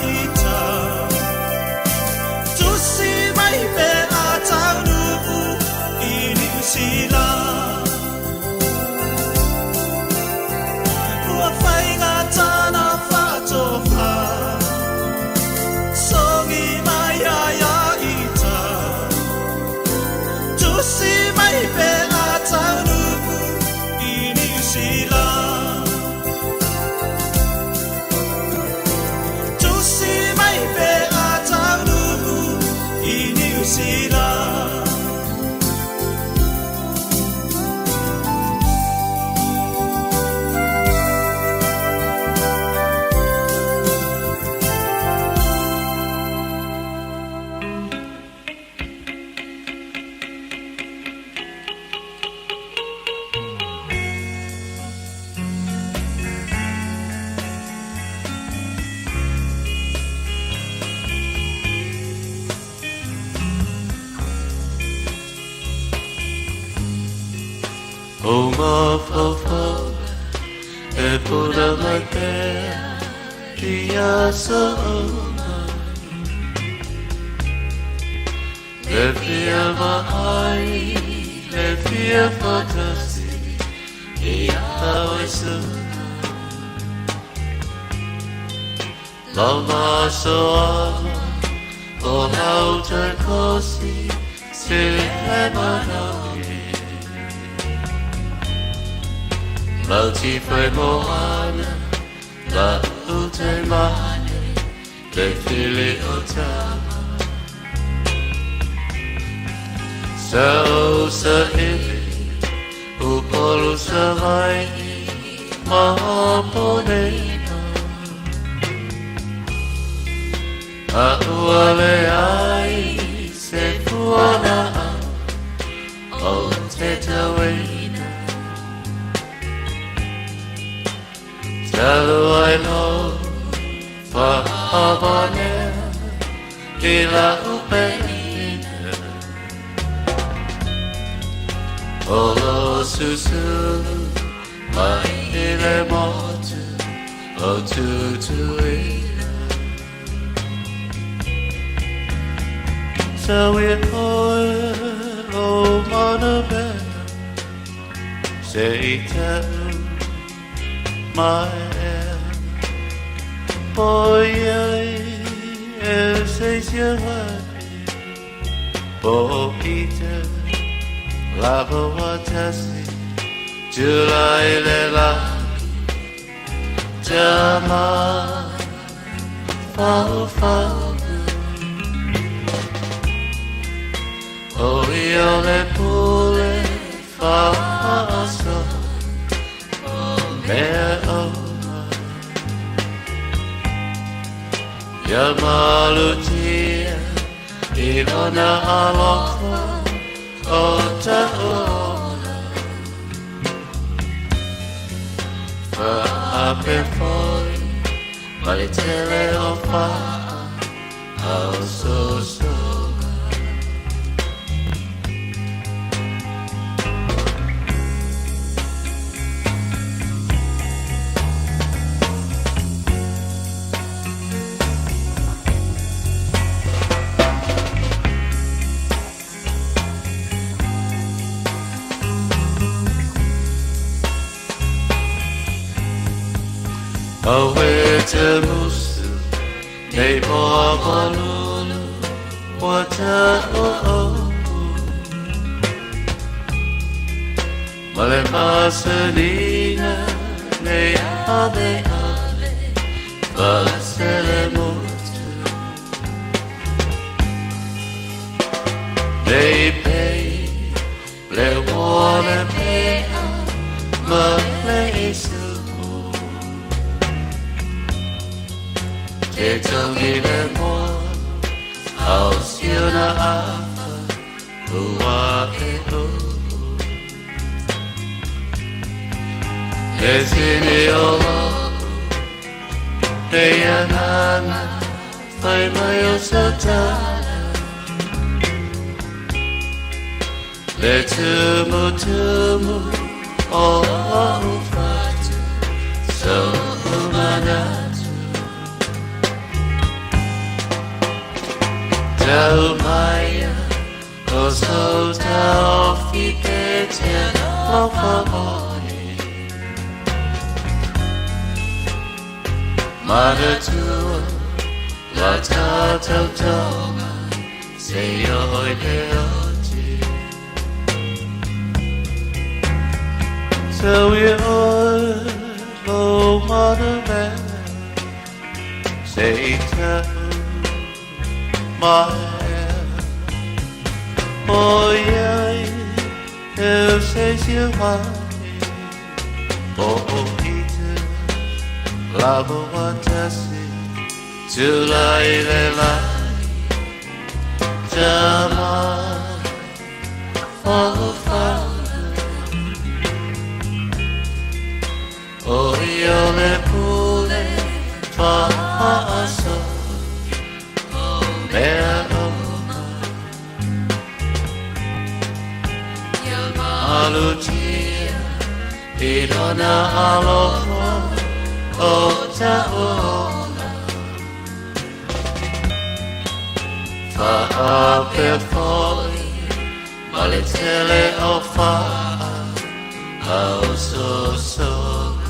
O mafaufauga e puna mai pea i aso uma. Le fia vaai, le fia faatasi ia oe suka. Lau masoaga o lau toe kosi se le manaogi. Lau tifa moana, lau taimane, le fili o tama. Sa o sa ili, Upolu Savaii ma Oponena. A ua leai se fualaau ou te tauina. Talu ai lou faamanea i lau penina. O lou susulu mai i le motu o Tutuila. Sau ia oe lou manamea se i tau mai ea. Poiai e se isi Po o ite lava ua tasi tulai i le lagi tama faufauga. O ia o le pule faaso o mea uma. Ia malutia i lona alofa o ta'u ola. Faape foi ma le tele o faa ausosoga. Auē te musu nei moa malulu ua ta'u oupu. Ma le masaniga nei aveave faaselemotu. Nei pei le uo le pea ma le isupu. Te togi le moa au siona afa ua e upu. Le sini o lo'u nei agaga fai mai o sau tala. Le tumutumu o lo'u fatu so'u manatu. Tau maia o sou taofi e te alofa oe. Manatua la tatou toga seia oo i le oti. Sau ia oe lou manamea se i tau mai ea. Poiai e se isi Po o ite lava ua tasi tulai i le lagi tama faufauga. O ia o le pule faaso o mea uma. Ia malutia I lona alofa o ta'u ola. Faapea foi ma le tele o faa ausosoga.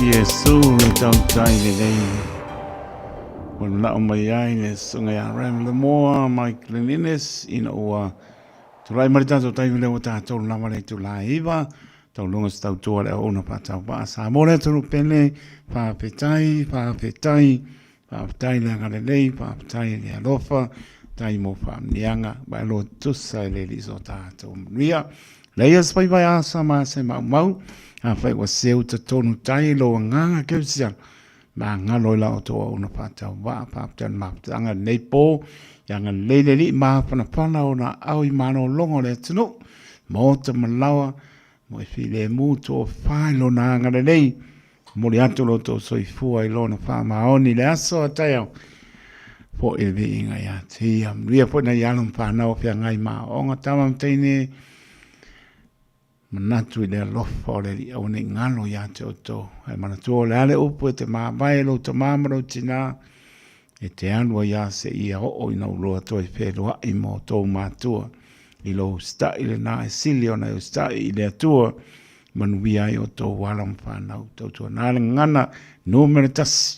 Iesu le tautai lelei. Ua manao mai ai le susuga ia Ram Lemoa Mike Lenines ina ua tulai mai le tatou taimi lea ua tatou lava le itula e 9 tauloga se tautua le auauna faatauvaa Samoa le atunuu pele. Faafetai, faafetai, faafetai le agalelei, faafetai le alofa, faafetai mo faamanuiaga ma e lotusa e le Alii so tatou manuia. Leia se faiva e asa ma se maumau, afai ua seu totonu tai lou agaga kerisiano, Magalo i la outou auauna faatauvaa, faafetai o le mafutaga i lenei po, ia agalelei le Alii mafanafana ona aao i malologa o le atunuu, maota ma laoa, mo e filemu tofa i lona agalelei, momoli atu lo outou soifua i lona faamaoni i le aso a taeao, foi le viiga ia te ia. Manuia foi nai alo ma fanau o feagai ma aoaoga, tama ma teine, Manatu i le alofa o le Alii aua ne i galo ia te outou. Ae manatua o le a le upu e te mavae e lou tamā ma lou tinā, e te alu ai lava seia oo ina ou loa toe feloai ma outou matua i lou usitai lena e sili ona e usitai i le Atua, manuia ai outou alo ma fanau. Tautuana le gagana numera 1,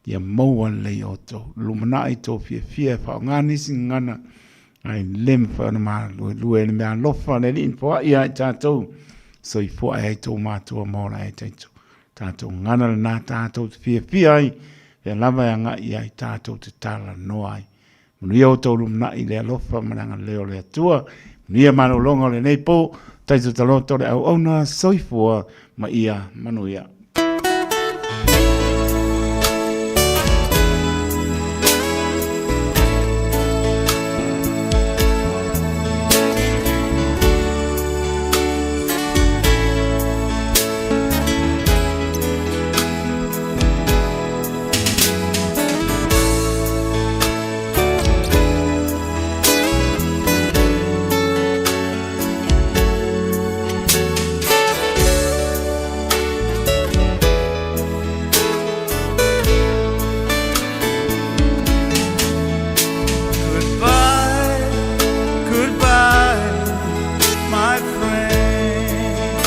ia maua lelei outou. Lumanai tou fiafia e faaaoga nisi gagana Ae le mafai ona maluelue le mea alofa le Alii na foai ia i tatou. Soifua ai tou matua ma ola ai taito. Tatou gana lena tatou te fiafia ai, fea lava e agai i ai tatou te talanoa ai. Manuia outou lumanai i le alofa ma le agalelei o le Atua. Manuia malologa o lenei po, taito taloto le auauna, soifua ma ia manuia.